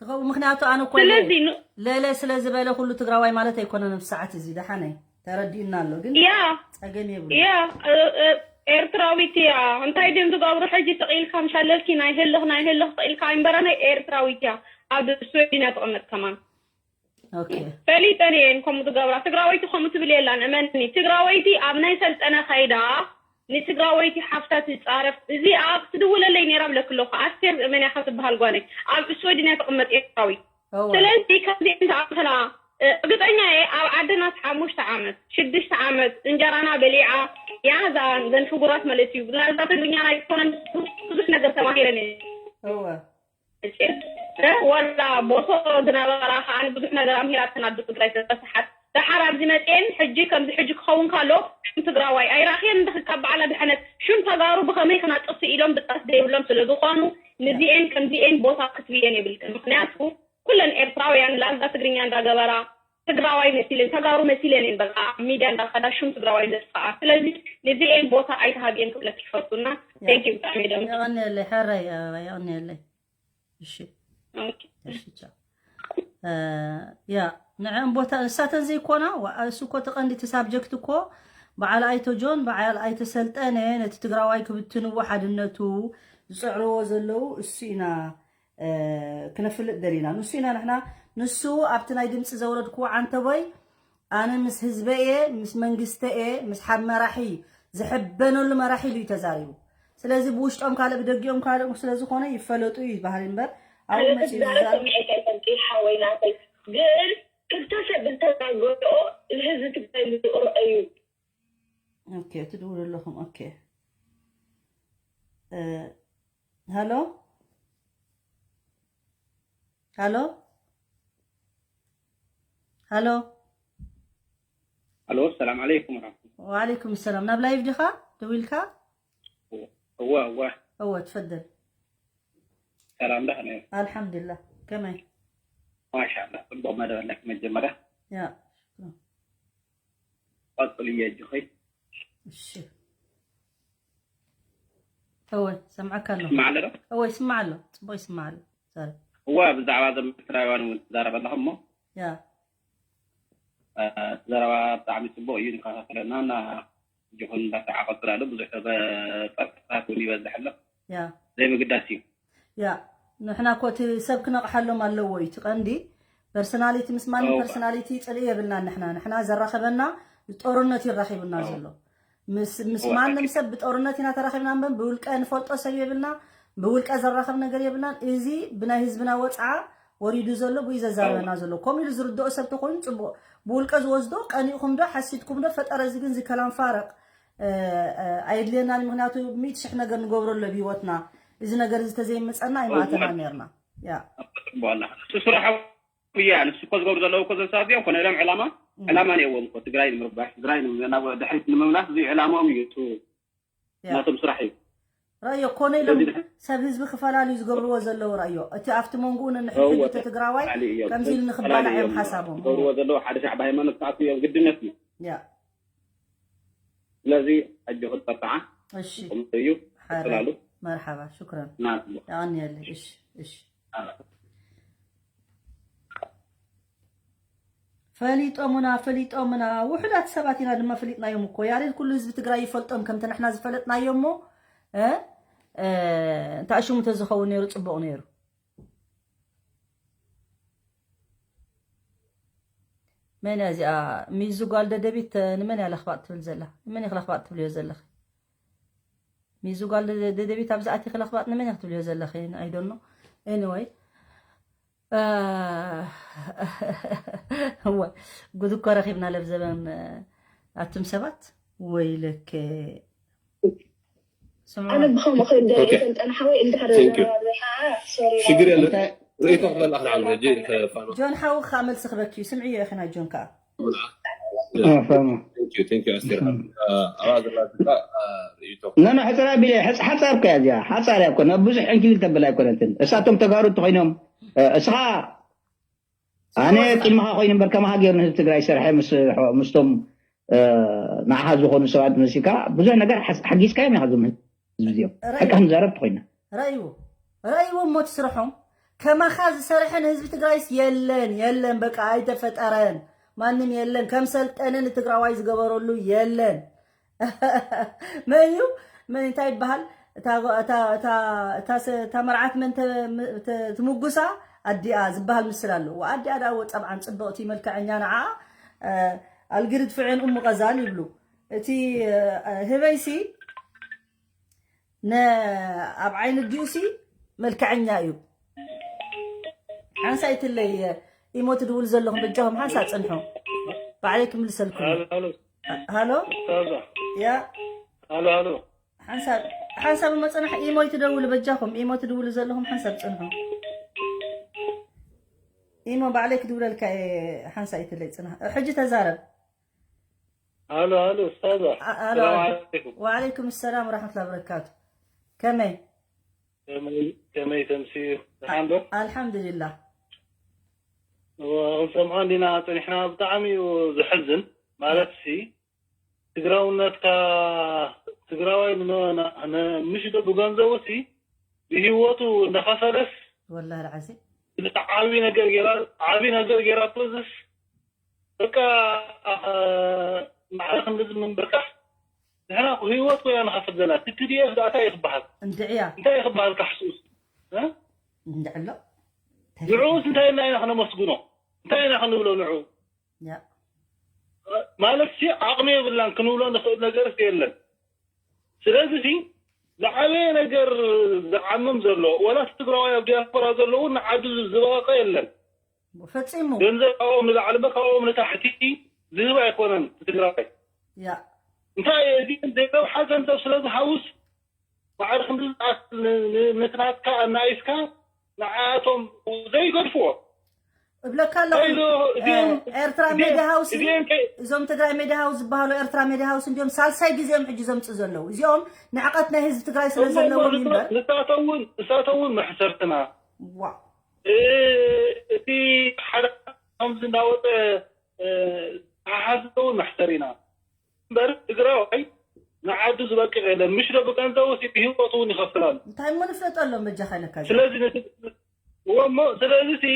ትኸው ምክንያቱ ኣነ እኮ ስለዚ ኑ- ለለ ስለ ዝበለ ኩሉ ትግራዋይ ማለት ኣይኮነን። ኣብ ሰዓት እዚ ደሓነይ ተረዲእና ኣሎ ግን ያ ጸገም የብሉ። ያ እ- እ- ኤርትራዊት እያ። እንታይ ድም ትገብሩ ሕጂ ተቕኢልካ ምሻለልኪ ናይ ህልኽ ናይ ህልኽ ተቕኢልካ ኣይምበረነ ኤርትራዊት እያ። ኣብ ስወዲን እያ ትቕመጥ ከማን ኦኬ ፈሊጠን እየን ከምኡ ትገብራ። ትግራወይቲ ከምኡ ትብል የላን እመኒ። ትግራወይቲ ኣብ ናይ ሰልጠነ ከይዳ ንትግራወይቲ ሓፍታ ትፃረፍ እዚኣ ክትድውለለይ ነይራ ብለክ ኣለኹ። ኣስቴር እመን እያ ትበሃል ጓለይ ኣብ ስወዲን እያ ትቕመጥ ኤርትራዊት። እወ ስለዚ ከምዚአን ዝኣመሰላ እርግጠኛ እየ ኣብ ዓድና ሓሙሽተ ዓመት ሽዱሽተ ዓመት እንጀራና በሊዓ ያዛ ዘን ፍጉራት ማለት እዩ። ናዛ ትግርኛና ይኮነ ብዙሕ ነገር ተማሂረን እየ እወ ወላ ቦሶ ዝነበራ ከዓ ብዙሕ ነገር ኣምሂራተን ኣዱ ትግራይ ተበሳሓት። ደሓር ኣብዚ መፅኤን ሕጂ ከምዚ ሕጂ ክኸውን ካሎ ሽም ትግራዋይ ኣይራኽየን እንድኽካብ በዓላ ድሐነት ሽም ተጋሩ ብኸመይ ክናጥፍ ኢሎም ብጣስ ዘይብሎም ስለ ዝኾኑ ንዚኤን ከምዚኤን ቦታ ክትብየን የብልክን። ምክንያቱ ኩለን ኤርትራውያን ላዛ ትግርኛ እንዳገበራ ትግራዋይ መሲለን ተጋሩ መሲለን እየን በቃ ሚድያ እንዳኸዳ ሽም ትግራዋይ ዘጥፍኣ። ስለዚ ንዚኤን ቦታ ኣይተሃብየን ክብለክ ይፈቱና። Thank you ብጣዕሚ ደም የቐንየለይ ሓራይ ኣበባ የቐንየለይ። እሺ ኦኬ። እሺ ቻው። እ፣ ያ ንዕን ቦታ እሳተን ዘይኮና ዋ- እሱ እኮ ተቐንዲ እቲ ሳብጀክት እኮ በዓል ኣይቶ ጆን በዓል ኣይተ ሰልጠነ ነቲ ትግራዋይ ክብትንዎ ሓድነቱ ዝፅዕርዎ ዘለዉ እሱ ኢና እ፣ ክነፍልጥ ደሊና ንሱ ኢና ንሕና ንሱ ኣብቲ ናይ ድምፂ ዘውረድክዎ ዓንተቦይ ኣነ ምስ ህዝበ እየ ምስ መንግስተ እየ ምስ ሓብ መራሒ ዝሕበነሉ መራሒ ኢሉ እዩ ተዛሪቡ። ስለዚ ብውሽጦም ካልእ ብደጊኦም ካልእ ስለዝኾነ ይፈለጡ እዩ ዝበሃል እምበር ኣብኡ መፂኡ ዝዛረብ ሓወይ ናተይ ግን ክልተ ሰብ እንተናገርኦ ንህዝቢ ትግራይ ምርኣዩ ኦኬ ትድውሉ ኣለኹም ኦኬ እ፣ ሃሎ ሃሎ ሃሎ ኣሎ ሰላም ዓለይኩም ወራሕመቱላህ። ወዓለይኩም ሰላም ናብ ላይቭ ዲኻ ደዊልካ እወ እወ እወ ትፈደል ሰላም ዳህ ነህ? ኣልሓምዱላ ከመይ ማሻላ ጽቡቕ መደብ ኣለክ። መጀመርያ ያ ቀጽልዮ ኣጆኺ። እሺ እወ ሰምዓካ ኣለኹ ትስማዕ ኣሎ ዶ? እወ ይስማዕ ኣሎ ጽቡቕ ይስማዕ ኣሎ ዛረብ እወ ብዛዕባ ዘም ኤርትራውያን እውን ትዛረብ ኣለኹ እሞ ያ እ፣ ዘረባ ብጣዕሚ ጽቡቕ እዩ ንከታተለና እና ጅኹን እንዳተዓ ቀጽላሉ ብዙሕ ጸጥታት እውን ይበዝሕ ኣሎ ያ ዘይምግዳስ እዩ። ያ ንሕና እኮ እቲ ሰብ ክነቕሓሎም ኣለዎ እዩ እቲ ቀንዲ ፐርሶናሊቲ ምስ ማንም እወ። ፐርሶናሊቲ ፅልኢ የብልና ንሕና ንሕና ዘራኸበና ጦርነት ይራኺቡና ዘሎ ምስ ምስ እወ፣ ማንም ሓቂ። ሰብ ብጦርነት ኢና ተራኺብና እምበር ብውልቀ ንፈልጦ ሰብ የብልና ብውልቀ ዘራኸብ ነገር የብልናን እዚ ብናይ ህዝብና ወፅዓ ወሪዱ ዘሎ ብኡ ዘዛረበና ዘሎ ከምኡ ኢሉ ዝርድኦ ሰብ ተኮይኑ ፅቡቅ ብውልቀ ዝወስዶ ቀኒእኩም ዶ ሓሲድኩም ዶ ፈጠረ እዚ ግን ዝከላም ፋረቅ እ፣ እ፣ ኣየድልየናን ምክንያቱ ሚእቲ ሽሕ ነገር ንገብሮ ኣሎ ብሂወትና እዚ ነገር እዚ ተዘይምፀና ኣይማእተና ነርና ያ ጽቡቕ ኣላ እሱ ስራሕ እያ ንሱ እኮ ዝገብሩ ዘለዉ እኮ ዘሳት እዮም ኮነ ኢሎም ዕላማ ዕላማ ነይዎም እኮ ትግራይ ንምርባሕ ትግራይ ናብ ድሕሪት ንምምላስ እዚ ዕላማኦም እዩ እሱ ያ ናቶም ስራሕ እዩ። ረእዮ ኮነ ኢሎም ሰብ ህዝቢ ክፈላልዩ ዝገብርዎ ዘለዉ ረእዮ እቲ ኣብቲ መንጎኡ ነንሕድሕድ እወ፣ እቲ ትግራዋይ ፈላልዩ እዮም። ከምዚ ኢሉ ንክባላዕ እዮም ሓሳቦም ዝገብርዎ ዘለዉ ሓደ ሻዕ ብሃይማኖት ክኣትዉ እዮም ግድነት እዩ። ያ ስለዚ ኣጆኺ ትጠጥዓ እሺ ጽቡቕ እዩ። ሓረ ቀጽላሉ መርሓባ ሽክረን እና ጽቡቕ የቐንየለይ እሺ እሺ ኣላ። ፈሊጦምና ፈሊጦምና ውሑዳት ሰባት ኢና ድማ ፈሊጥናዮም እኮ ያሬድ ኩሉ ህዝቢ ትግራይ ይፈልጦም ከምቲ ንሕና ዝፈለጥናዮ እሞ እ፣ እ፣ እንታይ ሽሙ ተዝኸውን ነይሩ ፅቡቕ ነይሩ መን እያ እዚኣ ሚዙ ጓል ደደቢት እ፣ ንመን እያ ለኽባጥ ትብል ዘላ ንመን ኢኽ ለኽባጥ ትብልዮ ዘለኺ ሚዙ ጓል ደደ- ደደቢት ኣብዚ ኣቲኺ ለኽባጥ ንመን ኢኽ ትብልዮ ዘለኺ ኣይዶኖ ኤኒወይ እወ ጉድ እኮ ረኺብና ለብዘበን ኣቱም ሰባት ወይለከ ኣነ ብኸምኡ ክብል ደልየ እየ። ሰልጠነ ሓወይ፣ እንድሕር ዘረባቢኻ ሶሪ። ሽግር የለን። እንታይ? ርእይቶ ክበላ ክልዓል ሕጂ። ፋኖ ጆን ሓውኻ መልሲ ክበኪ እዩ። ስምዕዮ ኢኺ ናይ ጆን ከኣ። ፋኖ። Thank you, thank you ኣስቴር። ኣባ ዘላትካ ርእይቶ። ኖ ኖ፣ ሕፅር ኣቢለ፣ ሕፅ- ሓፃር እኮ እያ እዚኣ። ሓፃር እያ እኮ፣ ናብ ብዙሕ ዕንክሊል ተብል ኣይኮነትን። እሳቶም ተጋሩ እንተኾይኖም፣ እስኻ ኣነ ቅድመኻ ኮይኑ እምበር ከማኻ ገይሩ ንህዝቢ ትግራይ ሰርሐ ምስ ምስቶም ንዓኻ ዝኾኑ ሰባት መሲልካ ብዙሕ ነገር ሓጊዝካዮም ኢኻ። ዞም ህዝቢ እዚኦም ሓቂ ክንዛረብ ተኮይና። ረእይዎ ረእይዎ እሞ ትስርሖም። ከማኻ ዝሰርሐ ንህዝቢ ትግራይስ የለን የለን፣ በቃ ኣይተፈጠረን። ማንም የለን። ከም ሰልጠነ ንትግራዋይ ዝገበረሉ የለን። መን እዩ? መን እንታይ ይበሃል? እታ መርዓት መን ትምጉሳ? ኣዲኣ ዝበሃል ምስል ኣለዎ። ኣዲኣ ዳኣ ጸብዓን ጽብቕቲ መልክዐኛ ንዓ ኣልግርድ ፍዕን እሙ ቀዛን ይብሉ። እቲ ህበይሲ ኣብ ዓይኒ ኣዲኡሲ መልክዐኛ እዩ። ሓንሳእ ይትለይ ኢሞ ትድውል ዘለኹም በጃኹም ሓንሳእ ጽንሑ። ባዕለይ ክምልሰልኩም። ሃሎ ሃሎ። ሃሎ። ያ። ሃሎ ሃሎ። ሓንሳብ ሓንሳብ እሞ ጽናሕ ኢሞ ይትደውሉ በጃኹም፣ ኢሞ ትድውሉ ዘለኹም ሓንሳብ ጽንሑ። ኢሞ ባዕለይ ክድውለልካ እየ፣ ሓንሳብ ይትለይ ጽናሕ። ሕጂ ተዛረብ። ሃሎ ሃሎ ኡስታዛ። ኣ- ሃሎ፣ ሰላም ሃሎ። ዓለይኩም። ወዓለይኩም ሰላም ወራሕመቱላሂ ወበረካቱ። ከመይ? ከመይ ከመይ ተምሲ? ደሓን ዶ? ኣልሓምዱሊላህ። እዋ፣ ክንሰምዖ እንዲና ጸኒሕና። ብጣዕሚ እዩ ዘሕዝን። ማለት ሲ ትግራውነትካ ትግራዋይ ን- ን- ን- ምሽ ዶ ብገንዘቡ ሲ ብህይወቱ እንዳኸፈለስ ወላሂ ልዓዚም። ዓቢ ነገር ገይራ ዓቢ ነገር ገይራ ፕሮሰስ በቃ ማዕረ ክንድዚ ምንበቃ ንሕና ህይወት ኮይና ንኸፍል ዘለና ቲፒዲኤፍ ዳእታ ይክበሃል እንድዕያ እንታይ ይክበሃል ካሕሱስ እንድዕሎ ንዕኡስ እንታይ ኢልና ኢና ክነመስግኖ እንታይ ኢና ክንብሎ ንዕኡ ያ ማለት ሲ ዓቕሚ የብላን ክንብሎ ንኽእል ነገርስ የለን። ስለዚ ሲ ዝዓበየ ነገር ዝዓምም ዘሎ ወላ እቲ ትግራዋይ ኣብ ዲያስፖራ ዘለዉ ንዓዱ ዝበቐቐ የለን። ፈጺሙ ገንዘብ ካብኦም ንላዕሊ እምበር ካብኦም ንታሕቲ ዝህብ ኣይኮነን እቲ ትግራዋይ። ያ እንታይ እዩ እዚ ዘይረብሓ ገንዘብ ስለ ዝሃውስ ማዕረ ክንዲ ዝኣክል ን- ን- ንትናትካ ኣናኢስካ ንዓቶም ዘይገድፍዎ እብለካ ኣለኹ። እንታይ ዶ እዚኦም- ኤርትራ እዚኦም- ሜድያ ሃውሲ እዚኦም ከ- እዞም ትግራይ ሜድያ ሃውስ ዝበሃሉ ኤርትራ ሜድያ ሃውስ እንዲኦም ሳልሳይ ግዜኦም ሕጂ ዘምፁ ዘለዉ እዚኦም ንዕቐት ናይ ህዝቢ ትግራይ ስለ እሞ ዘለዎም እሞ እምበር ንሳቶም እውን ንሳቶም እውን መሕሰርትና ዋ እ- እቲ ሓደ ከምዚ እናወፀ እ፣ ተሓሓዝቶ እውን መሕሰር ኢና እምበር ትግራዋይ ንዓዱ ዝበቅዕ የለን ምሽ ዶ ብገንዘቡ ሲ ብሂወቱ እውን ይኸፍላሉ እንታይ እሞ ንፍለጠሎም በጃኻ ኢለካ እዚ ስለዚ ነቲ እዎ እሞ ስለዚ ሲ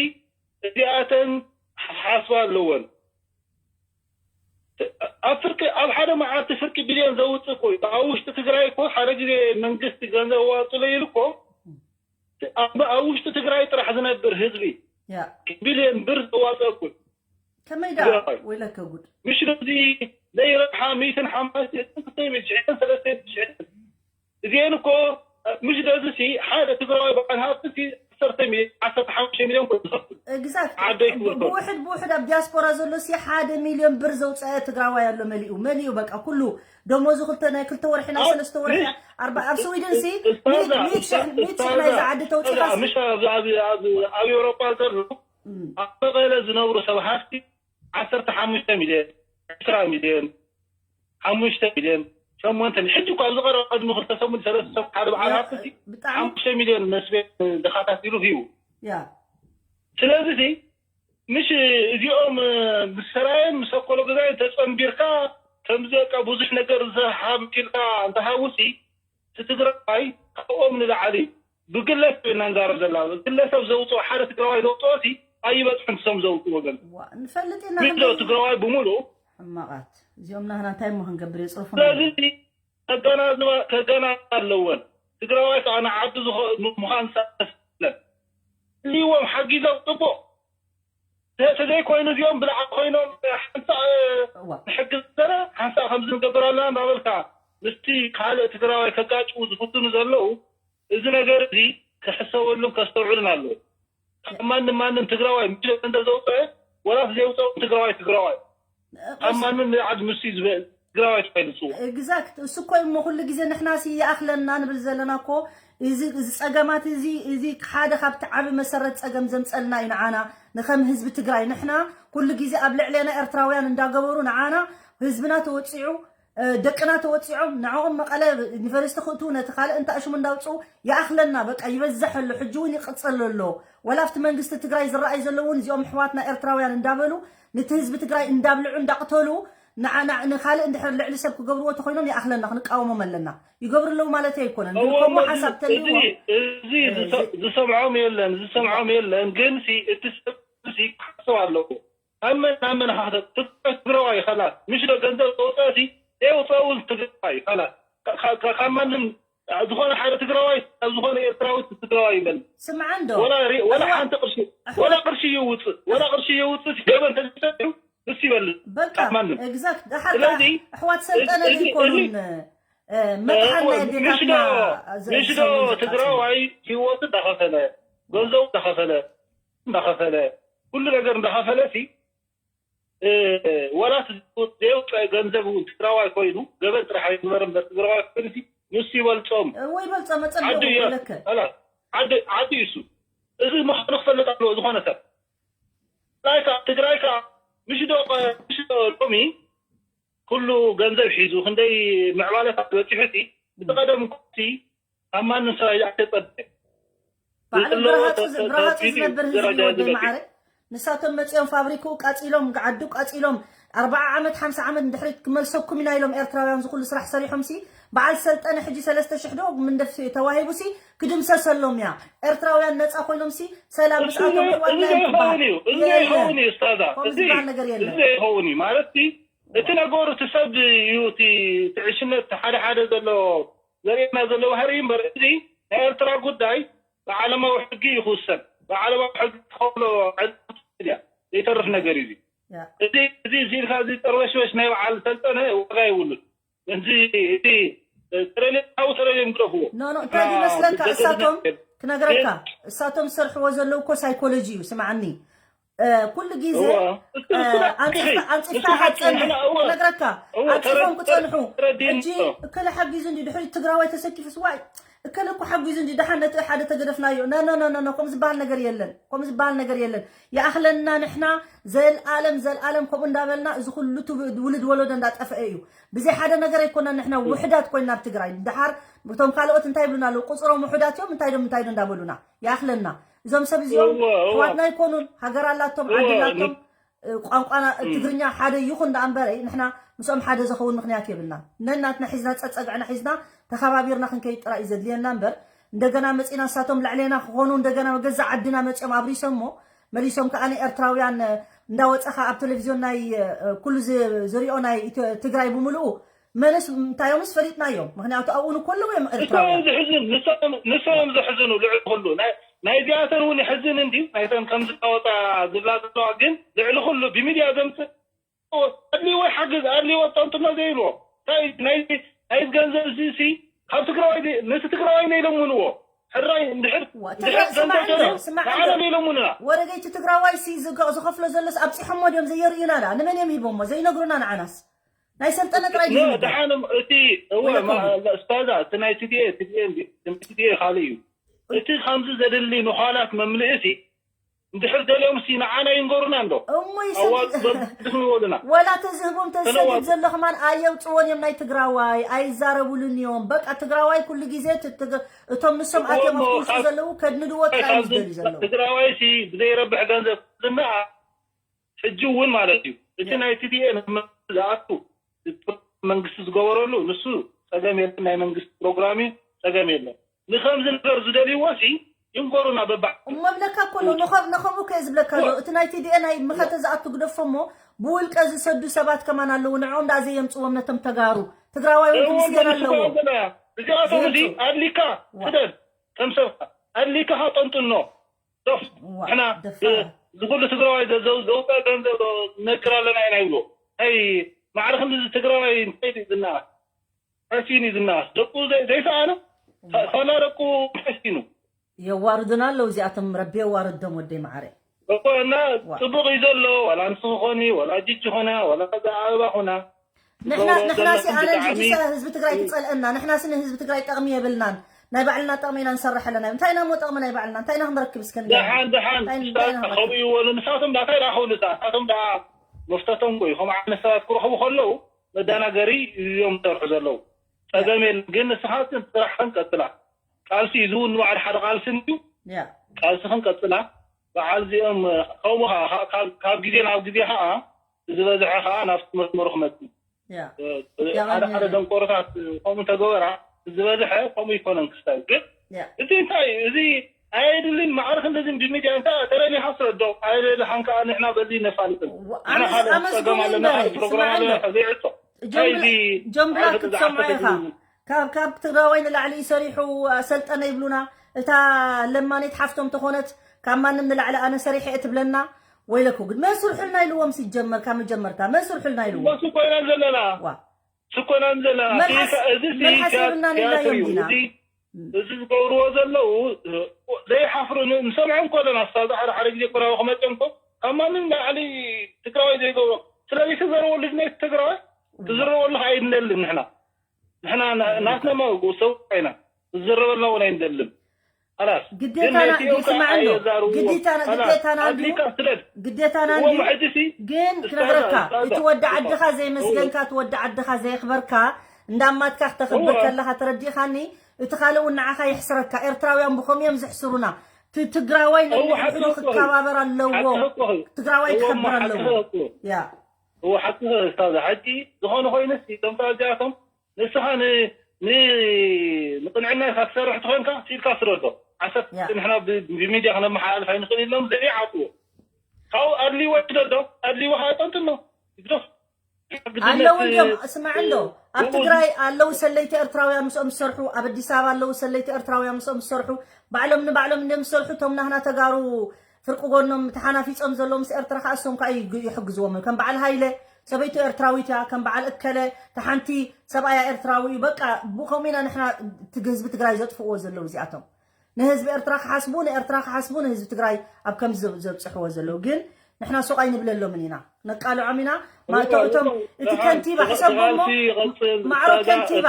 እዚኣተን ሓስባ ኣለወን ኣብ ፍርቂ ኣብ ሓደ መዓልቲ ፍርቂ ቢልዮን ዘውፅእ እኮ እዩ ኣብ ውሽጢ ትግራይ እኮ ሓደ ግዜ መንግስቲ ገንዘብ ዋፅሎ ኢሉ እኮ ኣብ ኣብ ውሽጢ ትግራይ ጥራሕ ዝነብር ህዝቢ ያ ቢልዮን ብር ዘዋፅእ እኮ እዩ ከመይ ደኣ ትግራዋይ ወይለከ ጉድ ምሽ ነዚ ዘይረብሓ ሚእትን ሓምሳን ክልተ ሚእትን ሽሕን ሰለስተ ሚእትን ሽሕን እዚአን እኮ ምሽ ነዚ ሲ ሓደ ትግራዋይ በዓል ሃብቲ ሲ ዓሰርተ ሚልዮን ዓሰርተ ሓሙሽተ ሚልዮን እኮ ዝኸፍል exactly ዓደይ ክብል ከሎ ብውሕድ ብውሕድ ኣብ ዲያስፖራ ዘሎ ሲ ሓደ ሚልዮን ብር ዘውፀአ ትግራዋይ ኣሎ መሊኡ መሊኡ በቃ ኩሉ ደሞዙ ክልተ ናይ ክልተ ወርሒ ናይ ሰለስተ ወርሒ ኣርባ ኣብ ስዊድን ሲ ሚእቲ ሽሕ ናይዚ ዓዲ ተውፂኻ ሲ ምሽ ኣብ ኤውሮጳ ዘሎ ኣብ መቐለ ዝነብሩ ሰብ ሃፍቲ ዓሰርተ ሓሙሽተ ሚልዮን ዕስራ ሚልዮን ሓሙሽተ ሚልዮን ሸሞንተ ሚልዮን ሕጂ እኳ ኣብዚ ቀረባ ቅድሚ ክልተ ሰሙን ሰለስተ ሰሙን ሓደ በዓል ሃፍቲ ሲ ሓሙሽተ ሚልዮን መስቤት ድኻታት ኢሉ ሂቡ ያ ስለዚ ሲ ምሽ እዚኦም ምስ ሰራየን ምስ ኣኮሎ ገዛይ ተጸንቢርካ ከምዚ በቃ ብዙሕ ነገር ዝሃምቲልካ እንተሃውሲ እቲ ትግራዋይ ካብኦም ንላዕሊ እዩ ብግለሰብ ኢና ንዛረብ ዘለና ግለሰብ ዘውፅኦ ሓደ ትግራዋይ ዘውፅኦ ሲ ኣይበፅሕን ሰም ዘውፅኦ ገንዘብ ንፈልጥ ኢና ምሽ ትግራዋይ ብምሉእ ሕማቓት እዚኦም ናህና እንታይ እሞ ክንገብር የፅርፉ ስለዚ ከገናዝባ ኣለወን ትግራዋይ ከዓ ንዓዱ ምዃን ሳለን እዚዎም ሓጊዞም ፅቡቅ ተዘይኮይኑ እዚኦም ብልዓ ኮይኖም ሓንሳእ ንሕግዝ ዘረ ሓንሳእ ከምዚ ንገብር ኣለና እናበልካ ምስቲ ካልእ ትግራዋይ ከጋጭዉ ዝፍትኑ ዘለዉ እዚ ነገር እዚ ክሕሰበሉን ከስተውዕሉን ኣለዎ ካብ ማንም ማንም ትግራዋይ ሚሊዮን እንተዘውፀ ወላ ዘውፀ ትግራዋይ ትግራዋይ ካብ ማንም ንዓድ ምስ ዝበል ትግራዋይ ተባሂሉ ዝፅዋዕ። Exact። እሱ እኮ እሞ ኩሉ ግዜ ንሕና ሲ ይኣኽለና ንብል ዘለና እኮ። እዚ እዚ ፀገማት እዚ እዚ ሓደ ካብቲ ዓቢ መሰረት ፀገም ዘምፀልና እዩ ንዓና። ንኸም ህዝቢ ትግራይ ንሕና ኩሉ ግዜ ኣብ ልዕሌና ኤርትራውያን እንዳገበሩ ንዓና ህዝብና ተወፂዑ ደቅና ተወፂዖም ንዕኦም መቐለ ዩኒቨርሲቲ ክእትዉ ነቲ ካልእ እንተ ኣሽሙ እንዳውፅኡ ይኣኽለና። በቃ ይበዝሕ ኣሎ፣ ሕጂ እውን ይቕፅል ኣሎ። ወላ ኣብቲ መንግስቲ ትግራይ ዝረኣይ ዘሎ እውን እዚኦም ኣሕዋትና ኤርትራውያን እንዳበሉ ነቲ ህዝቢ ትግራይ እንዳብልዑ እንዳቕተሉ ንኻልእ እንድሕር ልዕሊ ሰብ ክገብርዎ ተኮይኖም ይኣኽለና፣ ክንቃወሞም ኣለና። ይገብሩ ኣለዉ ማለት ኣይኮነን፣ ግን ከምኡ ሓሳብ ተልዎ ዝሰምዖም የለን፣ ዝሰምዖም የለን። ግን እቲ ሰብ ክሓስብ ኣለዎ። ኣብ መን ኣብ መን ሓተት ትግራዋይ ኸላስ ምሽ ዶ ገንዘብ ተወፀእሲ የውፀውን ትግራዋይ ኸላስ ካብ ማንም ዝኾነ ሓደ ትግራዋይ ኣብ ዝኾነ ኤርትራዊ ትግራዋይ ይበል። ስምዓ እንዶ ወላ ሓንቲ ቅርሺ ወላ ቅርሺ ይውፅእ ወላ ቅርሺ ይውፅእ ገበን ተሰዩ ንስ ይበል በቃ ማንም exact። ስለዚህ- ኣሕዋት ሰልጠነ ዘይኮኑን መጥሓና ምሽ ዶ ትግራዋይ ህይወቱ እንዳኸፈለ ገንዘቡ እንዳኸፈለ እንዳኸፈለ ኩሉ ነገር እንዳኸፈለ ሲ ወላ ዘይውፀ ገንዘብ እውን ትግራዋይ ኮይኑ ገበን ጥራሕ ኣይግበር እምበር ትግራዋይ ኮይኑ ሲ ንሱ ይበልፆም ወይ በልፀ መፀለዎ ዓዲ እዩ። ለከ ዓዲ እዩ እሱ። እዚ ምዃኑ ክፈልጥ ኣለዎ ዝኾነ ሰብ። ትግራይ ከዓ ትግራይ ከዓ ምሽ ዶ ምሽ ዶ ሎሚ ኩሉ ገንዘብ ሒዙ ክንደይ ምዕባለታት በፂሑ ሲ እቲ ቀደም ኮቲ ካብ ማንም ሰብ ኣይተፀበ ባዕሉ ብረሃፁ ብረሃፁ ዝነብር ህዝቢ ወደ ማዓረ ንሳቶም መፂኦም ፋብሪክኡ ቃፂሎም ዓዱ ቃፂሎም ኣርባዓ ዓመት ሓምሳ ዓመት ንድሕሪት ክመልሰኩም ኢና ኢሎም ኤርትራውያን ዝኩሉ ስራሕ ሰሪሖም ሲ በዓል ሰልጠነ ሕጂ ሰለስተ ሽሕ ዶ ምንደፍ ተዋሂቡ ሲ ክድምሰሰሎም እያ ኤርትራውያን ነፃ ኮይኖም ሲ ሰላም ምስኣቶም ሕዋትና እዮም ክበሃል ይኸውን እዩ ስታዛ ከምኡ ዝበሃል ነገር የለን ይኸውን እዩ ማለት ሲ እቲ ነገሩ እቲ ሰብ እዩ እቲ ትዕሽነት ሓደ ሓደ ዘሎ ዘርእየና ዘሎ ባህሪ እምበር እዚ ናይ ኤርትራ ጉዳይ ብዓለማዊ ሕጊ ይኽውሰን ብዓለማዊ ሕጊ ትኸፍሎ ዕድል እያ ዘይተርፍ ነገር እዩ እዚ እዚ እዚ ኢልካ እዚ ጠርበሽበሽ ናይ በዓል ሰልጠነ ዋጋ የብሉን እዚ እዚ ተረሌ ሓው ተረሌ ግደፍዎ ኖ ኖ እንታይ ይመስለካ እሳቶም ክነግረካ እሳቶም ዝሰርሕዎ ዘለዉ እኮ ሳይኮሎጂ እዩ ስምዓኒ ኩሉ ግዜ ኣንፂፍካ ሓፀን ክነግረካ ኣንፂፎም ክፀንሑ ሕጂ እከለ ሓጊዙ እንዲ ድሕሪ ትግራዋይ ተሰኪፉ ስዋይ እከለ እኮ ሓጊዙ እንዲ ደሓን ነቲ ሓደ ተገደፍናዮ ነነነነ ከም ዝበሃል ነገር የለን ከም ዝበሃል ነገር የለን ይኣኽለና ንሕና ዘልኣለም ዘልኣለም ከምኡ እንዳበልና እዚ ኩሉ ውልድ ወለዶ እንዳጠፍአ እዩ ብዘይ ሓደ ነገር ኣይኮና ንሕና ውሕዳት ኮይና ኣብ ትግራይ ድሓር እቶም ካልኦት እንታይ ይብሉና ኣለዉ ቁፅሮም ውሑዳት እዮም እንታይ ዶ እንታይ ዶ እንዳበሉና ይኣኽለና እዞም ሰብ እዚኦም ሕዋትና ኣይኮኑን ሃገር ኣላቶም ዓዲ ኣላቶም ቋንቋና ትግርኛ ሓደ ይኹን ደኣ እምበረ ንሕና ምስኦም ሓደ ዝኸውን ምክንያት የብልና ነናትና ሒዝና ፀፀግዕና ሒዝና ተኸባቢርና ክንከይድ ጥራይ እዩ ዘድልየና እምበር እንደገና መፂና ንሳቶም ልዕሌና ክኾኑ እንደገና ገዛ ዓድና መፂኦም ኣብሪሶሞ መሊሶም ከዓ ንኤርትራውያን እንዳወፀኻ ኣብ ቴሌቪዝዮን ናይ ኩሉ ዝሪኦ ናይ ትግራይ ብምልኡ መለስ እንታዮምስ ፈሊጥናዮም ምክንያቱ ኣብኡ ንኮለዉ እዮም ኤርትራውያን ዝሕዝን ንሶም ዘሕዝኑ ልዕሊ ኩሉ ናይ ቲያትር እውን ይሕዝን እንዲ ናይተን ከም ዝታወፃ ዝብላ ዘለዋ ግን ልዕሊ ኩሉ ብሚድያ ዘምፅእ ኣድልዎ ይሓግዝ ኣድልዎ ጠንጥኖ ዘይብልዎ ናይ ገንዘብ እዚ ሲ ካብ ትግራዋይ ነቲ ትግራዋይ ነይለምንዎ ሕራይ እንድሕር ንዓለም ይለምኑና ወረገይቲ ትግራዋይ ሲ ዝኸፍሎ ዘሎስ ኣብፂሖሞ ድዮም ዘየርእዩና ዳ ንመን እዮም ሂቦሞ ዘይነግሩና ንዓናስ ናይ ሰልጠነ ጥራይ ድዩ ዝነግር? ደሓን እቲ እወ ወለኮም። ማ- ስታዛ እቲ ናይ ቲዲኤ ቲዲኤ እንዲ- ቲዲኤ ካልእ እዩ እቲ ከምዚ ዘድሊ ንዃላት መምልእሲ እንድሕር ደልዮም ሲ ንዓና ይንገሩና እንዶ እሞ ይሰብ- ኣዋፅኦም ይበሉና ወላ ተዝህቦም ተሰድድ ተለዋጡ። ዘሎ ከማን ኣየውፅዎን እዮም ናይ ትግራዋይ ኣይዛረቡሉን እዮም በቃ ትግራዋይ ኩሉ ግዜ ት- ትግ- እቶም ንሶም ኣትዮም እሞ ኣብቲ ውሽጢ ካብ- ዘለዉ ከድንድዎ ጥራይ እዮም ዝደልዩ ዘለዉ ትግራዋይ ሲ ብዘይረብሕ ገንዘብ ዝና ሕጂ እውን ማለት እዩ እቲ ናይ ቲዲኤ ዝኣቱ መንግስቲ ዝገበረሉ ንሱ ፀገም የለን ናይ መንግስቲ ፕሮግራም እዩ ፀገም የለን ንከምዚ ነገር ዝደልይዎ ሲ ይንገሩና በባዕ እሞ ብለካ እኮ ኣሎ ንኸ- ንኸምኡ ከየ ዝብለካ ኣሎ እቲ ናይ ቲዲኤ ናይ መኸተ ዝኣቱ ግደፎ እሞ ብውልቀ ዝሰዱ ሰባት ከማን ኣለዉ ንዕኦም ደኣ ዘየምፅዎም ነቶም ተጋሩ ትግራዋይ እውን ክምስገን ኣለዎም እዚኣቶም እዚ ዘምፅኡ። ኣድሊካ ዋ። ስደድ ከም ሰብካ ኣድሊካ ካጠንጥኖ ዶፍ ዋ፣ ንሕና ደፋር። ዝኩሉ ትግራዋይ ዘዘው ዘውፃ ገንዘብ ነክር ኣለና ኢና ይብሎ ይ ማዕረ ክንዲ ትግራዋይ እንታይ ዝና ሓሲኒ ዝና ደቁ ዘይ- ዘይሰኣነ ሳላ ደቁ ሓሲኑ የዋርዱና ኣለዉ እዚኣቶም ረቢ የዋርዶም ወደይ ማዓረ እኮ እና ፅቡቅ እዩ ዘሎ ዋላ ንስ ክኾኒ ዋላ ጅጅ ኾና ዋላ ዛ ኣበባ ኾና ንሕና ንሕና ሲ ኣነ ጅሳ ህዝቢ ትግራይ ክጸልአና ንሕና ሲ ንህዝቢ ትግራይ ጠቕሚ የብልናን ናይ ባዕልና ጠቕሚ ኢና ንሰርሕ ኣለና እንታይ ኢና ሞ ጠቕሚ ናይ ባዕልና እንታይ ኢና ክንረክብ እስከ ንገር ደሓን ደሓን እንታይ እንታይ ኢና ክንረክብ ከምኡ ይበሉ ንሳቶም ዳ እንታይ ዳ ክብሉ ንሳቶም ዳ መፍተቶም ኮይ ከም ዓይነት ሰባት ክረኽቡ ከለዉ መደናገሪ እዮም ዝሰርሑ ዘለዉ ጸገም የለን ግን ንስኻትን ስራሕኽን ቀጽላ ቃልሲ እዚ እውን ንባዕሉ ሓደ ቃልሲ እዩ ያ ቃልስኽን ቀጽላ በዓል እዚኦም ከምኡ ካብ ግዜ ናብ ግዜ ከዓ ዝበዝሐ ከዓ ናብቲ መስመሩ ክመፅእ ሓደ ሓደ ደንቆሮታት ከምኡ እንተገበራ ዝበዝሐ ከምኡ ይኮነን ክስታይ ግን እቲ እንታይ እዩ እዚ ኣየድልን ማዕረ ክንደዚን ብሚድያ እንታ ተለሊካ ስረዶ ኣየደልኻን ከዓ ንሕና በዚ ነፋልጥን ንሕና ካልእ ፀገም ኣለና ካልእ ፕሮግራም ኣለና ዘይዕፆ ጆምብላ ክትሰምዖ ኢኻ ካብ ካብ ትግራዋይ ንላዕሊ ሰሪሑ ሰልጠነ ይብሉና እታ ለማኔት ሓፍቶም ተኾነት ካብ ማንም ንላዕሊ ኣነ ሰሪሐ እየ ትብለና ወይለኩ ግን መን ስርሑልና ኢልዎም ሲጀመር ካብ መጀመርታ መን ስርሑልና ኢልዎም እሱ ኮይና ዘለና ዋ እሱ ኮይና ዘለና መልሓስ- እዚ መልሓስ የብልናን ኢልና እዮም ዲና። እዚ ዝገብርዎ ዘለዉ ዘይሓፍሩ ንሰምዖም ከለና ስታዚ ሓደ ሓደ ግዜ ኮራዊ ክመፅኦም ኮ ካብ ማንም ላዕሊ ትግራዋይ ዘይገብሮ ስለዚ ትዘረበሉ ዝነት ትግራዋይ ትዝረበሉ ኣይንደልን ንሕና ንሕና ናትና መጉ ሰው ኢና ትዝረበልና እውን ኣይንደልን خلاص ግዴታና ይስማዕ እንዶ ግዴታና ግዴታና እንዲዩ ኣድሊካ ስደድ ግዴታና እዎም እንዲዩ ሕድሲ ግን ክነግረካ እቲ ወዲ ዓድኻ ዘይመስገንካ እቲ ወዲ ዓድኻ ዘየኽበርካ እንዳማትካ ክተኽብር ከለኻ ተረዲእኻኒ እቲ ካልእ እውን ንዓኻ የሕስረካ ኤርትራውያን ብኸምኡ እዮም ዘሕስሩና እቲ ትግራዋይ ነንሕድሕዱ ክከባበር ኣለዎ ትግራዋይ ክኸብር ኣለዎ ያ እዎ ሓቂ ስታዛ ሓቂ ዝኾነ ኮይኑስ እቶም እዚኣቶም ንስኻ ንቅንዕና ኢኻ ትሰርሕ ትኾንካ ሲልካ ስረዶ ዓሰብ ንሕና ብሚድያ ክነመሓላልፍ ኣይንኽእል ኢሎም ዘይዓፅዎ ካብኡ ኣድልዎ ይደዶ ኣድልዎ ከዓ ጠንጥሎ ይግደፍ ኣለዉ እንዲዮም ስማዕ እንዶ ኣብ ትግራይ ኣለዉ ሰለይቲ ኤርትራውያን ምስኦም ዝሰርሑ ኣብ ኣዲስ ኣበባ ኣለዉ ሰለይቲ ኤርትራውያን ምስኦም ዝሰርሑ ባዕሎም ንባዕሎም እንዲዮም ዝሰርሑ እቶም ናህና ተጋሩ ፍርቂ ጎኖም ተሓናፊፆም ዘለዉ ምስ ኤርትራ ከዓ እሶም ከዓ ይሕግዝዎም ከም በዓል ሃይለ ሰበይቱ ኤርትራዊት እያ ከም በዓል እከለ ተሓንቲ ሰብኣያ ኤርትራዊ እዩ በቃ ብከምኡ ኢና ንሕና ህዝቢ ትግራይ ዘጥፍእዎ ዘለዉ እዚኣቶም ንህዝቢ ኤርትራ ክሓስቡ ንኤርትራ ክሓስቡ ንህዝቢ ትግራይ ኣብ ከምዚ ዘብፅሕዎ ዘለዉ ግን ንሕና ሱቕ ኣይንብለሎምን ኢና ነቃልዖም ኢና ማእቶ እቶም እቲ ከንቲባ ሕሰቦሞ ማዕሮ ከንቲባ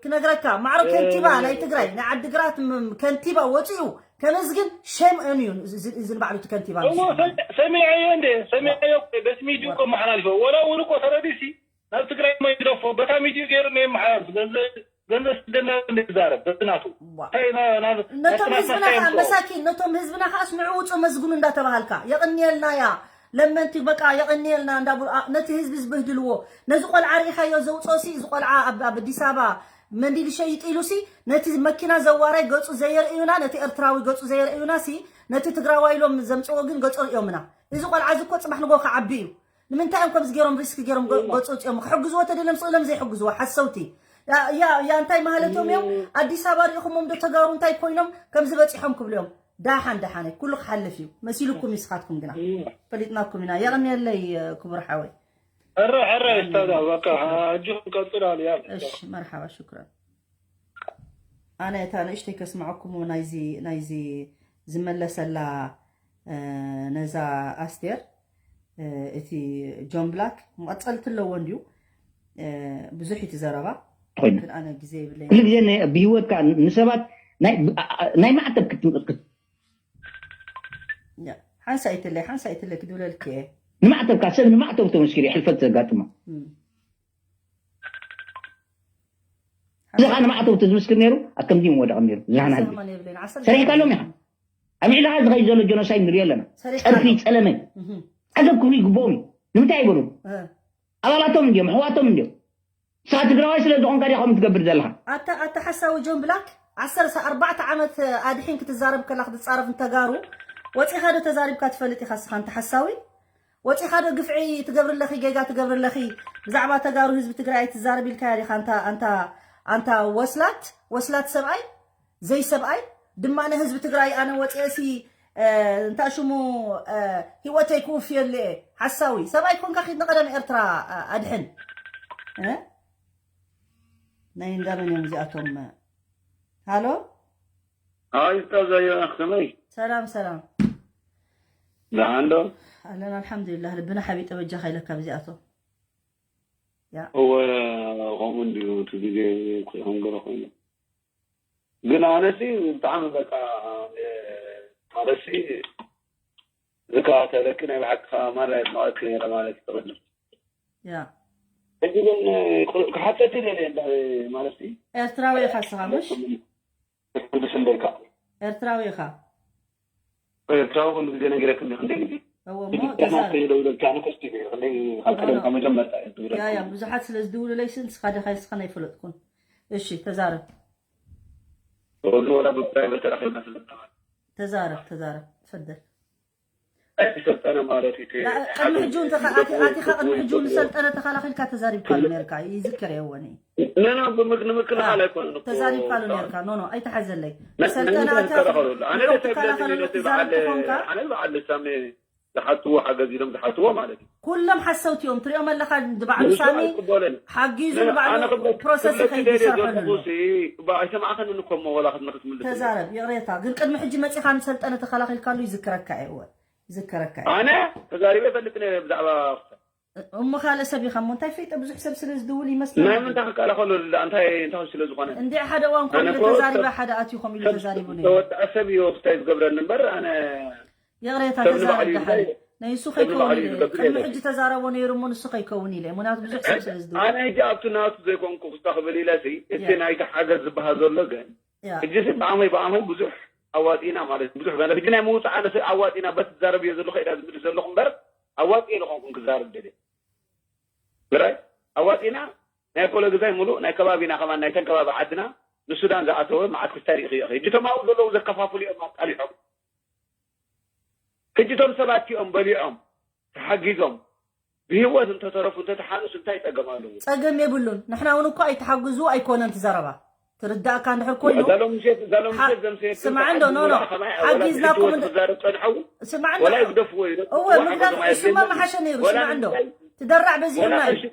ክነግረካ ማዕሮ ከንቲባ ናይ ትግራይ ናይ ዓድግራት ከንቲባ ወፂኡ ከመዝግን ሸም ኦን እዩ እዚ ንባዕሉ እቲ ከንቲባ ሰሚዐዮ እንደ ሰሚዐዮ በቲ ሚድዩ እኮ መሓላልፎ ወላ እውን እኮ ተረዲሲ ናብ ትግራይ ሞ ይግደፎ በታ ሚድዩ ገይሩ ነ መሓላልፍ ገንዘብ ስደና ይዛረብ በቲ ናቱ ነቶም ህዝብና ከዓ መሳኪን ነቶም ህዝብና ከዓ ስምዑ ውፁ መዝግኑ እንዳተባሃልካ የቕንየልና ያ ለመንቲ በቃ የቐንየልና እንዳብሉ ነቲ ህዝቢ ዝበህድልዎ ነዚ ቆልዓ ርኢኻዮ ዘውፅኦ ሲ እዚ ቆልዓ ኣብ ኣዲስ ኣበባ መንዲል ሸይጥ ኢሉ ሲ ነቲ መኪና ዘዋራይ ገፁ ዘየርእዩና ነቲ ኤርትራዊ ገፁ ዘየርእዩና ሲ ነቲ ትግራዋይ ኢሎም ዘምፅዎ ግን ገፁ ርእዮምና እዚ ቆልዓ እዚ እኮ ፅባሕ ንጎ ክዓቢ እዩ ንምንታይ እዮም ከምዚ ገይሮም ሪስክ ገይሮም ገፁ ውፅኦም ክሕግዝዎ ተደለም ስእሎም ዘይሕግዝዎ ሓሰውቲ ያ ያ እንታይ ማለቶም እዮም ኣዲስ ኣበባ ሪኢኹሞም ዶ ተጋሩ እንታይ ኮይኖም ከምዚ በፂሖም ክብሉ እዮም ዳሓን ዳሓን ኩሉ ክሓልፍ እዩ መሲልኩም ይስኻትኩም ግና ፈሊጥናኩም ኢና የቐንየለይ ክቡር ሓወይ ሕረ ሕረ እስታዛ በቃ ኣጆኹም ቀጽሉ ኣሉ ያ እሺ መርሓባ ሽክረን ኣነ እታ ንእሽተይ ከስምዐኩም ናይዚ ናይዚ ዝመለሰላ ነዛ ኣስቴር እቲ ጆን ብላክ መቐፀልቲ ኣለዎ እንድዩ ብዙሕ እቲ ዘረባ ኮይኑ ግን ኣነ ግዜ የብለይ ኩሉ ግዜ ነ- ብህይወትካ ንሰባት ናይ ብ- ኣ- ኣ- ናይ ማዕተብ ክት- ክት- ሓንሳ ይትለይ ሓንሳ ይትለይ ክድብለልክ እየ ንማዕተብካ ሰብ ንማዕተብ ተመስኪሩ ሕልፈት ዘጋጥሞ እዚ ከዓ ንማዕተብ ተዝምስክር ነይሩ ኣብ ከምዚ ምወደቐም ነይሩ ዝናህና ህዝቢ ሰማን የብለይን ዓሰርተ ሰሪሕካሎም ኢኻ ኣብ ልዕሊ ዝኸይ ዘሎ ጀኖሳይድ ንሪኦ ኣለና ፀርፊ ፀለመ ዓገብ ክብሉ ይግብኦም እዩ ንምንታይ ይበሉ ኣባላቶም እንዲዮም ኣሕዋቶም እንዲዮም ንስኻ ትግራዋይ ስለ ዝኾንካ ዲኻ ከምኡ ትገብር ዘለኻ ኣታ ኣታ ሓሳዊ ጆን ብላክ ዓሰርተ ኣርባዕተ ዓመት ኣድሒን ክትዛረብ ከላ ክትፃረፍ ንተጋሩ ወፂኻ ዶ ተዛሪብካ ትፈልጥ ኢኻ ስኻ እንተ ሓሳዊ ወፂኻ ዶ ግፍዒ ትገብሪ ኣለኺ ጌጋ ትገብሪ ኣለኺ ብዛዕባ ተጋሩ ህዝቢ ትግራይ ኣይትዛረብ ኢልካያ ዲኻ ኣንታ ኣንታ ኣንታ ወስላት ወስላት ሰብኣይ ዘይሰብኣይ ድማ ንህዝቢ ትግራይ ኣነ ወፂኤ ሲ እንታይ ሽሙ ሂወተይ ክውፍየሉ እየ ሓሳዊ ሰብኣይ ኮንካ ኪድ ንቀደም ኤርትራ ኣድሕን ናይ እንዳመን እዮም እዚኣቶም ሃሎ ኣይ ኡስታዝ ኣየና ከመይ ሰላም ሰላም ደሓን ዶ ኣለና ኣልሓምዱሊላህ ልብና ሓቢጠ በጃኻ ኢለካ ብዚኣቶም ያ እወ፣ ከምኡ እንድዩ እቲ ግዜ ክሕንገሮ ኮይኑ። ግን ኣነሲ ብጣዕሚ በቃ፣ ማለትሲ ዝከታተለኪ ናይ ብሓቂ ከኣ ማራ የድንቐኪ ነይረ ማለት ይኽእል። ያ ሕጂ ግን ክሓተኪ ደልየ እንዳ፣ ማለትሲ ኤርትራዊ ኢኻ ንስኻ ምሽ? ብስንደካ ኤርትራዊ ኢኻ? ኤርትራዊ ኩሉ ግዜ ነጊረክኒ። ክንደይ ግዜ እወ እሞ ኢትዮጵያ ተዛረብ። ናተይ ደውለልካ ንክስቲ ክንደይ ካብ ቀደም ካብ መጀመርታ እየ ዝብለካ። ያ ያ ብዙሓት ስለ ዝድውሉለይ ስን ንስኻ ዲኻ ንስኻ ኣይፈለጥኩን። እሺ ተዛረብ ወዲ ወላ ብፕራይቨት ተራኺብና ስለ ዝነበረ። ተዛረብ ተዛረብ። ተፈደል። ኣይሰልጠነ ማለት እዩ። ዳ- ቅድሚ ሕጂ እውን ተኻ- ኣቲ- ኣቲኻ ቅድሚ ሕጂ እውን ዝሰልጠነ ተኸላኺልካ ተዛሪብካሉ ነርካ ይዝክር የወኒ ነና ብምክ ንምክልኻል ኣይኮነን እኮ። ተዛሪብካሉ ነርካ ኖ ኖ ኣይተሓዘለይ ነ- ዝሰልጠነ ንምንታይ ኣትያ ትከላኸሉ? ኣነ ኢሎም ደስ ኣይብለኒ ትከላኸሉ ነቲ ትዛረብ በዓል ተኾንካ ኣነ በዓል ሳሚ ዝሓትዎ ሓገዝ ኢሎም ዝሓትዎ ማለት እዩ። ኩሎም ሓሰውቲ እዮም ትሪኦም ኣለኻ። ብዓሉ ንሱ ሳሚ ኣይቅበለን። ሓጊዙ ነ- ንባዕሉ ኣነ ክብለኪ ፕሮሰስ ክብለኪ ይኸይድ ደልየ ይሰርሐሉ ዘለኹ ኣሎ። ሲ እባ ኣይሰማዕኸንን እኮ እሞ ወላ ክትነኽስ ምልስ ተዛረብ ይቕሬታ ግን ቅድሚ ሕጂ መፂኻ ንሰልጠነ ተኸላኺልካሉ ይዝክረካ እየ እወ ይዝክረካ እየ ኣነ ተዛሪበ ይፈልጥ ነይረ ብዛዕባ እሞ ካልእ ሰብ ኢኻ እሞ እንታይ ፈይጠ ብዙሕ ሰብ ስለ ዝድውል ይመስለኒ ናይ ምንታይ ክከላኸሉ ዳ እንታይ እንታይ ስለ ዝኾነ እንዲዕ ሓደ እዋን ኣነ ኮሚለ እኮ ተዛሪበ ሰብ- ሓደ ኣትዩ ኮሚሉ ሰብ ተዛሪቡ ነይሩ ተወጣ ሰብ እዩ ክታይ ዝገብረኒ እምበር ኣነ ይቕሬታ ሰብ ንባዕሉ ተዛረብ እዩ ደሓን ዝገብር። ናይ እሱ ሰብ ንባዕሉ ከይከውን እዩ ኢለ ዝገብር ቅድሚ የለን። ሕጂ ተዛረቦ ነይሩ እሞ ንሱ ከይከውን ኢለ ምክንያቱ ብዙሕ ሰብ ስለ ዝድውል ኣነ ሕጂ ኣብቲ ናቱ ዘይኮንኩ ክስታ ክብል ኢለ ሲ እቲ ያ። ናይቲ ሓገዝ ዝበሃል ዘሎ ግን ያ ሕጂ ሲ ብኣመይ ብኣመይ ብዙሕ ኣዋፂና ማለት ብዙሕ ገንዘብ ሕጂ ናይ ምውፃእ ኣነ ሲ ኣዋፂና በቲ ትዛረብዮ ዘለኹ ኢላ ዝምልስ ዘለኹ እምበር ኣዋፂ ኢለ ኮንኩን ክዛረብ ደልየ ብራይ ኣዋፂና ናይ ኮለግዛይ ሙሉእ ናይ ከባቢና ከማን ናይተን ከባቢ ዓድና ንሱዳን ዝኣተወ መዓት ክስታይ ርኢኺ ኢኺ ሕጂ እቶም ኣብኡ ዘለዉ ዘከፋፍሉ እዮም ኣቃሊሖም ሕጂ እቶም ሰባት እቲኦም በሊዖም ተሓጊዞም ብህይወት እንተተረፉ እንተተሓንሱ እንታይ ፀገም ኣለዎ? ፀገም የብሉን። ንሕና እውን እኮ ኣይተሓግዙ ኣይኮነን ትዘረባ ትርዳእካ እንድሕር ኮይኑ ዛሎም ምሸት ዛሎም ሓ- ምሸት ዘምሰየት ስማዕ እንዶ፣ ኖ፣ ኖ። ሓጊዝናኩም እንድ- ክዛረብ ፀንሐው ስማዕ እንዶ ወላ ይግደፍዎ እዩ እወ ምክንያቱ እሱማ መሓሸ ነይሩ። ስማዕ እንዶ ትደራዕ በዚሑና እዩ።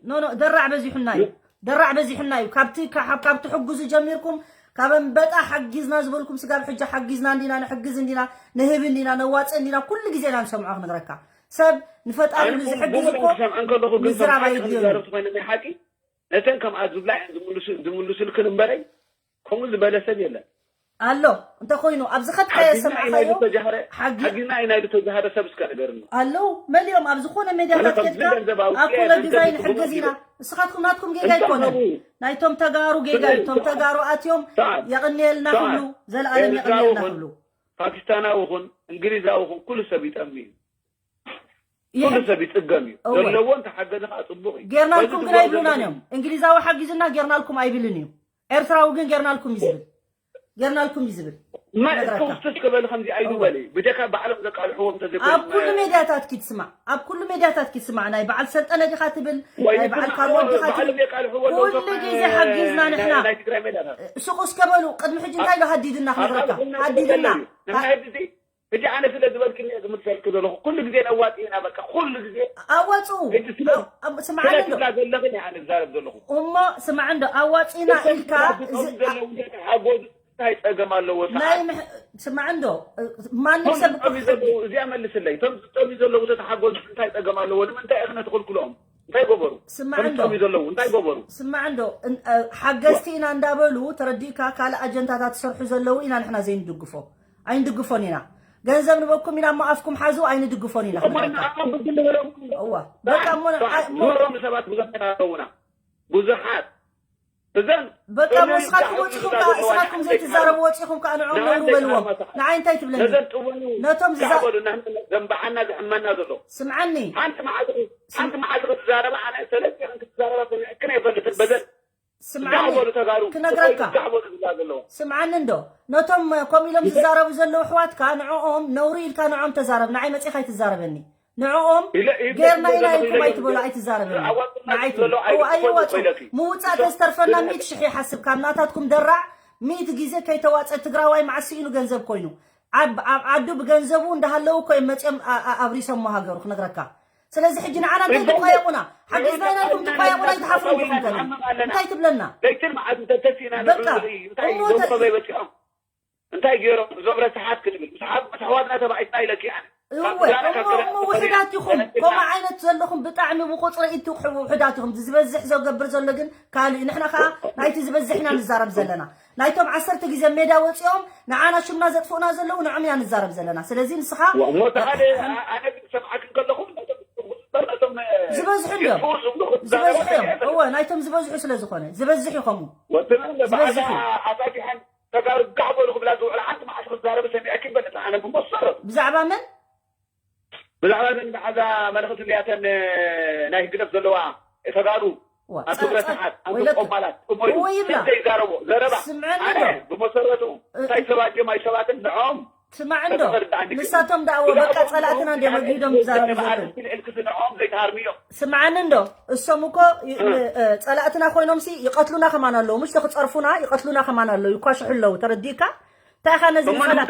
ኖ ኖ ደራዕ በዚሑና እዩ። ደራዕ በዚሑና እዩ። ካብቲ ካብ ትሕግዙ ጀሚርኩም ካብ ኣንበጣ ሓጊዝና ዝበልኩም ስጋብ ሕጂ ሓጊዝና እንዲና ንሕግዝ እንዲና ንህብ እንዲና ነዋፅእ እንዲና ኩሉ ግዜ ኢና ንሰምዖ ክነግረካ ሰብ ንፈጣሪ ንዝሕግዝ እኮ ምዝራብ ኣየድልዮን እዩ። ሓቂ ነተን ከምኣ ዝብላ እየን ዝምልሱ- ዝምልሱልክን እምበረይ ከምኡ ዝበለ ሰብ የለን። ኣሎ እንተኮይኑ ኣብ ዝኸድካዮ ሓጊዝና ኢና ሰማዕካዮ ዝተጃህረ ሓጊ ሓጊዝና ኢና ዝተጃህረ ሰብ እስከ ንገርኒ። ኣለዉ መሊኦም ኣብ ዝኾነ ሜድያታት ኣነ ኬድካ ከምዚ ገንዘብ ኣውፅኤ ኣብ ኩለ ገንዘብ ግዛይ ክህቡ ንሕግዝ ኢና። ነጊሮም። ንስኻትኩም ናትኩም ጌጋ እንታይ ኣይኮነን ክህቡ? ናይቶም ተጋሩ ጌጋ እዩ። እቶም ተጋሩ ኣትዮም ሰዓት የቕንየልና ሰዓት ክብሉ ዘለኣለም ኤርትራዊ የቕንየልና ይኹን ክብሉ ፓኪስታናዊ ይኹን እንግሊዛዊ ይኹን ኩሉ ሰብ ይጠሚ እዩ። ኩሉ ይሕን ሰብ ይፅገም እዩ። እወ። ዘለዎ እንተሓገዘ ከዓ ፅቡቕ እዩ። ጌርናልኩም በዚ ግን ዝብሎ ኣይብሉናን ዘለኹ እዮም። እንግሊዛዊ ሓጊዙና ጌርናልኩም ኣይብልን እዩ። ኤርትራዊ ግን ጌርናልኩም እዩ ዝብል ጌርናልኩም እዩ ዝብል መ- ነግረካ። እስከ ውስጥ እስከ በል ከምዚ ኣይዱ እወ። በል ብጀካ ባዕሎም ዘቃልሕዎ እንተዘይኮይኑ ኣብ ኩሉ ሜድያታት ኪትስማዕ ኣብ ኩሉ ሜድያታት ኪትስማዕ ናይ በዓል ሰልጠነ ዲኻ ትብል ወይ ናይ በዓል ይስማዕ፣ ካልኦት ዲኻ ትብል ባዕሎም የቃልሕዎ ኣለዉ ኩሉ እቶም ግዜ ናይ- ሓጊዝና ናይ- ንሕና ናይ ትግራይ ሜድያታት ሱቕ እስከ በሉ ቅድሚ ሕጂ እንታይ ዶ ሃዲድና ክነግረካ ኣብ- ኣብ- ሃዲድና ንሕና ሕጂ እዚ ሕጂ ኣነ ስለ ዝበልክኒ እየ ዝምልሰልኪ ዘለኹ ኩሉ ግዜ ነዋፂ ኢና በቃ ኩሉ ግዜ ኣዋፅኡ ሕጂ ስለ ኣው- ኣብ- ስማዕኒ እንዶ ትብላ ዘለኽን እየ ኣነ ዝዛረብ ዘለኹ እሞ ስማዕ እንዶ ኣዋፂና ኢልካ እዚ- ዘለዉ ተሓጎዙ እንታይ ፀገም ኣለዎ ናይ ሰዓት ምሕ- ስማዕ እንዶ ማንም ሰብ እኮ እቶም ዘለዉ እዚኣ መልስለይ እቶም ዝጠምዩ ዘለዉ ተተሓጎዙ እንታይ ፀገም ኣለዎ ንምንታይ ኢኽነ ትኽልክልኦም እንታይ ገበሩ ስማዕ እቶም እንዶ ዝጠምዩ ዘለዉ እንታይ ገበሩ ስማዕ እንዶ እን- እ፣ ሓገዝቲ ኢና እንዳበሉ ተረዲእካ ካልእ ኣጀንዳታት ዝሰርሑ ዘለዉ ኢና ንሕና ዘይንድግፎ ኣይንድግፎን ኢና ገንዘብ ንበኩም ኢና እሞ ኣፍኩም ሓዙ ኣይንድግፎን ኢና ክነግረካ ንኣቶም ብግሊ በሎም እዋ በቃ እሞ ኣ- እሞ ንሮም ሰባት ብዙሓት ኣለውና ብዙሓት እዘን በቃ እሞ እዘን ንስኻትኩም ዝዛረቡ ወፂኹም ከዓ ዘለዋ ንስኻትኩም ዘይትዛረቡ ወፂኹም ከዓ ንዕኦም ነውሩ በልዎም ንዓይ እንታይ ትብለኒ ነዘን ጥወኒ ነቶም ዝዛ- ዛዕበሉ ዘንባዓና ዝሕመና ዘሎ ስምዓኒ ሓንቲ መዓልቲ ሓንቲ መዓልቲ ክትዛረባ ኣነ ሰለስተ ክትዛረባ ሰሚዕክን ኣይፈልጥን በዘን ስምዓኒ ዛዕበሉ ተጋሩ ክነግረካ ዛዕበሉ ዝብላ ዘለዋ ስምዓኒ እንዶ ነቶም ከምኡ ኢሎም ዝዛረቡ ዘለዉ ኣሕዋትካ ንዕኦም ነውሪ ኢልካ ንዕኦም ተዛረብ ንዓይ መፂኻ ኣይትዛረበኒ ንዕኦም ኢለ- ኢለ- ጌርና ኢና ኢለ- ኢልኩም ኢለ- ኣይትበሉ ኣይትዛረበኒ ኣዋፅና ንዓይ ዘሎ ትብል ኣይትኾይኑ ኣይወፁ ኮይለኪ። ምውፃእ ተዝተርፈና ሚእቲ ሽሕ ይሓስብ ካብ ናታትኩም ደራዕ ሚእቲ ግዜ ከይተዋፀ ትግራዋይ መዓስ ስኢኑ ገንዘብ ኮይኑ ኣብ ኣብ ዓዱ ብገንዘቡ እንዳሃለዉ እኮ እዮም መፅኦም ኣ- ኣ- ኣብሪሶሞ ሃገሩ ክነግረካ ስለዚ ሕጂ ንዓና እንታይ ትቋየቁና ሓጊዝና ኢና ኢልኩም ትቋየቁና ኣይትሓፍሩ ዲኹም ከ እንታይ ትብለና ለይትን መዓልትን ተተሲእና በቃ። ንርኢ እንታይ እሞ ዞም ተ- ከበይ በፂሖም እንታይ ገይሮም እዞም ረስሓት ክንብል ምስ ሓ- ምስ ኣሕዋትና ተባኢስና ኢለኪ ኣነ እወ እሞ እሞ ውሕዳት ኢኹም። ከምኡ ዓይነት ዘለኹም ብጣዕሚ ብቁፅሪ እትውሕዱ ውሕዳት ኢኹም። ዝበዝሕ ዘገብር ዘሎ ግን ካልእ እዩ። ንሕና ከዓ ናይቲ ዝበዝሕ ኢና ንዛረብ ዘለና። ናይቶም ዓሰርተ ግዜ ሜዳ ወፂኦም ንዓና ሽምና ዘጥፍኡና ዘለዉ ንዖም ኢና ንዛረብ ዘለና። ስለዚ ንስኻ እሞ ሓደ ኣነ ግን ሰምዓክ ከለኹም ዝበዝሑ እንዲዮም። ዝበዝሑ እዮም። እወ ናይቶም ዝበዝሑ ስለ ዝኾነ ዝበዝሕ እዩ። ከምኡ ዝበዝሕ እዩ። ተጋሩ ጋዕ በሉ ክብላ ዝውዕላ ሓንቲ መዓልቲ ክዛረብ ሰሚዐኪ ይፈልጥ ኣነ ብመሰረቱ። ብዛዕባ መን? ብዛዕባ እዘን መዓዛ መልእኽቲ እንዲያተን ናይ ህግደፍ ዘለዋ ተጋሩ ኣንቱም ረሳሓት ኣንቱም ቆማላት እሞ እዩ ዘይዛረቦ ዘረባ ኣነ ብመሰረቱ እንታይ ሰባት እዮም ኣይሰባትን ንዖም ስማዕ እንዶ ንሳቶም ደኣ በቃ ጸላእትና እንዲዮም ኣግሂዶም ዝዛረቡ ዘለዉ። ስምዓኒ እንዶ እሶም እኮ ጸላእትና ኮይኖምሲ ይቐትሉና ከማን ኣለዉ። ምሽ ክጸርፉና ይቐትሉና ከማን ኣለዉ። ይኳሽሑ ኣለዉ። ተረዲእካ? እንታይ ኢኻ ነዚ ጸላእ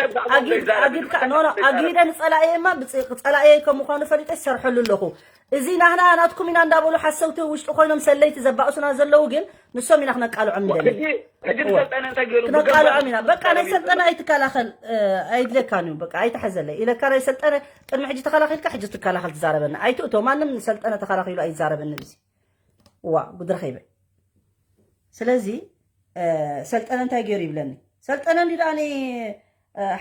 ኣጊድካ ኖ ኖ ኣጊደ ንጸላእየ እማ ጸላእየ ከም ምዃኑ ፈሊጠ ዝሰርሐሉ ኣለኹ። እዚ ናህና ናትኩም ኢና እንዳበሉ ሓሰውቲ ውሽጢ ኮይኖም ሰለይቲ ዘባእሱና ዘለዉ ግን ንሶም ኢና ክነቃልዖም ንደሊ። ክነቃልዖም ኢና። በቃ ናይ ሰልጠነ ኣይትከላኸል ኣይድለካን እዩ። በቃ ኣይትሓዘለይ ኢለካ ናይ ሰልጠነ ቅድሚ ሕጂ ተኸላኺልካ ሕጂ ትከላኸል ትዛረበኒ ኣይትእቶ። ማንም ሰልጠነ ተኸላኺሉ ኣይዛረበንን እዚ። ዋ ጉድ ረኺበ። ስለዚ ሰልጠነ እንታይ ገይሩ ይብለኒ? ሰልጠነ እንዲ ደኣ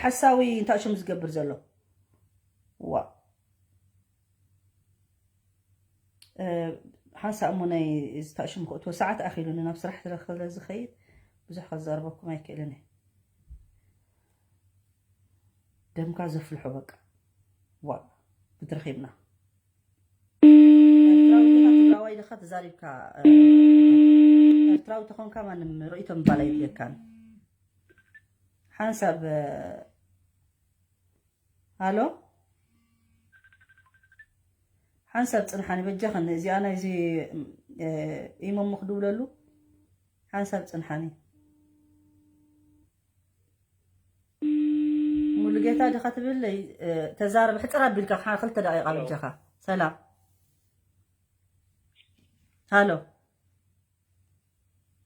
ሓሳዊ እንታይ ሽሙ ዝገብር ዘሎ? ዋ ሓንሳእ እሞ ናይ ዝተኣሽሙ ክእትዎ ሰዓት ኣኺሉኒ ናብ ስራሕ ስለ ዝኸይድ ብዙሕ ከዛርበኩም ኣይክእልን እየ። ደምካ ዘፍልሖ በቃ ዋ ክትረኺብና ኤርትራዊ ዲኻ ትግራዋይ ዲኻ ተዛሪብካ ኤርትራዊ ተኾንካ ማንም ርእይቶ ምባል ኣይድልየካን ሓንሳብ ሃሎ ሓንሳብ ፅንሓኒ በጃኽን እዚኣ ናይዚ ኢሞ ምክድውለሉ ሓንሳብ ፅንሓኒ ሙሉጌታ ዲኻ ትብል ተዛረብ ሕፅር ኣቢልካ ክልተ ደቂቃ በጃኻ ሰላም ሃሎ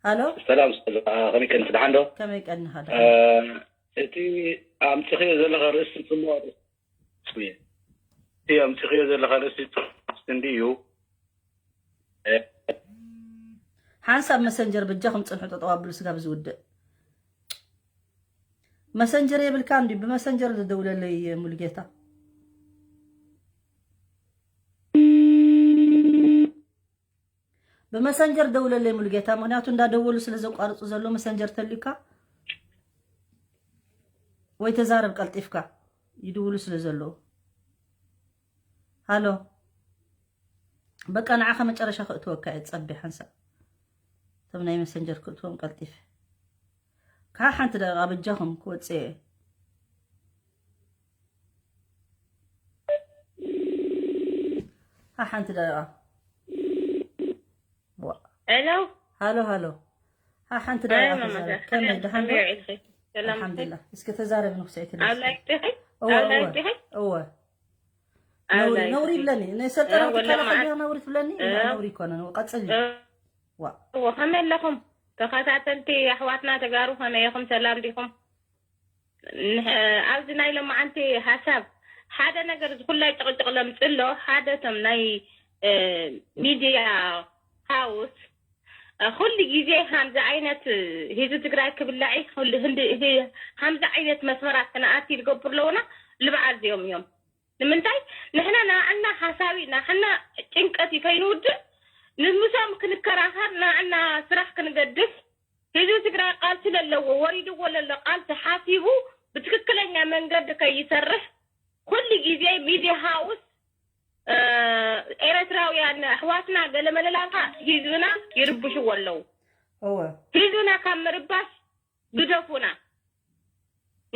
ሃሎ ሰላም ከመይ ቀንኺ ደሓን ዶ ከመይ ቀንኻ ደሓን እቲ ኣምፅኽዮ ዘለኻ ርእሲ ፅቡቕ ርእሲ እቲ ኣምፅኽዮ ዘለኻ ርእሲ ፅቡቕ እንድዩ ሓንሳብ መሰንጀር በጃኹም ፅንሑ ጠጠው ኣብሉ ስጋብ ዝውድእ መሰንጀር የብልካ እንዲ ብመሰንጀር ዝደውለለይ ሙሉጌታ ብመሰንጀር ደውለለይ ሙሉጌታ ምክንያቱ እንዳደወሉ ስለ ዘቋርፁ ዘሎ መሰንጀር ተልዩካ ወይ ተዛረብ ቀልጢፍካ ይድውሉ ስለ ዘለዉ ሃሎ በቃ ንዓኻ መጨረሻ ክእትወካ እየ ፀቢ ሓንሳብ እቶም ናይ መሰንጀር ክእትዎም ቀልጢፍ ከዓ ሓንቲ ደቂቃ በጃኹም ክወፅእ እየ ሓንቲ ደቂቃ ሄሎ ሃሎ ሃሎ ሓንቲ ደቂቃ ክዛረብ ከመይ ደሓን ዶ ኣልሓምዱሊላህ እስኪ ተዛረቢ ንኩሰይቲ እወ እወ ነውሪ ይብለኒ ናይ ሰልጠና ክትከላኸል ነውሪ ትብለኒ ነውሪ ይኮነ ቀፅሊ ዋ ከመይ ኣለኹም ተኸታተልቲ ኣሕዋትና ተጋሩ ከመይ ኢኹም ሰላም ዲኹም ኣብዚ ናይ ሎማዓንቲ ሓሳብ ሓደ ነገር ዝኩላይ ጭቕጭቕ ለምፅሎ ሓደ ቶም ናይ ሚድያ ሃውስ ኩሉ ግዜ ሃምዚ ዓይነት ህዝቢ ትግራይ ክብላዕ ሃምዚ ዓይነት መስመራት ክነኣቲ ዝገብሩ ኣለውና ልብዓት እዚኦም እዮም ንምንታይ ንሕና ንዓና ሓሳብ ኢና ሕና ጭንቀት እዩ ከይንውድእ ንምሶም ክንከራኸር ንዓና ስራሕ ክንገድፍ ህዝቢ ትግራይ ቃልሲ ለለዎ ወሪድዎ ለሎ ቃልሲ ሓሲቡ ብትክክለኛ መንገዲ ከይሰርሕ ኩሉ ግዜ ሚድያ ሃውስ ኤረትራውያን ኣሕዋትና ገለ መለላካ ህዝብና ይርብሽዎ ኣለዉ ህዝብና ካብ ምርባሽ ግደፉና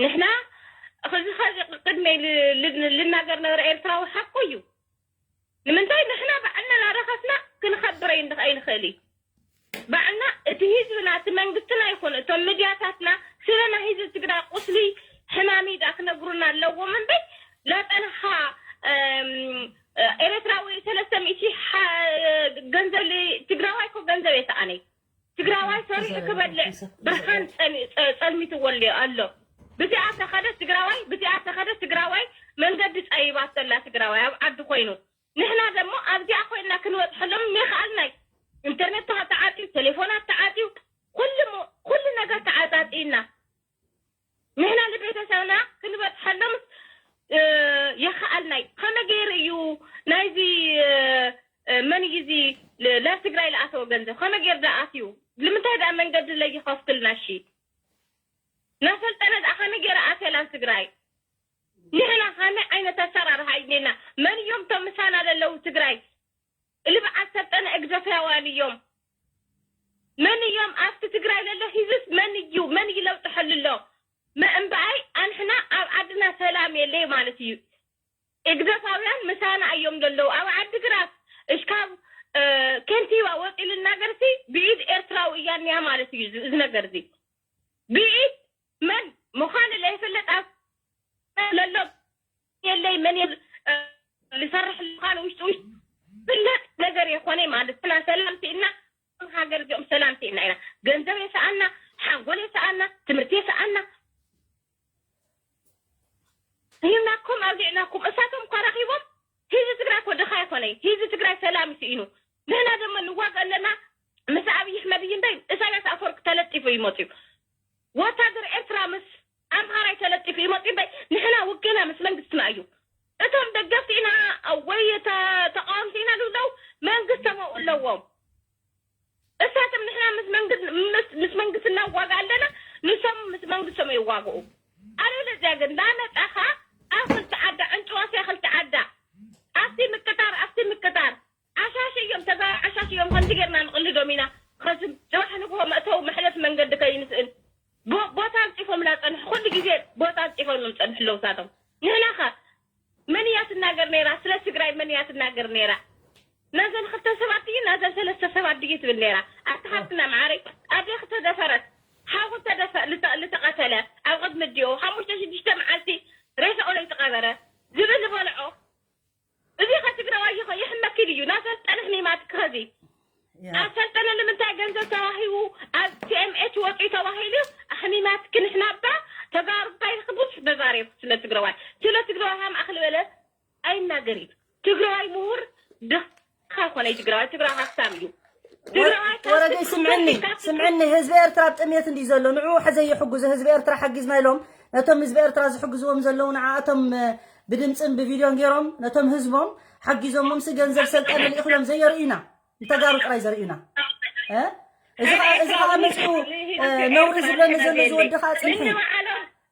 ንሕና እዚ ኸዚ ቅድመይ ልናገር ነበረ ኤርትራዊ ሓቁ እዩ ንምንታይ ንሕና ባዕልና ናረኸስና ክንኸብር ኣይንኽእል እዩ ባዕልና እቲ ህዝብና እቲ መንግስትና ይኹን እቶም ሚድያታትና ስለ ናይ ህዝቢ ትግራይ ቁስሊ ሕማም እዩ ደኣ ክነግሩና ኣለዎም እምበይ ላፀንኻ ኤረትራዊ ሰለስተ ሚእቲ ገንዘብ ትግራዋይ እኮ ገንዘብ የሰኣነይ ትግራዋይ ሰሪሑ ክበልዕ ብርሃን ፀልሚትዎ ኣሎ ብዚኣ ተኸደ ትግራዋይ ብዚኣ ተኸደ ትግራዋይ መንገዲ ጸይባት ዘላ ትግራዋይ ኣብ ዓዲ ኮይኑ፣ ንሕና ደሞ ኣብዚኣ ኮይንና ክንበጽሐሎም የኽኣልና እዩ። ኢንተርኔት ተዓ- ተዓጽዩ፣ ቴሌፎናት ተዓጽዩ፣ ኩሉ ሞ- ኩሉ ነገር ተዓጻጺና ንሕና ንቤተሰብና ክንበጽሐሎም እ፣ የኽኣልና እዩ። ከመይ ገይሩ እዩ ናይዚ እ፣ እ፣ መን እዩ እዚ ል- ናብ ትግራይ ለኣተወ ገንዘብ ከመይ ገይሩ ደኣ ኣትዩ? ንምንታይ ደኣ መንገዲ ለይኸፍትልና? እሺ ናሰልጠነ ደኣ ከመይ ገይሩ ኣትየ ናብ ትግራይ? ንሕና ከመይ ዓይነት ኣሰራርሓ እዩ እኒኤና? መን እዮም እቶም ምሳና ዘለዉ ትግራይ? እልብዓት ሰልጠነ እግደፍያዋን እዮም። መን እዮም ኣብቲ ትግራይ ዘሎ ህዝብስ መን እዩ? መን እዩ ለውጢ ሐሉ ኣሎ? መ- እምበኣይ ኣንሕና ኣብ ዓድና ሰላም የለይ ማለት እዩ። እግደፋውያን ምሳና እዮም ዘለዉ ኣብ ዓዲ ግራት። እሽካብ እ፣ ከንቲባ ወፂኡ ልናገርሲ ብኢድ ኤርትራዊ እያ እኒያ ማለት እዩ። እዚ እዚ ነገር እዚ ብኢድ መን ምዃኑ ለይፍለጥ ኣብ ለሎ የለይ መን የብ- እ፣ ዝሰርሕ ምዃኑ ውሽጢ ውሽጢ ፍለጥ ነገር የኾነ ማለት ኢና። ሰላም ስኢና ሃገር እዚኦም ሰላም ስኢና ኢና። ገንዘብ የሰኣና፣ ሓንጎል የሰኣና፣ ትምህርቲ የሰኣና። ሂብናኩም ኣውዲዕናኩም እሳቶም እኳ ረኺቦም ህዝቢ ትግራይ እኮ ድኻ ይኾነ ህዝቢ ትግራይ ሰላም ስኢኑ። ንሕና ደሞ ንዋጋ ኣለና ምስ ኣብይ ኣሕመድ እዩ እምበይ ኢሳያስ ኣፈወርቂ ተለጢፉ ይመፅዩ። ወታደር ኤርትራ ምስ ኣምሃራይ ተለጢፉ ይመፅዩ እምበይ ንሕና ውግና ምስ መንግስትና እዩ። እቶም ደገፍቲ ኢና ወይ ተ- ተቃወምቲ ኢና ዝብለው መንግስቶም ኣብኡ ኣለዎም። እሳቶም ንሕና ምስ መንግስት ምስ- ምስ መንግስቲ እናዋጋ ኣለና ንሶም ምስ መንግስቶም ይዋግኡ። ኣለበለዚያ ግን ላመፃኻ ኣብ ክልተ ዓዳ ዕንጭዋሲ ክልተ ዓዳ ኣብቲ ምቅጣር ኣብቲ ምቅጣር ዓሻሽ እዮም ተጋሩ ዓሻሽ እዮም ከምዚ ጌርና ንቕልዶም ኢና። ከዚ ፅባሕ ንግሆ መእተዊ መሕለፍ መንገዲ ከይንስእን ቦ- ቦታ ኣንፂፎምና ፀንሑ ኩሉ ግዜ ቦታ ኣንፂፎም እዮም ፀንሑ ኣለዉ እሳቶም። ንሕናኸ መን እያ ትናገር ነይራ? ስለ ትግራይ መን እያ ትናገር ነይራ? ናዘን ክልተ ሰባት ድዩ ናዘን ሰለስተ ሰባት ድዩ ትብል ነይራ? ኣቲ ሓፍትና መዓረይ ኣዴኺ ተደፈረት፣ ሓውኺ ተደፈ- ልተ- ልተቐተለ ኣብ ቅድሚ ኣዲኡ ሓሙሽተ ሽዱሽተ መዓልቲ ሬሳኡ ለይተቐበረ ዝብል ዝበልዖ እዚ ከትግራዋይ ይኸ ይሕመኪ ድዩ ናዘን ጠንሕ ሚማትኪ ኸዚ ኣሰልጠነ ንምንታይ ገንዘብ ተዋሂቡ ኣብ ቲ ኤም ኤች ወፂኡ ተባሂሉ ኣሕሚማትኪ ንሕና እባ ተጋሩ እንታይ ንኽብፁ ተዛሬብ ስለ ትግራዋይ ስለ ትግራዋይ ሃም ኣኽሊ በለ ኣይናገር እዩ ትግራዋይ ምሁር ድኻ ኮነ ትግራዋይ ትግራዋይ ሃብታም እዩ ትግራዋይ ካብ ወረደይ ስምዕኒ ስምዕኒ ህዝቢ ኤርትራ ኣብ ጥሜት እንዲ ዘሎ ንዑ ሐዘ ይሕጉዙ ህዝቢ ኤርትራ ሓጊዝና ኢሎም ነቶም ህዝቢ ኤርትራ ዝሕግዝዎም ዘለዉ ንዓኣቶም ብድምፅን ብቪድዮን ገይሮም ነቶም ህዝቦም ሓጊዞሞምሲ ገንዘብ ሰልጠነ ልኢኽሎም ዘየርእዩና ንተጋሩ ጥራይ ዘርእዩና እዚ ከዓ መፅኡ ነውሪ ዝብለኒ ዘሎ ዝወዲ ከዓ ፅንሒ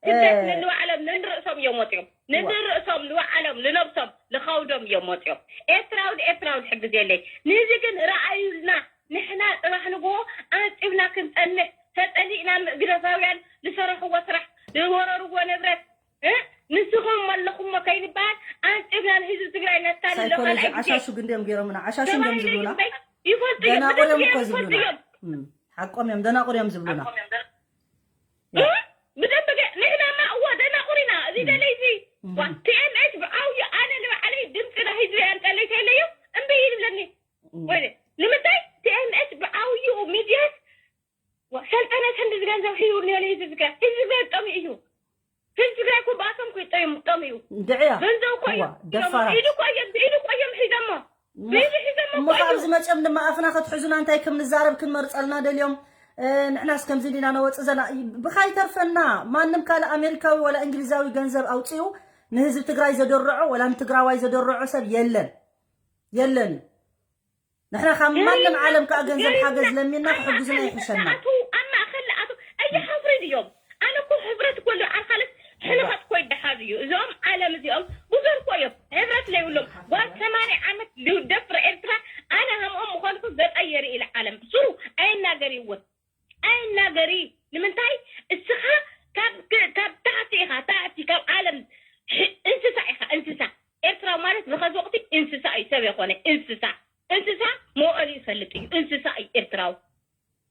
ስደት ንንባዕሎም ንንርእሶም እዮም ወፂኦም ንንርእሶም ንባዕሎም ንነብሶም ንኸውዶም እዮም ወፂኦም ኤርትራዊ ንኤርትራዊ ዝሕግዝ የለይ ንዚ ግን ረኣዩልና ንሕና ፅባሕ ንግሆ ኣንፂብና ክንፀንሕ ተፀሊእና ግደፋውያን ዝሰረሕዎ ስራሕ ዝወረርዎ ንብረት ንስኹም ኣለኹሞ ከይንበሃል ኣንፂብና ንህዝቢ ትግራይ ነታልሎ ሳይኮሎጂ ካልኣይ ግዜ ዓሻሹ ግንድዮም ገይሮምና ዓሻሹ እንድዮም ተባሂሉ ዝብሉና ይግበይ ይፈልጡ እዮም ደናቑር እዮም እኮ ብደንብ ዝብሉና ይፈልጡ እዮም እም፣ ሓቆም እዮም ደናቑር እዮም ዝብሉና እ? ብደንብ ገ- ንሕናማ እዎ ደናቑር ኢና እዚ ደለይ እዚ ዋ፣ ቲ ኤም ኤች ብዓብዩ ኣነ ንባዕለይ ድምፂ ናይ ህዝቢ ኣንጠለይ ተለዩ እምቢ ይብለኒ ወይኔ ንምንታይ ቲ ኤም ኤች ብዓብዩ ሚድያስ ሰልጠነ ክንዲ ዝገንዘብ ሒቡ እኒኦ ንህዝቢ ትግራይ ህዝቢ ትግራይ ጠሚኡ እዩ ህዝቢ ትግራይ እኮ ብኣቶም እኮ ጠሚኡ ጠሚኡ እንድዕያ ገንዘብ እኮ እዩ እዋ፣ ደፋራት። ኢዱ እኮ እዮም ኢዱ እኮ እዮም ሒዘሞ ብኢዱ ሒዘሞ እሞ እኮ ካብ እዩ ዝመፅኦም ድማ ኣፍና ክትሕዙና እንታይ ከም ንዛረብ ክንመርፀልና ደልዮም እ፣ ንሕናስ ከምዚ ዲና ነወፅእ ዘላ ብካይተርፈና ማንም ካልእ ኣሜሪካዊ ወላ እንግሊዛዊ ገንዘብ ኣውፅኡ ንህዝቢ ትግራይ ዘደርዖ ወላ ንትግራዋይ ዘደርዖ ሰብ የለን የለን እዩ ንሕና ካብ ማንም ዓለም ከዓ ገንዘብ ሓገዝ ለሚና ክሕግዙና ይሕሸና ኣቱ ኣብ ማእኸል ኣቱ ኣይሓፍሪ ድዮም ኣነ እኮ ሕብረት እኮ ኣለዉ ዓርካለት ሕልኸት እኮ ይደሓዙ እዩ እዚኦም ዓለም እዚኦም ብዙር እኮ እዮም ሕብረት ለይብሎም ጓል ሰማንያ ዓመት ዝውደፍር ኤርትራ ኣነ ከምኦም ምኾንኩ ገፀ የርኢ ኢለ ዓለም ብስሩ ኣይናገር ይወት ኣይናገሪ ንምንታይ እስኻ ካብ ካብ ታሕቲ ኢኻ ታሕቲ ካብ ዓለም እንስሳ ኢኻ እንስሳ ኤርትራዊ ማለት ብኸዚ ወቅቲ እንስሳ እዩ ሰብ የኮነ እንስሳ እንስሳ መውዐሉ ይፈልጥ እዩ እንስሳ እዩ ኤርትራዊ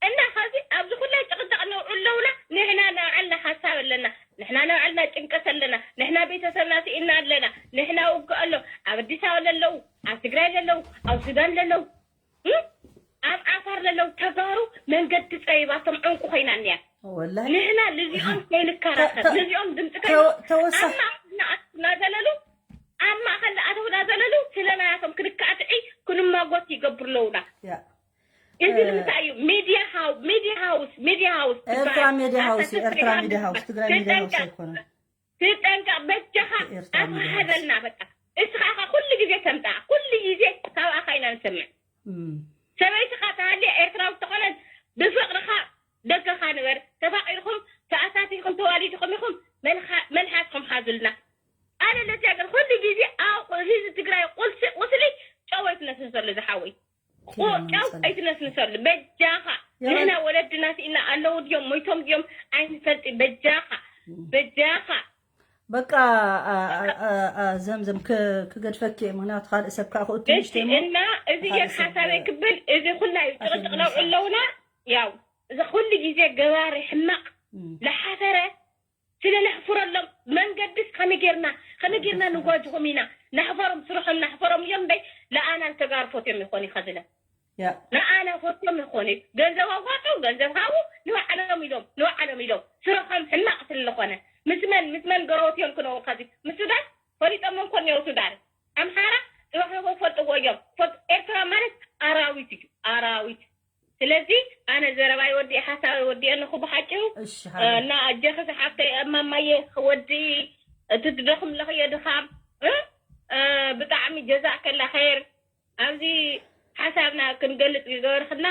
እና ኸዚ ኣብዚ ኩላይ ጭቕጭቕ ነውዕል ኣለውና ንሕና ናባዕልና ሓሳብ ኣለና ንሕና ናባዕልና ጭንቀት ኣለና ንሕና ቤተሰብና ስኢና ኣለና ንሕና ውግእ ኣሎ ኣብ ኣዲስ ኣበባ ለለዉ ኣብ ትግራይ ለለዉ ኣብ ሱዳን ለለዉ ኣብ ዓፋር ለለው ተጋሩ መንገዲ ፀቢባቶም ዕንቁ ኮይና እኒያ ንሕና ልዚኦም ከይንከራከር ልዚኦም ድምፂ ከይናዘለሉ ኣለውና። እዚ ንምንታይ እዩ? ሚድያ ሃው ሚድያ ሃውስ ሚድያ ሃውስ ኤርትራ ሚድያ ሃውስ እዩ። ኤርትራ ሚድያ ሃውስ፣ ትግራይ ሚድያ ሃውስ ኣይኮነን። ትጠንቀቅ በጃኻ። ኣትሓዘልና በቃ። እስኻ ኢኻ ኩሉ ግዜ ተምጣ ኩሉ ግዜ ካብኣኻ ኢና ንሰምዕ። ሰበይትኻ ተሃልያ ኤርትራዊ ተኾነት ብፍቅርኻ ደገኻ ንበር። ተፋቂርኩም ተኣሳሲርኩም ተዋሊድኩም ኢኹም። መልሓስኩም ሓዙልና። ኣነ ለትያ ግን ኩሉ ግዜ ኣብ ህዝቢ ትግራይ ቁልሲ ቁስሊ ጨው ኣይትነስንሰሉ ዝሓወይ። ጨው ኣይትነስንሰሉ በጃኻ። ንሕና ወለድና ስኢና ኣለዉ ድዮም ሞይቶም ድዮም ኣይንፈልጥ። በጃኻ በጃኻ። በቃ ዘምዘም ክገድፈኪ እየ፣ ምክንያቱ ካልእ ሰብ ከዓ ክእቱ ንሽተ እሞ እና እዚ ግን ሓሳበይ ክብል እዚ ኩላ እዩ ጭቕጭቕ ነውዒ ኣለውና። ያው እዚ ኩሉ ግዜ ገባሪ ሕማቕ ለሓፈረ ስለ ነሕፍረሎም መንገድስ ከመይ ጌርና ከመይ ጌርና ንጓጅኹም ኢና። ናሕፈሮም ስርሖም ናሕፈሮም እዮም እምበይ ለኣና ንተጋሩ ፎትዮም ይኾን ይኸዝለ ንኣና ፎትዮም ይኾን እዩ። ገንዘብ ኣዋጡ ገንዘብ ሃቡ ንባዕሎም ኢሎም ንባዕሎም ኢሎም ስርሖም ሕማቕ ስለዝኾነ ምስ መን ምስ መን ገረወትዮም ክነብሩ ከዚ ምስ ሱዳን ፈሊጦም እንኮ እኒኦ ሱዳን ኣምሓራ ጽባሕ ንግሆ ፈልጥዎ እዮም። ኤርትራ ማለት ኣራዊት እዩ ኣራዊት። ስለዚ ኣነ ዘረባይ ወዲኤ ሓሳበይ ወዲኤ ኣለኹ ብሓቂኡ። እና ኣጀኺ ዝሓፍተይ እማማየ ክወዲ እቲ ትደኽምለኽዮ ድኻም ብጣዕሚ ጀዛእ ከላ ኸይር ኣብዚ ሓሳብና ክንገልፅ ዝገበርክና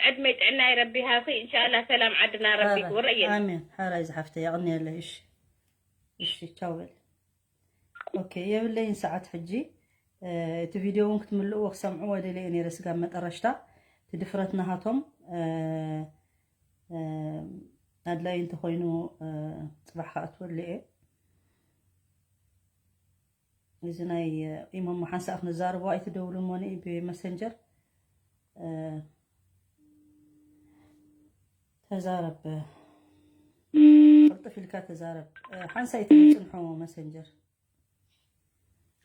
ዕድመይ ጥዕናይ ረቢ ሃብኺ እንሻላ ሰላም ዓድና ረቢ ክውረየና። ኣሜን ሓራይ ዝሓፍተይ የቕንየለይ። እሺ እሺ ቻው በል። ኦኬ የብለይን ሰዓት ሕጂ እቲ ቪድዮ እውን ክትምልእዎ ክሰምዕዎ ደልየ ነይረ ስጋብ መጠረሽታ እቲ ድፍረት ናሃቶም ኣድላይ እንተኮይኑ ፅባሕ ከኣትወሉ እየ እዚ ናይ ኢሞ ሓንሳእ ክንዛረቦ ኣይትደውሉ ሞኒ ብመሰንጀር ተዛረብ ቅልጥፍ ኢልካ ተዛረብ ሓንሳእ ኣይትፅንሖ መሰንጀር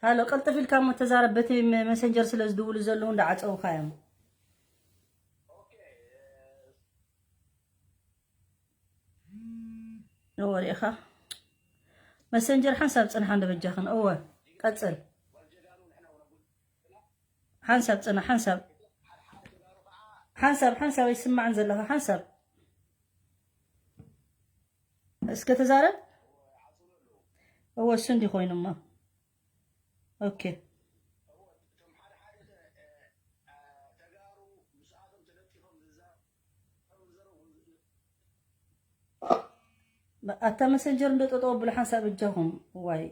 ሃሎ ቀልጥፍ ኢልካ እሞ ተዛረብ በቲ መሰንጀር ስለ ዝድውሉ ዘለዉ እንዳዓፀውካ እዮም እወ ሪኢኻ መሰንጀር ሓንሳብ ፅንሓ እንደበጃኽን እወ ቀፅል ሓንሳብ ፅንሕ ሓንሳብ ሓንሳብ ሓንሳብ ኣይስማዕን ዘለኻ ሓንሳብ እስከ ተዛረብ እወ እሱ እንዲ ኮይኑማ ኦኬ ኣታ መሰንጀር እንዶ ጠጠው ኣብሉ ሓንሳብ እጃኹም ዋይ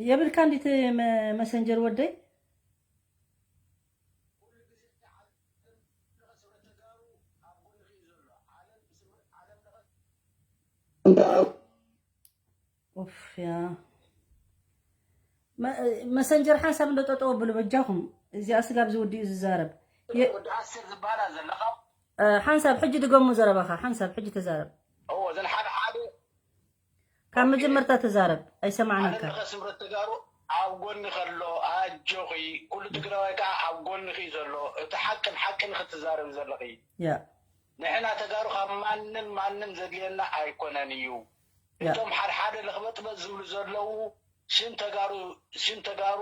የብልካ እንዲት መሰንጀር ወደይ ኡፍ ያ መሰንጀር ሓንሳብ እንዶ ጠጠው ኣብሉ በጃኹም እዚኣ ስጋብ ዝውድኡ ዝዛረብ ሓንሳብ ሕጂ ድገሙ ዘረባኻ ሓንሳብ ሕጂ ተዛረብ እወ እዘን ሓደ ሓደ ካብ መጀመርታ ተዛረብ ኣይሰማዕናካ ስምረት ተጋሩ ኣብ ጎኒ ከሎ ኣጆኺ ኩሉ ትግራዋይ ከዓ ኣብ ጎንኺ ዘሎ እቲ ሓቅን ሓቅን ክትዛረብ ዘለኺ ያ ንሕና ተጋሩ ካብ ማንም ማንም ዘድልየና ኣይኮነን እዩ እቶም ሓድሓደ ለኽበጥበጥ ዝብሉ ዘለዉ ሽም ተጋሩ ሽም ተጋሩ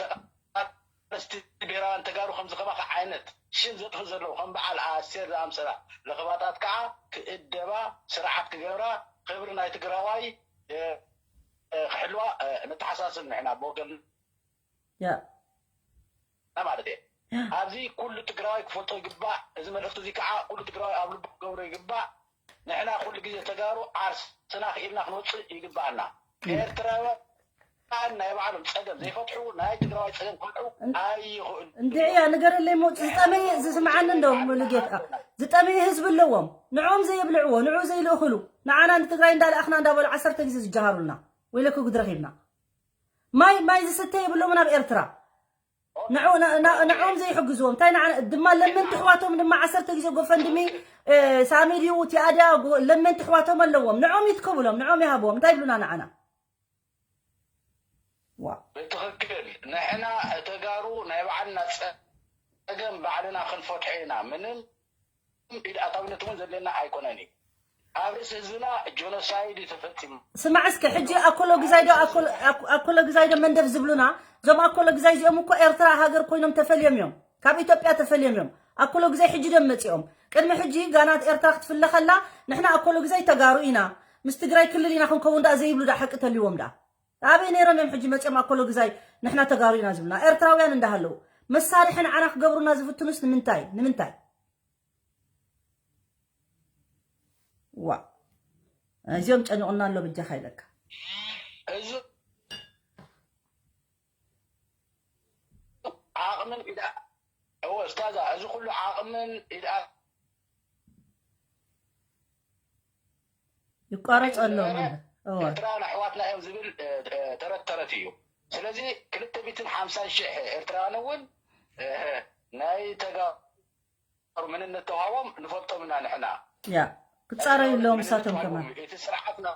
ተቃለስቲ ብሄራውያን ተጋሩ ከምዚ ከማኻ ዓይነት ሽም ዘጥፉ ዘለዉ ከም በዓል ኣስቴር ዝኣምሰላ ለኽባጣት ከዓ ክእደባ ስርዓት ክገብራ ክብሪ ናይ ትግራዋይ ክሕልዋ ንተሓሳስብ ንሕና ብወገን ማለት እየ ኣብዚ ኩሉ ትግራዋይ ክፈልጦ ይግባእ እዚ መልእክቲ እዚ ከዓ ኩሉ ትግራዋይ ኣብ ልቡ ክገብሮ ይግባእ ንሕና ኩሉ ግዜ ተጋሩ ዓርስና ክኢልና ክንወፅእ ይግባኣና ኤርትራውያን ናይ ባዕሎም ፀገም ዘይፈትሑ ናይ ትግራዋይ ፀገም ክፈትሑ ኣይኽእሉ እንድዕያ ንገረለይ ሞ ዝጠመየ ዝስምዓኒ እንዶ ሙሉጌታ ዝጠመየ ህዝቢ ኣለዎም ንዕኦም ዘየብልዕዎ ንዑ ዘይልእኽሉ ንዓና ንትግራይ እንዳለኣኽና እንዳበሉ ዓሰርተ ግዜ ዝጀሃሩልና ወይለኪ ጉድ ረኺብና ማይ ማይ ዝስተ የብሎምን ኣብ ኤርትራ ንዕኦም ዘይሕግዝዎም እንታይ ድማ ለመንቲ ኣሕዋቶም ድማ ዓሰርተ ግዜ ጎፈንድሚ ሳሚ ድዩ ቲኣድያ ለመንቲ ኣሕዋቶም ኣለዎም ንዕኦም ይትከቡሎም ንዕኦም ይሃብዎም እንታይ ይብሉና ንዓና ብትኽክል ንሕና ተጋሩ ናይ ባዕልና ፀገም ባዕልና ክንፈትሖ ኢና ምንም ኢድ ኣታዊነት እውን ዘድልየና ኣይኮነን እዩ ኣብ ርእሲ ህዝብና ጆኖሳይድ እዩ ተፈፂሙ ስማዕ እስከ ሕጂ ኣኮሎግዛይዶ ኣኮሎግዛይዶ መንደፍ ዝብሉና እዞም ኣኮሎ ግዛይ እዚኦም እኮ ኤርትራ ሃገር ኮይኖም ተፈልዮም እዮም፣ ካብ ኢትዮጵያ ተፈልዮም እዮም። ኣኮሎ ግዛይ ሕጂ ደም መጺኦም። ቅድሚ ሕጂ ጋናት ኤርትራ ክትፍለ ከላ ንሕና ኣኮሎ ግዛይ ተጋሩ ኢና፣ ምስ ትግራይ ክልል ኢና ክንከውን ደኣ ዘይብሉ ደኣ ሓቂ ተልዎም ደኣ ኣበይ ነይሮም እዮም ሕጂ መጺኦም ኣኮሎ ግዛይ ንሕና ተጋሩ ኢና ዝብሉና ኤርትራውያን እንዳሃለዉ መሳርሒ ንዓና ክገብሩና ዝፍትኑስ ንምንታይ ንምንታይ? ዋ እዚኦም ጨኒቑና ኣሎ ብጃኻ ኢለካ። እዚ ዓቕምን ኢዳ እወ እስታዛ እዚ ኩሉ ዓቕምን ኢዳ ይቋረጽ ኣሎ ማለት እወ ኤርትራውያን ኣሕዋትና እዮም ዝብል እ፣ እ፣ ተረት ተረት እዩ። ስለዚ ክልተ ሚእትን ሓምሳን ሽሕ ኤርትራውያን እውን እ፣ ናይ ተጋ መንነት ተዋህቦም ንፈልጦም ኢና ንሕና። ያ ክጻረዩ ኣለዎም እሳቶም ከማን እቲ ስርዓትና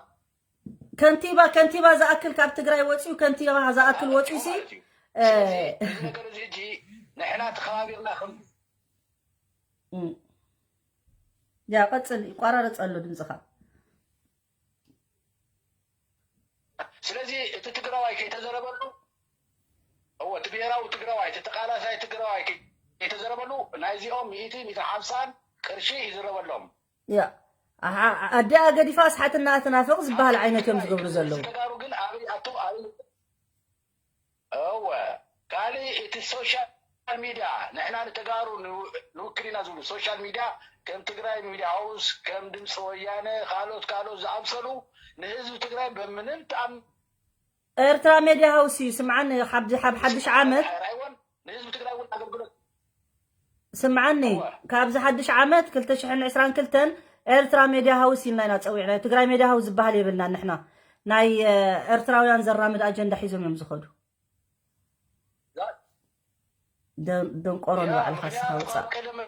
ከንቲባ ከንቲባ ዝኣክል ካብ ትግራይ ወፂኡ ከንቲባ ዝኣክል ወፂኡ ሲ ማለት እዩ። ስለዚ እዚ ነገር እዚ ሕጂ ንሕና ተኸባቢርና ከም እም። ያ ቀፅል ይቋራረፅ ኣሎ ድምፅኻ ስለዚ እቲ ትግራዋይ ከይተዘረበሉ እወ እቲ ብሄራዊ ትግራዋይ እቲ ተቃላሳይ ትግራዋይ ከይተዘረበሉ ናይዚኦም ሚእቲ ሚእቲ ሓምሳን ቅርሺ ይዝረበሎም ያ ኣሓ- ኣዲኣ ገዲፋ ኣስሓትና ትናፍቕ ዝበሃል ዓይነት እዮም ዝገብሩ ዘለዉ ተጋሩ ግን ኣበይ ኣቶ ኣበይ እወ ካሊእ እቲ ሶሻል ሚድያ ንሕና ንተጋሩ ንው- ንውክል ኢና ዝብሉ ሶሻል ሚድያ ከም ትግራይ ሚድያ ሃውስ ከም ድምፂ ወያነ ካልኦት ካልኦት ዝኣምሰሉ ንህዝቢ ትግራይ በምንም ተኣም ኤርትራ ሜድያ ሃውስ እዩ ስምዓኒ ካብ ካብ ሓድሽ ዓመት ኣይራይወን ንህዝቢ ትግራይ እውን ኣገልግሎት ስምዓኒ ካብዚ ሓድሽ ዓመት ክልተ ሽሕን ዕስራን ክልተን ኤርትራ ሜድያ ሃውስ ኢልና ኢና ፀዊዕና ትግራይ ሜድያ ሃውስ ዝበሃል የብልና ንሕና ናይ እ፣ ኤርትራውያን ዘራምድ ኣጀንዳ ሒዞም እዮም ዝኸዱ ደን- ደንቆሮ ንባዕልኻ ስኻ ውፃእ ቀደም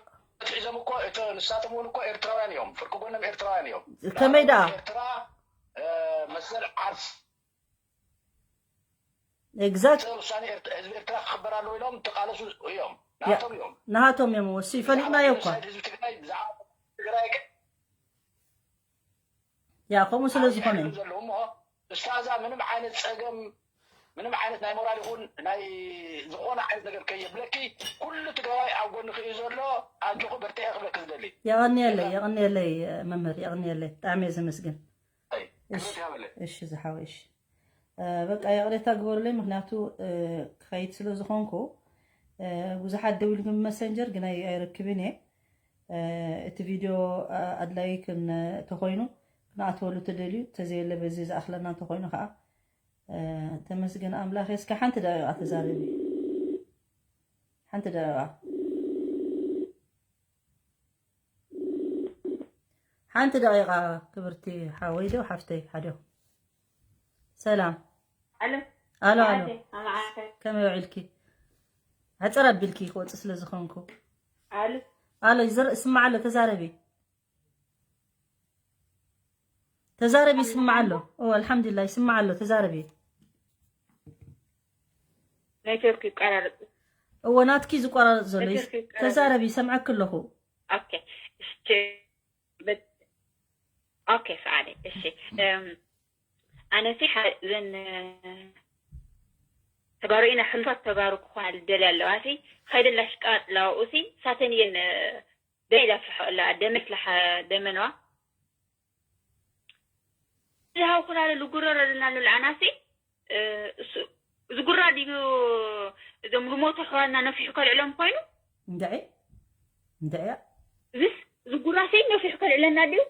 ሒዞም እኮ እቶ ንሳቶም እውን እኮ ኤርትራውያን እዮም ፍርቂ ጎኖም ኤርትራውያን እዮም ከመይ ደኣ ኤርትራ እ፣ መሰል ዓርሲ ኤግዛክት ውሳኔ ኤርት- ህዝቢ ኤርትራ ክኽበር ኣለዎ ኢሎም ተቃለሱ እዮም ናቶም እዮም ናሃቶም እዮም ወሲ ፈሊጥናዮ እኳ ሳይድ ህዝቢ ትግራይ ብዛዕባ ትግራይ ግን ያ ከምኡ ስለ ዝኾነ እዩ ዘለዉ እሞ እስታዛ ምንም ዓይነት ፀገም ምንም ዓይነት ናይ ሞራል ይኹን ናይ ዝኾነ ዓይነት ነገር ከየብለኪ ኩሉ ትግራዋይ ኣብ ጎንኺ እዩ ዘሎ ኣጆኹ በርትዒ ክብለኪ ዝደሊ የቐንየለይ የቐንየለይ መምህር የቐንየለይ ብጣዕሚ እየ ዘመስግን ክብረት ይሃበለይ እሺ ዝሓወይ እሺ እ፣ በቃ ይቕሬታ ግበሩለይ ምክንያቱ እ፣ ክኸይድ ስለ ዝኾንኩ እ፣ ብዙሓት ደዊሉ ግን መሰንጀር ግን ኣይ- ኣይረክብን እየ እ፣ እቲ ቪድዮ እ፣ ኣድላዪ ክን ተኾይኑ ክንኣትወሉ ተደልዩ ተዘየለ በዚ ዝኣኽለና እንተኾይኑ ከዓ እ፣ ተመስገን ኣምላኽ እስከ ሓንቲ ደቂቓ ተዛረቢ ሓንቲ ደቂቓ ሓንቲ ደቂቓ ክብርቲ ሓወይ ዶ ሓፍተይ ሓደኹ ሰላም ኣለ ኣሎ ኣሎ ኣመዓተ ከመይ ውዒልኪ ሕፅር ኣቢልኪ ክወፅእ ስለ ዝኾንኩ ኣሉ ኣሎ ይዝር- ይስማዕ ኣሎ ተዛረቢ ተዛረቢ ይስማዕ ኣሎ ኦ ኣልሓምዱሊላ ይስማዕ ኣሎ ተዛረቢ ኔትወርክ ይቀራረጥ እዎ ናትኪ ዝቆራረፅ ዘሎ ይስ- ኔትወርክ ይቀራረጥ ተዛረቢ ይሰምዐኪ ኣለኹ ኦኬ እሺ በት- ኦኬ ሰዓደ እሺ እም፣ ኣነ ሲ ሓ- ዘን ተጋሩ ኢና ሕሉፋት ተጋሩ ክኾና ዝደልያ ኣለዋ ሲ ኸይደን ላሽቃጥ ላውኡ ሲ ሳተን እየን ደይ ላፍርሖ ኣለዋ ደመ ስላሓ ደመነዋ ዝሃው ኩላለ ልጉረረ ዝናሉ ለኣናሲ ዝጉራ ድዩ እዞም ልሞቱ ኣሕዋትና ነፊሑ ከልዕሎም ኮይኑ እንድዒ እንድዒ እዚስ ዝጉራ ሰይ ነፊሑ ከልዕለና ድዩ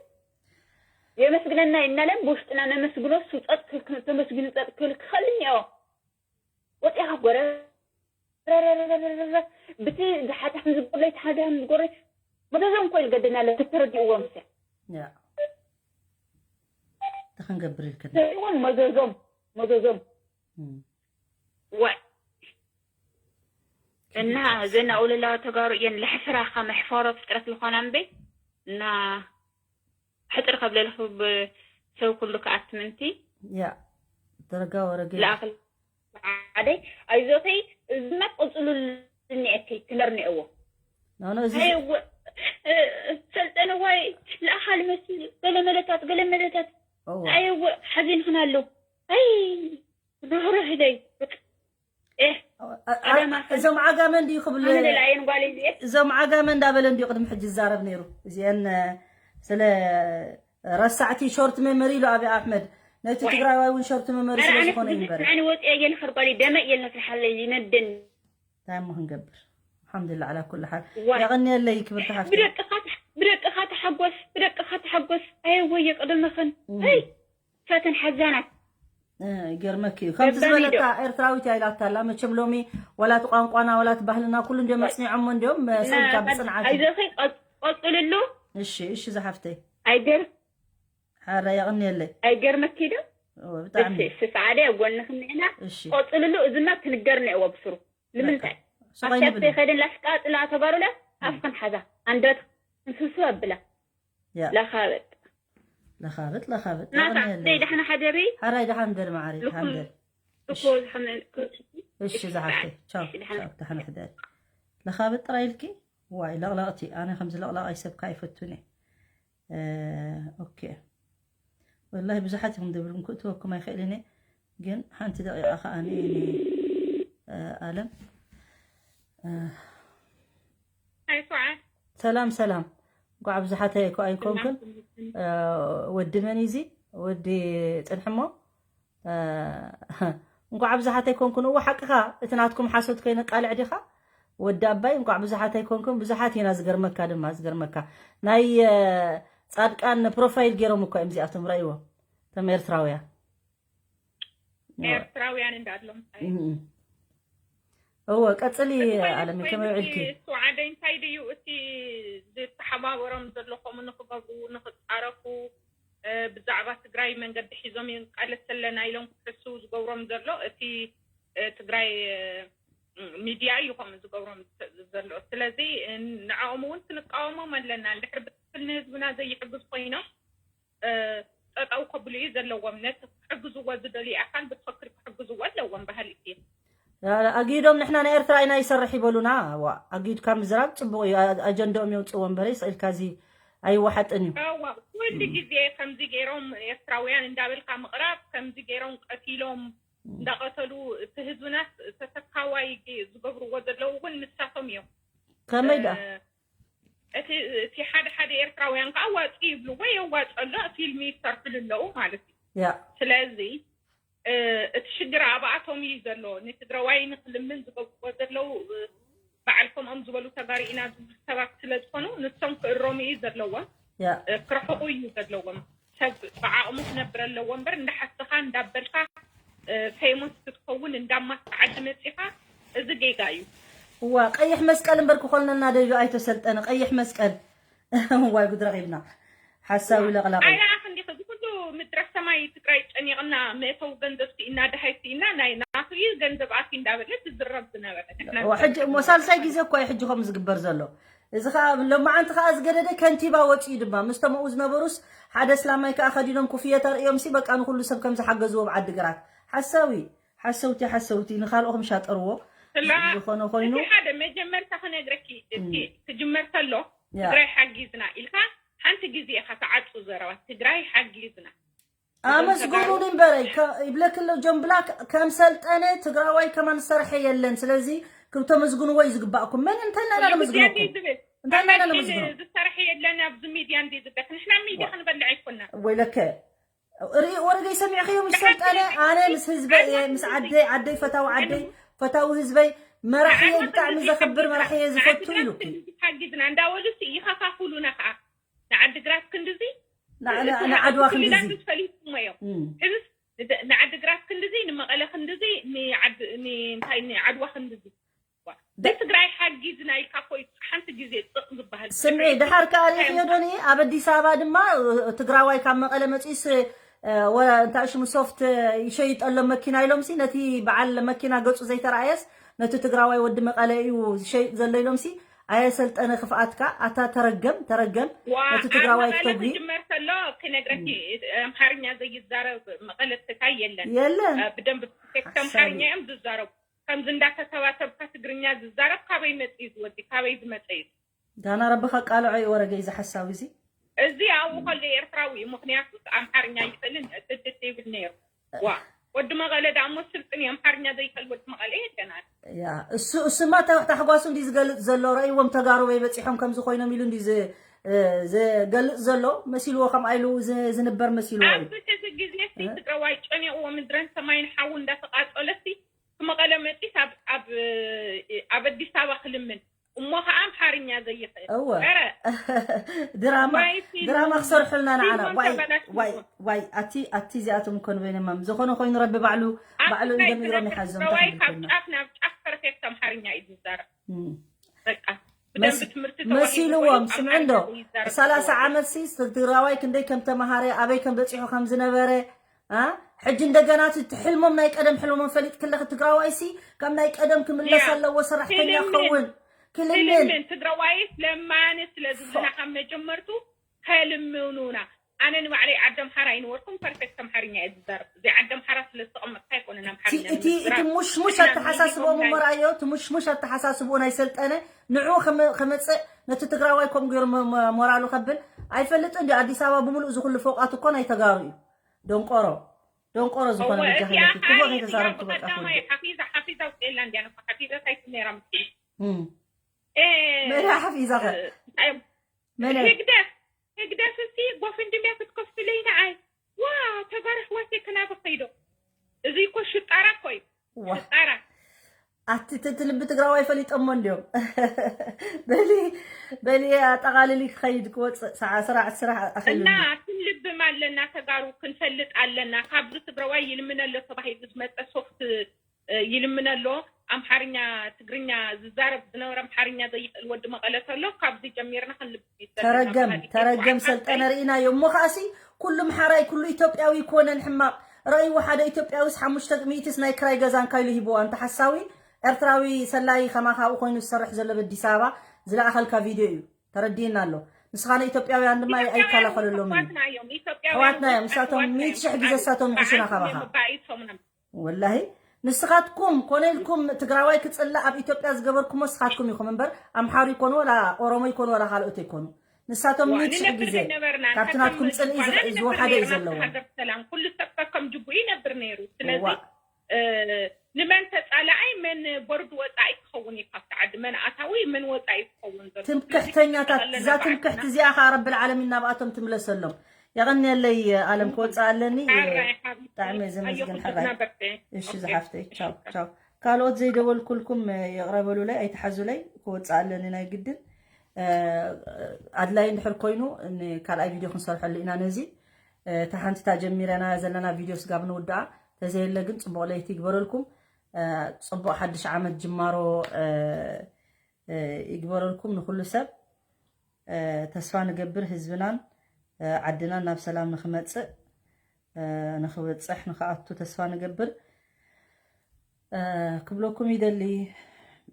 የመስግነና ይናለን ብውሽጥና ነመስግኖ እሱ ጸጥ ክብል ተመስግኑ ጸጥ ክብል ክኸል እኒኦ ወፂኻ ጎረ ብቲ ሓዳም ዝጎረይ ተሓዳም ዝጎረይ መዘዞም ኮይል ገደናለ ተተረዲእዎም ሲ ያ ተኸንገብር ኢልክና ተሪእዎም መዘዞም መዘዞም እም። ወይ እና ዘና ኡለላዋ ተጋሩ እየን ለሕፍራ ከመሕፈሮ ፍጥረት ዝኾና እምበይ እና ሕጥር ከብለልኹ ብሰብ ኩሉ ከኣት ምንቲ ያ ተረጋ ወረገ ለኣኽል ዓደይ ኣይዞተይ እዝና ቅፅሉል እኒኤኪ ክነር ኒኤዎ ኖኖ እዚ ኣይወ ሰልጠነ ዋይ ለኣኻል መስል ገለመለታት ገለመለታት እዋ ኣይወ ሓዚንክና ኣሎ ኣይ ርህርህ ኢለይ እህ፣ አ- አ- ዓጋመ ከ- እዞም ዓጋመ እንድዩ ክብል፣ ኣነ ሌላ እየን ጓል እየ። እዞም ዓጋመ እንዳበለ እንድዩ ቅድሚ ሕጂ ዝዛረብ ነይሩ። እዚአን፣ እ፣ ስለ ረሳዕቲ ሾርት ሜመሪ ኢሉ ኣብይ ኣሕመድ። ነቲ ዋይ። ትግራዋይ እውን ሾርት ሜመሪ ኣረ ስለ ኣነ ዝኾነ እዩ እምበር። ኣነ ወፂአ እየ ንኽር ጓል ደመ እየ ንኽር ሓለይ ይነደኒ። እንታይ እሞ ክንገብር? ኣልሓምዱሊላህ ዓላ ኩሉ ሓል። ዋይ። የቐንየለይ ክብርቲ ሓፍቲ። ብደቅኻ ተሕ- ብደቅኻ ተሓጎስ፣ ብደቅኻ ተሓጎስ። ኣየ ወይ የቕድመኽን። እም። ሄይ፣ ፈተን ሓዛናት። እ፣ ይገርመኪ እዩ። ከምቲ በበሊዶ። ዝበለታ ኤርትራዊት እያ ኢላታ ኣላ። መቸም ሎሚ ወላ እቲ ቋንቋና፣ ወላ እቲ ባህልና ኩሉ እንዲዮም ዋይ። መጽኒዖሞ እንዲዮም፣ እ፣ ሰው እና ካብ ጽንዓት እዩ። ኣይዞኺ፣ ቀጽ-፣ ቀጽልሉ። እሺ፣ እሺ፣ ዝሓፍተይ። ኣይገር- ሓራ የቐንየለይ። ኣይገርመኪ ዶ? እወ፣ ብጣዕሚ። እሺ፣ እሺ፣ ሰዓደ ኣብ ጎንኽን ንሕና። እሺ። ቀጽልሉ፣ እዝና ክንገር ነይዎ ብስሩ። ንምንታይ? በቃ። ስቕ ኣብቲ ኣይንብል። ኣብቲ ከደን ላስቃጥላ ተጋሩላ፣ እም። ኣፍክን ሓዛ። ኣንደበት እንስሱ ኣብላ። ያ። ለኻበጥ። ለኻበጥ፣ ለኻበጥ። ናታ፣ የቐንየለይ። ደይ ደሕና ሓደሪ። ሓራይ ደሓን ደር መዓሪ፣ ልኩም ደሓን ደር። ልኮ እሺ። ዝሓመ-፣ እሺ፣ ዝሓፍተይ። ቻው፣ እሺ፣ ደሓን። ቻው፣ ደሓን ሕደሪ። ለኻበጥ ጥራይ ኢልኪ? ዋይ፣ ለቕላቕቲ። ኣነ ከምዚ ለቕላቕ ኣይሰብካ ኣይፈቱን እየ። እ፣ ኦኬ። ወላሂ ብዙሓት ኢኹም ደብርኩም ክእትወኩም ኣይኽእልን እየ። ግን ሓንቲ ደቂቓ ከኣ ን-፣ ን-፣ እ፣ ኣለም። እ፣ ኣይ፣ ሱዓ። ሰላም፣ ሰላም። እንኳዕ ብዙሓት ኣይኮ-፣ ኣይኮንኩን። ሰላም። እ፣ ወዲ መን እዩ እዚ? ወዲ ጽንሕሞ? እ፣ እንኳዕ ብዙሓት ኣይኮንኩን። እወ፣ ሓቅኻ፣ እቲ ናትኩም ሓሶት ከይነቃልዕ ዲኻ? ወዲ ኣባይ፣ እንኳዕ ብዙሓት ኣይኮንኩን። ብዙሓት ኢና፣ ዝገርመካ ድማ፣ ዝገርመካ። ናይ፣ እ፣ ጻድቃን ፕሮፋይል ገይሮም እኮ እዮም እዚኣቶም፣ ረእይዎ። እቶም ኤርትራውያን። ኤርትራውያን እንዳሎም። እም። እወ፣ ቀጽሊ፣ እቲ ኮይኑ ኣለም፣ ከመይ ውዒልኪ? እሱ ዓደይ እንታይ ድዩ እቲ ዝተሓባበሮም ዘሎ ከምኡ ንኽገብሩ፣ ንኽጻረፉ፣ እ፣ ብዛዕባ ትግራይ መንገዲ ሒዞም ይንቃለስ ኣለና ኢሎም ክሕስው ዝገብሮም ዘሎ እቲ፣ እ፣ ትግራይ፣ እ፣ ሚድያ እዩ ከምኡ ዝገብሮም ዘሎ። ስለዚ፣ እ፣ ንዕኦም እውን ክንቃወሞም ኣለና። እንድሕር ብትክክል ንህዝብና ዘይሕግዝ ኮይኖም፣ እ፣ ጠጠው ከብሉ እዩ ዘለዎም። ነቲ ክሕግዝዎ ዝደልዩ ኣካል ብትክክል ክሕግዝዎ ኣለዎም በሃሊት እየ። ኣጊዶም ንሕና ናይ ኤርትራ ኢና ይሰርሕ ይበሉና። ዋ፣ ኣጊድካ ምዝራብ ጽቡቕ እዩ። ኣ-፣ ኣጀንዳኦም የውጽዎ እምበር፣ ስቕ ኢልካ እዚ ኣይወሓጥን እዩ። እዋ፣ ኩሉ እም። ግዜ ከምዚ ገይሮም ኤርትራውያን እንዳበልካ ምቕራብ፣ ከምዚ ገይሮም ቀቲሎም እም። እንዳቐተሉ፣ እቲ ህዝብናስ ተተካዋይ ግ-፣ ዝገብርዎ ዘለዉ እውን ንሳቶም እዮም። ከመይ ደኣ? እ፣ እቲ፣ እቲ ሓደ ሓደ ኤርትራውያን ከዓ ዋፂ ይብሉ ወይ የዋፀሎ ፊልም ይሰርሕሉ ኣለዉ ማለት እዩ። ያ። ስለዚ፣ እ፣ እቲ ሽግር ኣብኣቶም እዩ ዘሎ። ንትግራዋይ ንክልምን ዝገብርዎ ዘለዉ፣ እ፣ በዓል ከምኦም ዝበሉ ተጋሩ ኢና ዝብሉ ሰባት ስለ ዝኾኑ፣ ንሶም ክእረሙ እዩ ዘለዎም። ያ። እ፣ ክረሕቑ እዩ ዘለዎም። ሰብ ብዓቕሙ ክነብር ኣለዎ እምበር፣ እንዳሓሰኻ፣ እንዳበልካ፣ እ፣ ፌሞስ ክትኸውን፣ እንዳማስካ ዓዲ መጺኻ፣ እዚ ጌጋ እዩ። እዋ፣ ቀይሕ መስቀል እምበር ክኾንና ደልዩ ኣይተሰልጠነ፣ ቀይሕ መስቀል። እዋይ፣ ጉድ ረኺብና። ሓሳዊ ለቕላቒ። ኣይረኣኽን ዲኺ፣ እዚ ኩሉ ምድረ ሰማይ ትግራይ ጨኒቕና፣ መእተዊ ገንዘብ ስኢና፣ ደሃይ ስኢና፣ ናይ ናቱ እዩ ገንዘብ ኣትዩ እንዳበለ ዝዝረብ ዝነበረ። ንሕና እዋ፣ ሕጂ እሞ ሳልሳይ ግዜ እኮ እዩ ሕጂ ከምኡ ዝግበር ዘሎ። እዚ ኸኣ ሎማዓንቲ ኸኣ ዝገደደ ከንቲባ ወጺኡ ድማ ምስቶም ኣብኡ ዝነበሩስ ሓደ እስላማይ ከኣ ከዲኖም ኩፍየት ኣርእዮም ሲ በቃ ንኹሉ ሰብ ከም ዝሓገዝዎ ኣብ ዓዲ ግራት። ሓሳዊ፣ ሓሰውቲ፣ ሓሰውቲ ንኻልኦም ሻጠርዎ። ስላ-፣ ዝኾነ ኮይኑ እቲ ሓደ መጀመርታ ክነግረኪ፣ እቲ እም። ክጅመር ከሎ ያ። ትግራይ ሓጊዝና ኢልካ ሓንቲ ግዜ ኢኻ ትዓጹ ዘረባ። ትግራይ ሓጊዝና። ኣመስግኑኒ እምበረይ፣ ከ-፣ ይብለኪ ኣሎ ጆን ብላክ፣ ከም ሰልጠነ ትግራዋይ ከማን ዝሰርሐ የለን። ስለዚ ክተመስግንዎ እዩ ዝግባእኩም። መን እንታይ ኢልና ነመስግነኩም? እንታይ ኢልና ነመስግነኩም? ዝሰርሐ የለን ኣብዚ ሚድያ እንዲ ዝብለክ። ንሕና ሚድያ ክንበልዕ ኣይኮና። ወይለከ፣ ርኢ ወረገይ ሰሚዕኽዮ ምስ ሰልጠነ፣ ኣነ ምስ ህዝበይ እየ፣ ምስ ዓደይ፣ ዓደይ ፈታዊ ዓደይ፣ ፈታዊ ህዝበይ፣ መራሒ እየ፣ ብጣዕሚ ዘኽብር መራሒ እየ ዝፈቱ ኢሉኪ። ሓጊዝና እንዳበሉ ይኸፋፍሉና ከዓ። ንዓድግራት ክንድዚ፣ ንዓ-፣ እቲ ንዓድዋ ክልላት ክንድዚ። ዝፈልጥዎ እዮም። እም። ሕዝስ ንደ-፣ ንዓድግራት ክንድዚ፣ ንመቐለ ክንድዚ፣ ንዓድ-፣ ን-፣ እንታይ፣ ንዓድዋ ክንድዚ። ዋ፣ ደ-፣ ንትግራይ ሓጊዝና ኢልካ እኮ እዩ ሓንቲ ግዜ ጽቕ ዝበሃል። ስምዒ፣ ድሕሪ ድሓር ከኣ እንታይ ርኢኽዮ ዶ ኒ? ኣብ ኣዲስ ኣበባ ድማ፣ እ፣ ትግራዋይ ካብ መቐለ መጺኡስ፣ እ፣ ወ-፣ እንታይ ሽሙ ሶፍት ይሸይጠሎም መኪና ኢሎምሲ፣ ነቲ በዓል መኪና ገጹ ዘይተረኣየስ፣ ነቲ ትግራዋይ ወዲ መቐለ እዩ ዝሸይጥ ዘሎ ኢሎምሲ፣ ኣየ ሰልጠነ ክፍኣትካ፣ ኣታ ተረገም፣ ተረገም፣ ዋ፣ ነቲ ኣብ ትግራዋይ መቐለ ክተጉሂ። ክጅመር ከሎ ክነግረኪ፣ እም። ኣምሓርኛ ዘይዛረብ መቐለ ትግራይ የለን። የለን። እ፣ ብደንብ ቴክስት ሓሳዊ። ኣምሓርኛ እዮም ዝዛረቡ። ከምዚ እንዳተተባተብካ ትግርኛ ዝዛረብ ካበይ መጽዩ ዝወዲ? ካበይ ዝመጸ እዩ? ዳና ረቢ ከቃልዖ እዩ ወረገ እዚ ሓሳዊ እዚ። እዚ ኣብኡ ከሎ ኤርትራዊ እዩ፣ ምኽንያቱ ኣምሓርኛ ይኽእልን ጽድት ይብል ነይሩ። ዋ። ወዲ መቐለ ደኣ እሞ ስልጥን እዩ፣ ኣምሓርኛ ዘይክእል ወዲ መቐለ የለናን። ያ፣ እሱ እሱማ ተ- ታሕጓሱ እንዲ ዝገልጽ ዘሎ ረእይዎም ተጋሩ በይ በጺሖም ከምዚ ኮይኖም ኢሉ እንዲ ዝ- እ፣ ዝገልጽ ዘሎ መሲልዎ፣ ከምኣ ኢሉ ዝ- ዝንበር መሲልዎ እዩ። ኣብዚ ሕዚ ግዜ ሲ ትግራዋይ ጨኒቕዎ ምድረን ሰማይን ሓዊ እንዳተቃጸለ ሲ ክመቐለ መጺስ ኣብ ኣብ ኣብ ኣዲስ ኣበባ ክልምን እሞ ከዓ ኣምሓርኛ ዘይኽእል እወ ረ ድራማ ዋይ ፊልም ድራማ ክሰርሑልና ንዓና ፊልሞም ዋይ ተበላሽዎ። ዋይ ዋይ ኣቲ ኣቲ እዚኣቶም እኮ ንበይኖም ዝኾነ ኮይኑ ረቢ ባዕሉ ኣብ ባዕሉ ትግራይ ኢንደሚሮም ዝነብር ይሓዞም ትግራዋይ ተኽልኩ ካብ ይኮና ጫፍ ናብ ጫፍ ፐርፌክት ኣምሓርኛ እዩ ዝዛረብ። እም። በቃ መስ- ብደንቢ ትምህርቲ ተዋሂቡ መሲልዎም ኮይኑ ስምዕንዶ ኣምሓርኛ ዘይዛረብ ሰላሳ ትግራዋይ ዓመት ሲ ትግራዋይ ክንደይ ከም ተመሃረ ኣበይ ከም በፂሑ ከም ዝነበረ አ? ሕጂ እንደገና እቲ እቲ ሕልሞም ናይ ቀደም ሕልሞም ፈሊጥ ክለኽ ትግራዋይ ሲ ካብ ናይ ቀደም ክምለስ ያ። ኣለዎ ሰራሕተኛ ክልምን- ክኸውን ክልምን ክልምን ትግራዋይስ ለማኒ ስለ ዝብልና ካብ መጀመርቱ ከልምኑና። ኣነ ንባዕለይ ዓዲ ኣምሓራ ኣይነበርኩም ፐርፌክት ኣምሓርኛ እየ ዝዛረብ። እዚ ዓዲ ኣምሓራ ስለ ዝተቐመጥካ ኣይኮነን ኣምሓርኛ እቲ እቲ ንምዝራብ። ሙሽሙሽ ንሕና ኣተሓሳስብኦም ሚሊዮን እሞ ረኣዮ እቲ ሙሽሙሽ ኣተሓሳስብኡ ናይ ሰልጠነ ንዑ ከመ- ከመፅእ ነቲ ትግራዋይ ከምኡ ገይሩ መ- መ- ሞራሉ ከብል ኣይፈልጥ እንዲ ኣዲስ ኣበባ ብምሉእ ዝኩሉ ፎቃት እኮ ናይ ተጋሩ እዩ ደንቆሮ ደንቆሮ ዝኾነ እወ በጃ እዚኣ ከይነኪ ክቦ ሓይ እዚኣ ከይተዛረብኩ በቃ ብቐዳማይ ክወድእ ሓፊዛ ሓፊዛ ውፅኤላ እንዲያ ነፋ ሓፊዘት ኣይትነራ ምስኪን እም። እ፣ መን ሓፊዛኸ እ፣ እንታይ እዮም? መን ህግደፍ ህግደፍ እሲ ጎፈንድሚያ ክትከፍትለይ ንዓይ ዋ ተጋሩ ኣሕዋተይ ክናበ ከይዶ እዚ እኮ ሽጣራ እኮ እዩ ዋ ሽጣራ ኣቲ እቲ ልቢ ትግራዋይ ፈሊጦሞ እንዲዮም በሊ በሊ ኣጠቓልሊ ክኸይድ ክወፅእ ሰዓ ስራሕ ስራሕ ኣኺሉ እና ክንልብም ኣለና ተጋሩ ክንፈልጥ ኣለና። ካብዚ ትግራዋይ ይልምነሎ ተባሂሉ ዝመፀ ሶፍት እ፣ ይልምነሎ ኣምሓርኛ ትግርኛ ዝዛረብ ዝነበረ ኣምሓርኛ ዘይኽእል ወዲ መቐለ ተሎ ካብዚ ጀሚርና ክንልብም እዩ ዘለና። ተረገም መሃሪት ተረገም ይብሉ ሰልጠነ ሓቀይ ርኢናዮ እሞ ከኣሲ ኩሉ ምሓራይ ኩሉ ኢትዮጵያዊ ይኮነን ሕማቕ ረእይዎ ሓደ ኢትዮጵያዊስ ሓሙሽተ ሚእትስ ናይ ክራይ ገዛ እንካይሉ ሂብዋ እንተ ሓሳዊ ኤርትራዊ ሰላይ ከማኻ ኣብኡ ኮይኑ ዝሰርሕ ዘሎ በዲስ ኣበባ ዝለኣኸልካ ቪድዮ እዩ ተረዲእና ኣሎ ንስኻ ንኢትዮጵያውያን ድማ ኣይከላኸለሎም እዩ ኣሕዋትና እዮም ኢትዮጵያውያን ኣሕዋትና እዮም ንሳቶም ሚእቲ ሽሕ ግዜ እሳቶም ይሕሹና ካባኻ ባይሶምና ወላሂ ንስኻትኩም ኮነ ኢልኩም ትግራዋይ ክፅላእ ኣብ ኢትዮጵያ ዝገበርኩሞ ንስኻትኩም ኢኹም እምበር ኣምሓሩ ይኮኑ ወላ ኦሮሞ ይኮኑ ወላ ካልኦት ኣይኮኑ ንሳቶም ሚእቲ ሽሕ ግዜ ካብቲ ናትኩም ፅልኢ ዝኸ- ዝወሓደ እዩ ዘለዎ ሃገር ሰላም ኩሉ ሰብ ከም ጅቡኡ ይነብር ነይሩ ስለዚ ዋእ እ፣ ንመን ተፃላኣይ መን ቦርድ ወፃኢ ክኸውን እዩ ካብቲ ዓዲ መን ኣታዊ መን ወፃኢ ክኸውን ዘሎ ትምክሕተኛታት እዛ ትምክሕቲ እዚኣ ከዓ ረብል ዓለሚን ናብኣቶም ትምለሰሎም የቐንየለይ ኣለም ክወፅእ ኣለኒ ሓራይ ሓቢቢ ብጣዕሚ እየ ዘመስግን ኣየኹም ሕራይ ነበርተ እሺ ዝሓፍተይ ቻው ቻው ካልኦት ዘይደወልኩልኩም ይቕረበሉለይ ኣይትሓዙለይ ክወፅእ ኣለኒ ናይ ግድን እ፣ ኣድላይ እንድሕር ኮይኑ ን- ካልኣይ ቪድዮ ክንሰርሐሉ ኢና ነዚ እ፣ እታ ሓንቲ እታ ጀሚረና ዘለና ቪድዮ ስጋብ ንውድኣ ተዘየለ ግን ፅቡቕ ለይቲ ይግበረልኩም እ፣ ፅቡቕ ሓድሽ ዓመት ጅማሮ እ፣ እ፣ ይግበረልኩም ንኩሉ ሰብ እ፣ ተስፋ ንገብር ህዝብናን እ፣ ዓድናን ናብ ሰላም ንክመፅእ እ፣ ንክበፅሕ ንክኣቱ ተስፋ ንገብር እ፣ ክብለኩም ይደሊ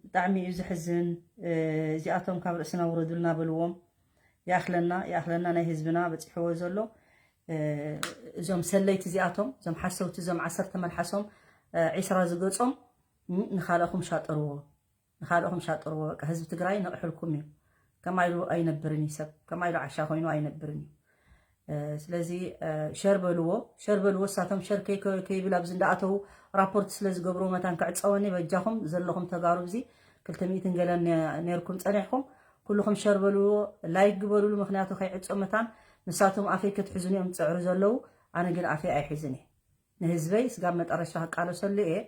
ብጣዕሚ እዩ ዝሕዝን እ፣ እዚኣቶም ካብ ርእስና ውረዱልና በልዎም ይኣኽለና ይኣኽለና ናይ ህዝብና በፂሕዎ ዘሎ እ፣ እዞም ሰለይቲ እዚኣቶም እዞም ሓሰውቲ እዞም ዓሰርተ መልሓሶም እ፣ ዒስራ ዝገፆም እ፣ ንኻልእኹም ሻጠርዎ ንኻልእኹም ሻጥርዎ በቃ ህዝቢ ትግራይ ነቕሕልኩም እዩ ከማይ ኢሉ ኣይነብርን እዩ ሰብ ከማይ ኢሉ ዓሻ ኮይኑ ኣይነብርን እዩ ስለዚ ሸር በልዎ ሸር በልዎ እሳቶም ሸር ከይብል ኣብዚ እንዳኣተው ራፖርት ስለዝገብርዎ መታን ክዕፀወኒ በጃኹም ዘለኹም ተጋሩ እዚ ክልተ ሚእትን ገለን ነርኩም ፀኒሕኩም ኩልኹም ሸር በልዎ ላይክ ግበሩሉ ምክንያቱ ከይዕፀው መታን ንሳቶም ኣፈይ ክትሕዙን እዮም ዝፅዕሩ ዘለዉ ኣነ ግን ኣፈይ ኣይሕዝን እየ ንህዝበይ ስጋብ መጠረሻ ክቃለሰሉ እየ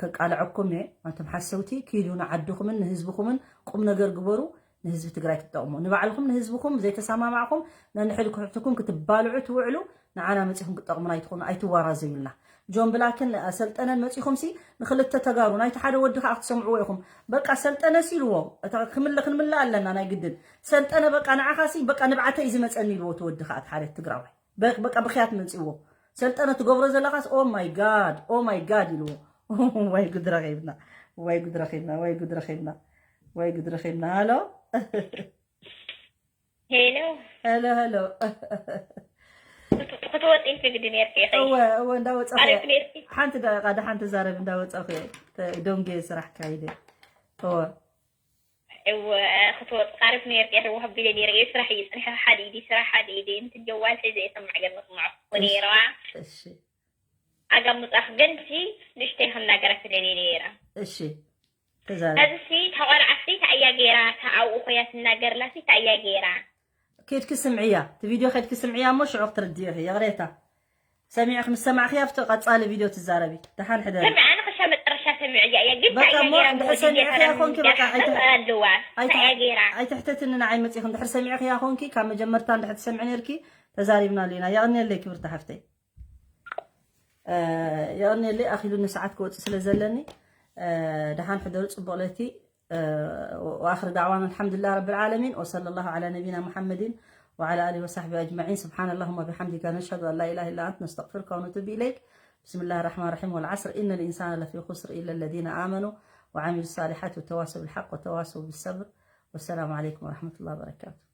ከቃልዐኩም እየ ኣንቱም ሓሰውቲ ኪዱ ንዓድኹምን ንህዝብኹምን ቁም ነገር ግበሩ ንህዝቢ ትግራይ ትጠቕሙ ንባዕልኹም ንህዝብኹም ዘይተሰማማዕኹም ነንሕድሕድኩም ክትባልዑ ትውዕሉ ንዓና መፂኹም ክትጠቕሙና ኣይትኾኑ ኣይትዋራዘዩልና ጆን ብላክን ሰልጠነን መፂኹም ሲ ንክልተ ተጋሩ ናይቲ ሓደ ወዲ ከዓ ክትሰምዕዎ ኢኹም በቃ ሰልጠነ ሲ ኢልዎ ክንምልእ ኣለና ናይ ግድን ሰልጠነ በቃ ንዓኻ ሲ በቃ ንብዓተይ እዩ ዝመፀኒ ኢልዎ እቲ ወዲ ከዓ እቲ ሓደ ትግራዋይ በቃ ብክያት መፂዎ ሰልጠነ ትገብሮ ዘለኻስ oh my god oh my god ኢልዎ ወይ ጉድ ረኺብና ወይ ጉድ ረኺብና ወይ ጉድ ረኺብና ወይ ጉድ ረኺብና ሃሎ ሄሎ ሄሎ ሄሎ ክትወፂ ትግዲ ነርኪ ኢኺ እወ እወ እንዳወፀኹ ኣሪፍ ነርኪ ሓንቲ ደቂቃ ደሓን ተዛረብ እንዳወፀኹ እየ ደንጎየ ስራሕ ካይደ እወ እወ ክትወፅእ ቃሪፍ ነይርኪ ሕወ ኣቢለ ነይረ እየ ስራሕ እዩ ፅንሐ ሓደ ኢዲ ስራሕ ሓደ ኢዲ እንትን ጀዋል ሒዘ እየ ሰማዕ ገር መስምዖ ወነይረዋ እሺ ኣጋሙጻኽ ግን ሲ ንእሽተይ ክናገረክ ደልየ ነይረ። እሺ ተዛረቢ። ሕዚ ሲ እታ ቆልዓ ሲ እንታይ እያ ገይራ? እታ ኣብኡ ኮይና ትናገርላ ሲ እንታይ እያ ገይራ? ኬድኪ ስምዕያ፣ እቲ ቪድዮ ኬድኪ ስምዕያ እሞ ሽዑ ክትርድኢ ኢኺ። ይቕሬታ ሰሚዕክ ምስ ሰማዕክያ ኣብቲ ቀጻሊ ቪድዮ ትዛረቢ። ደሓን ሕደሪ። ስምዒ ኣነ ክሻ መጨረሻ ሰሚዐያ እያ ግን እንታይ በቃ እያ እሞ ገይራ? እንድሕር ሰሚዕክያ ኮንኪ በቃ ኣይተ- ኣለዋ እንታይ እያ ገይራ? ኣይትሕተትኒ ንዓይ መፂኺ። እንድሕር ሰሚዕክያ ኮንኪ ካብ መጀመርታ እንድሕር ትሰምዒ ነርኪ ተዛሪብናሉ ኢና። የቕንየለይ ክብርቲ ሓፍተይ። የቕንየለይ ኣኺሉኒ ሰዓት ክወፅእ ስለ ዘለኒ ደሓን ሕደሩ። ፅቡቕ ለይቲ። وآخر دعوانا الحمد لله رب العالمين وصلى الله على نبينا محمد وعلى آله وصحبه أجمعين. سبحان اللهم وبحمدك نشهد أن لا إله إلا أنت نستغفرك ونتوب إليك. بسم الله الرحمن الرحيم. والعصر إن الإنسان لفي خسر إلا الذين آمنوا وعملوا الصالحات وتواصوا بالحق وتواصوا بالصبر. والسلام عليكم ورحمة الله وبركاته.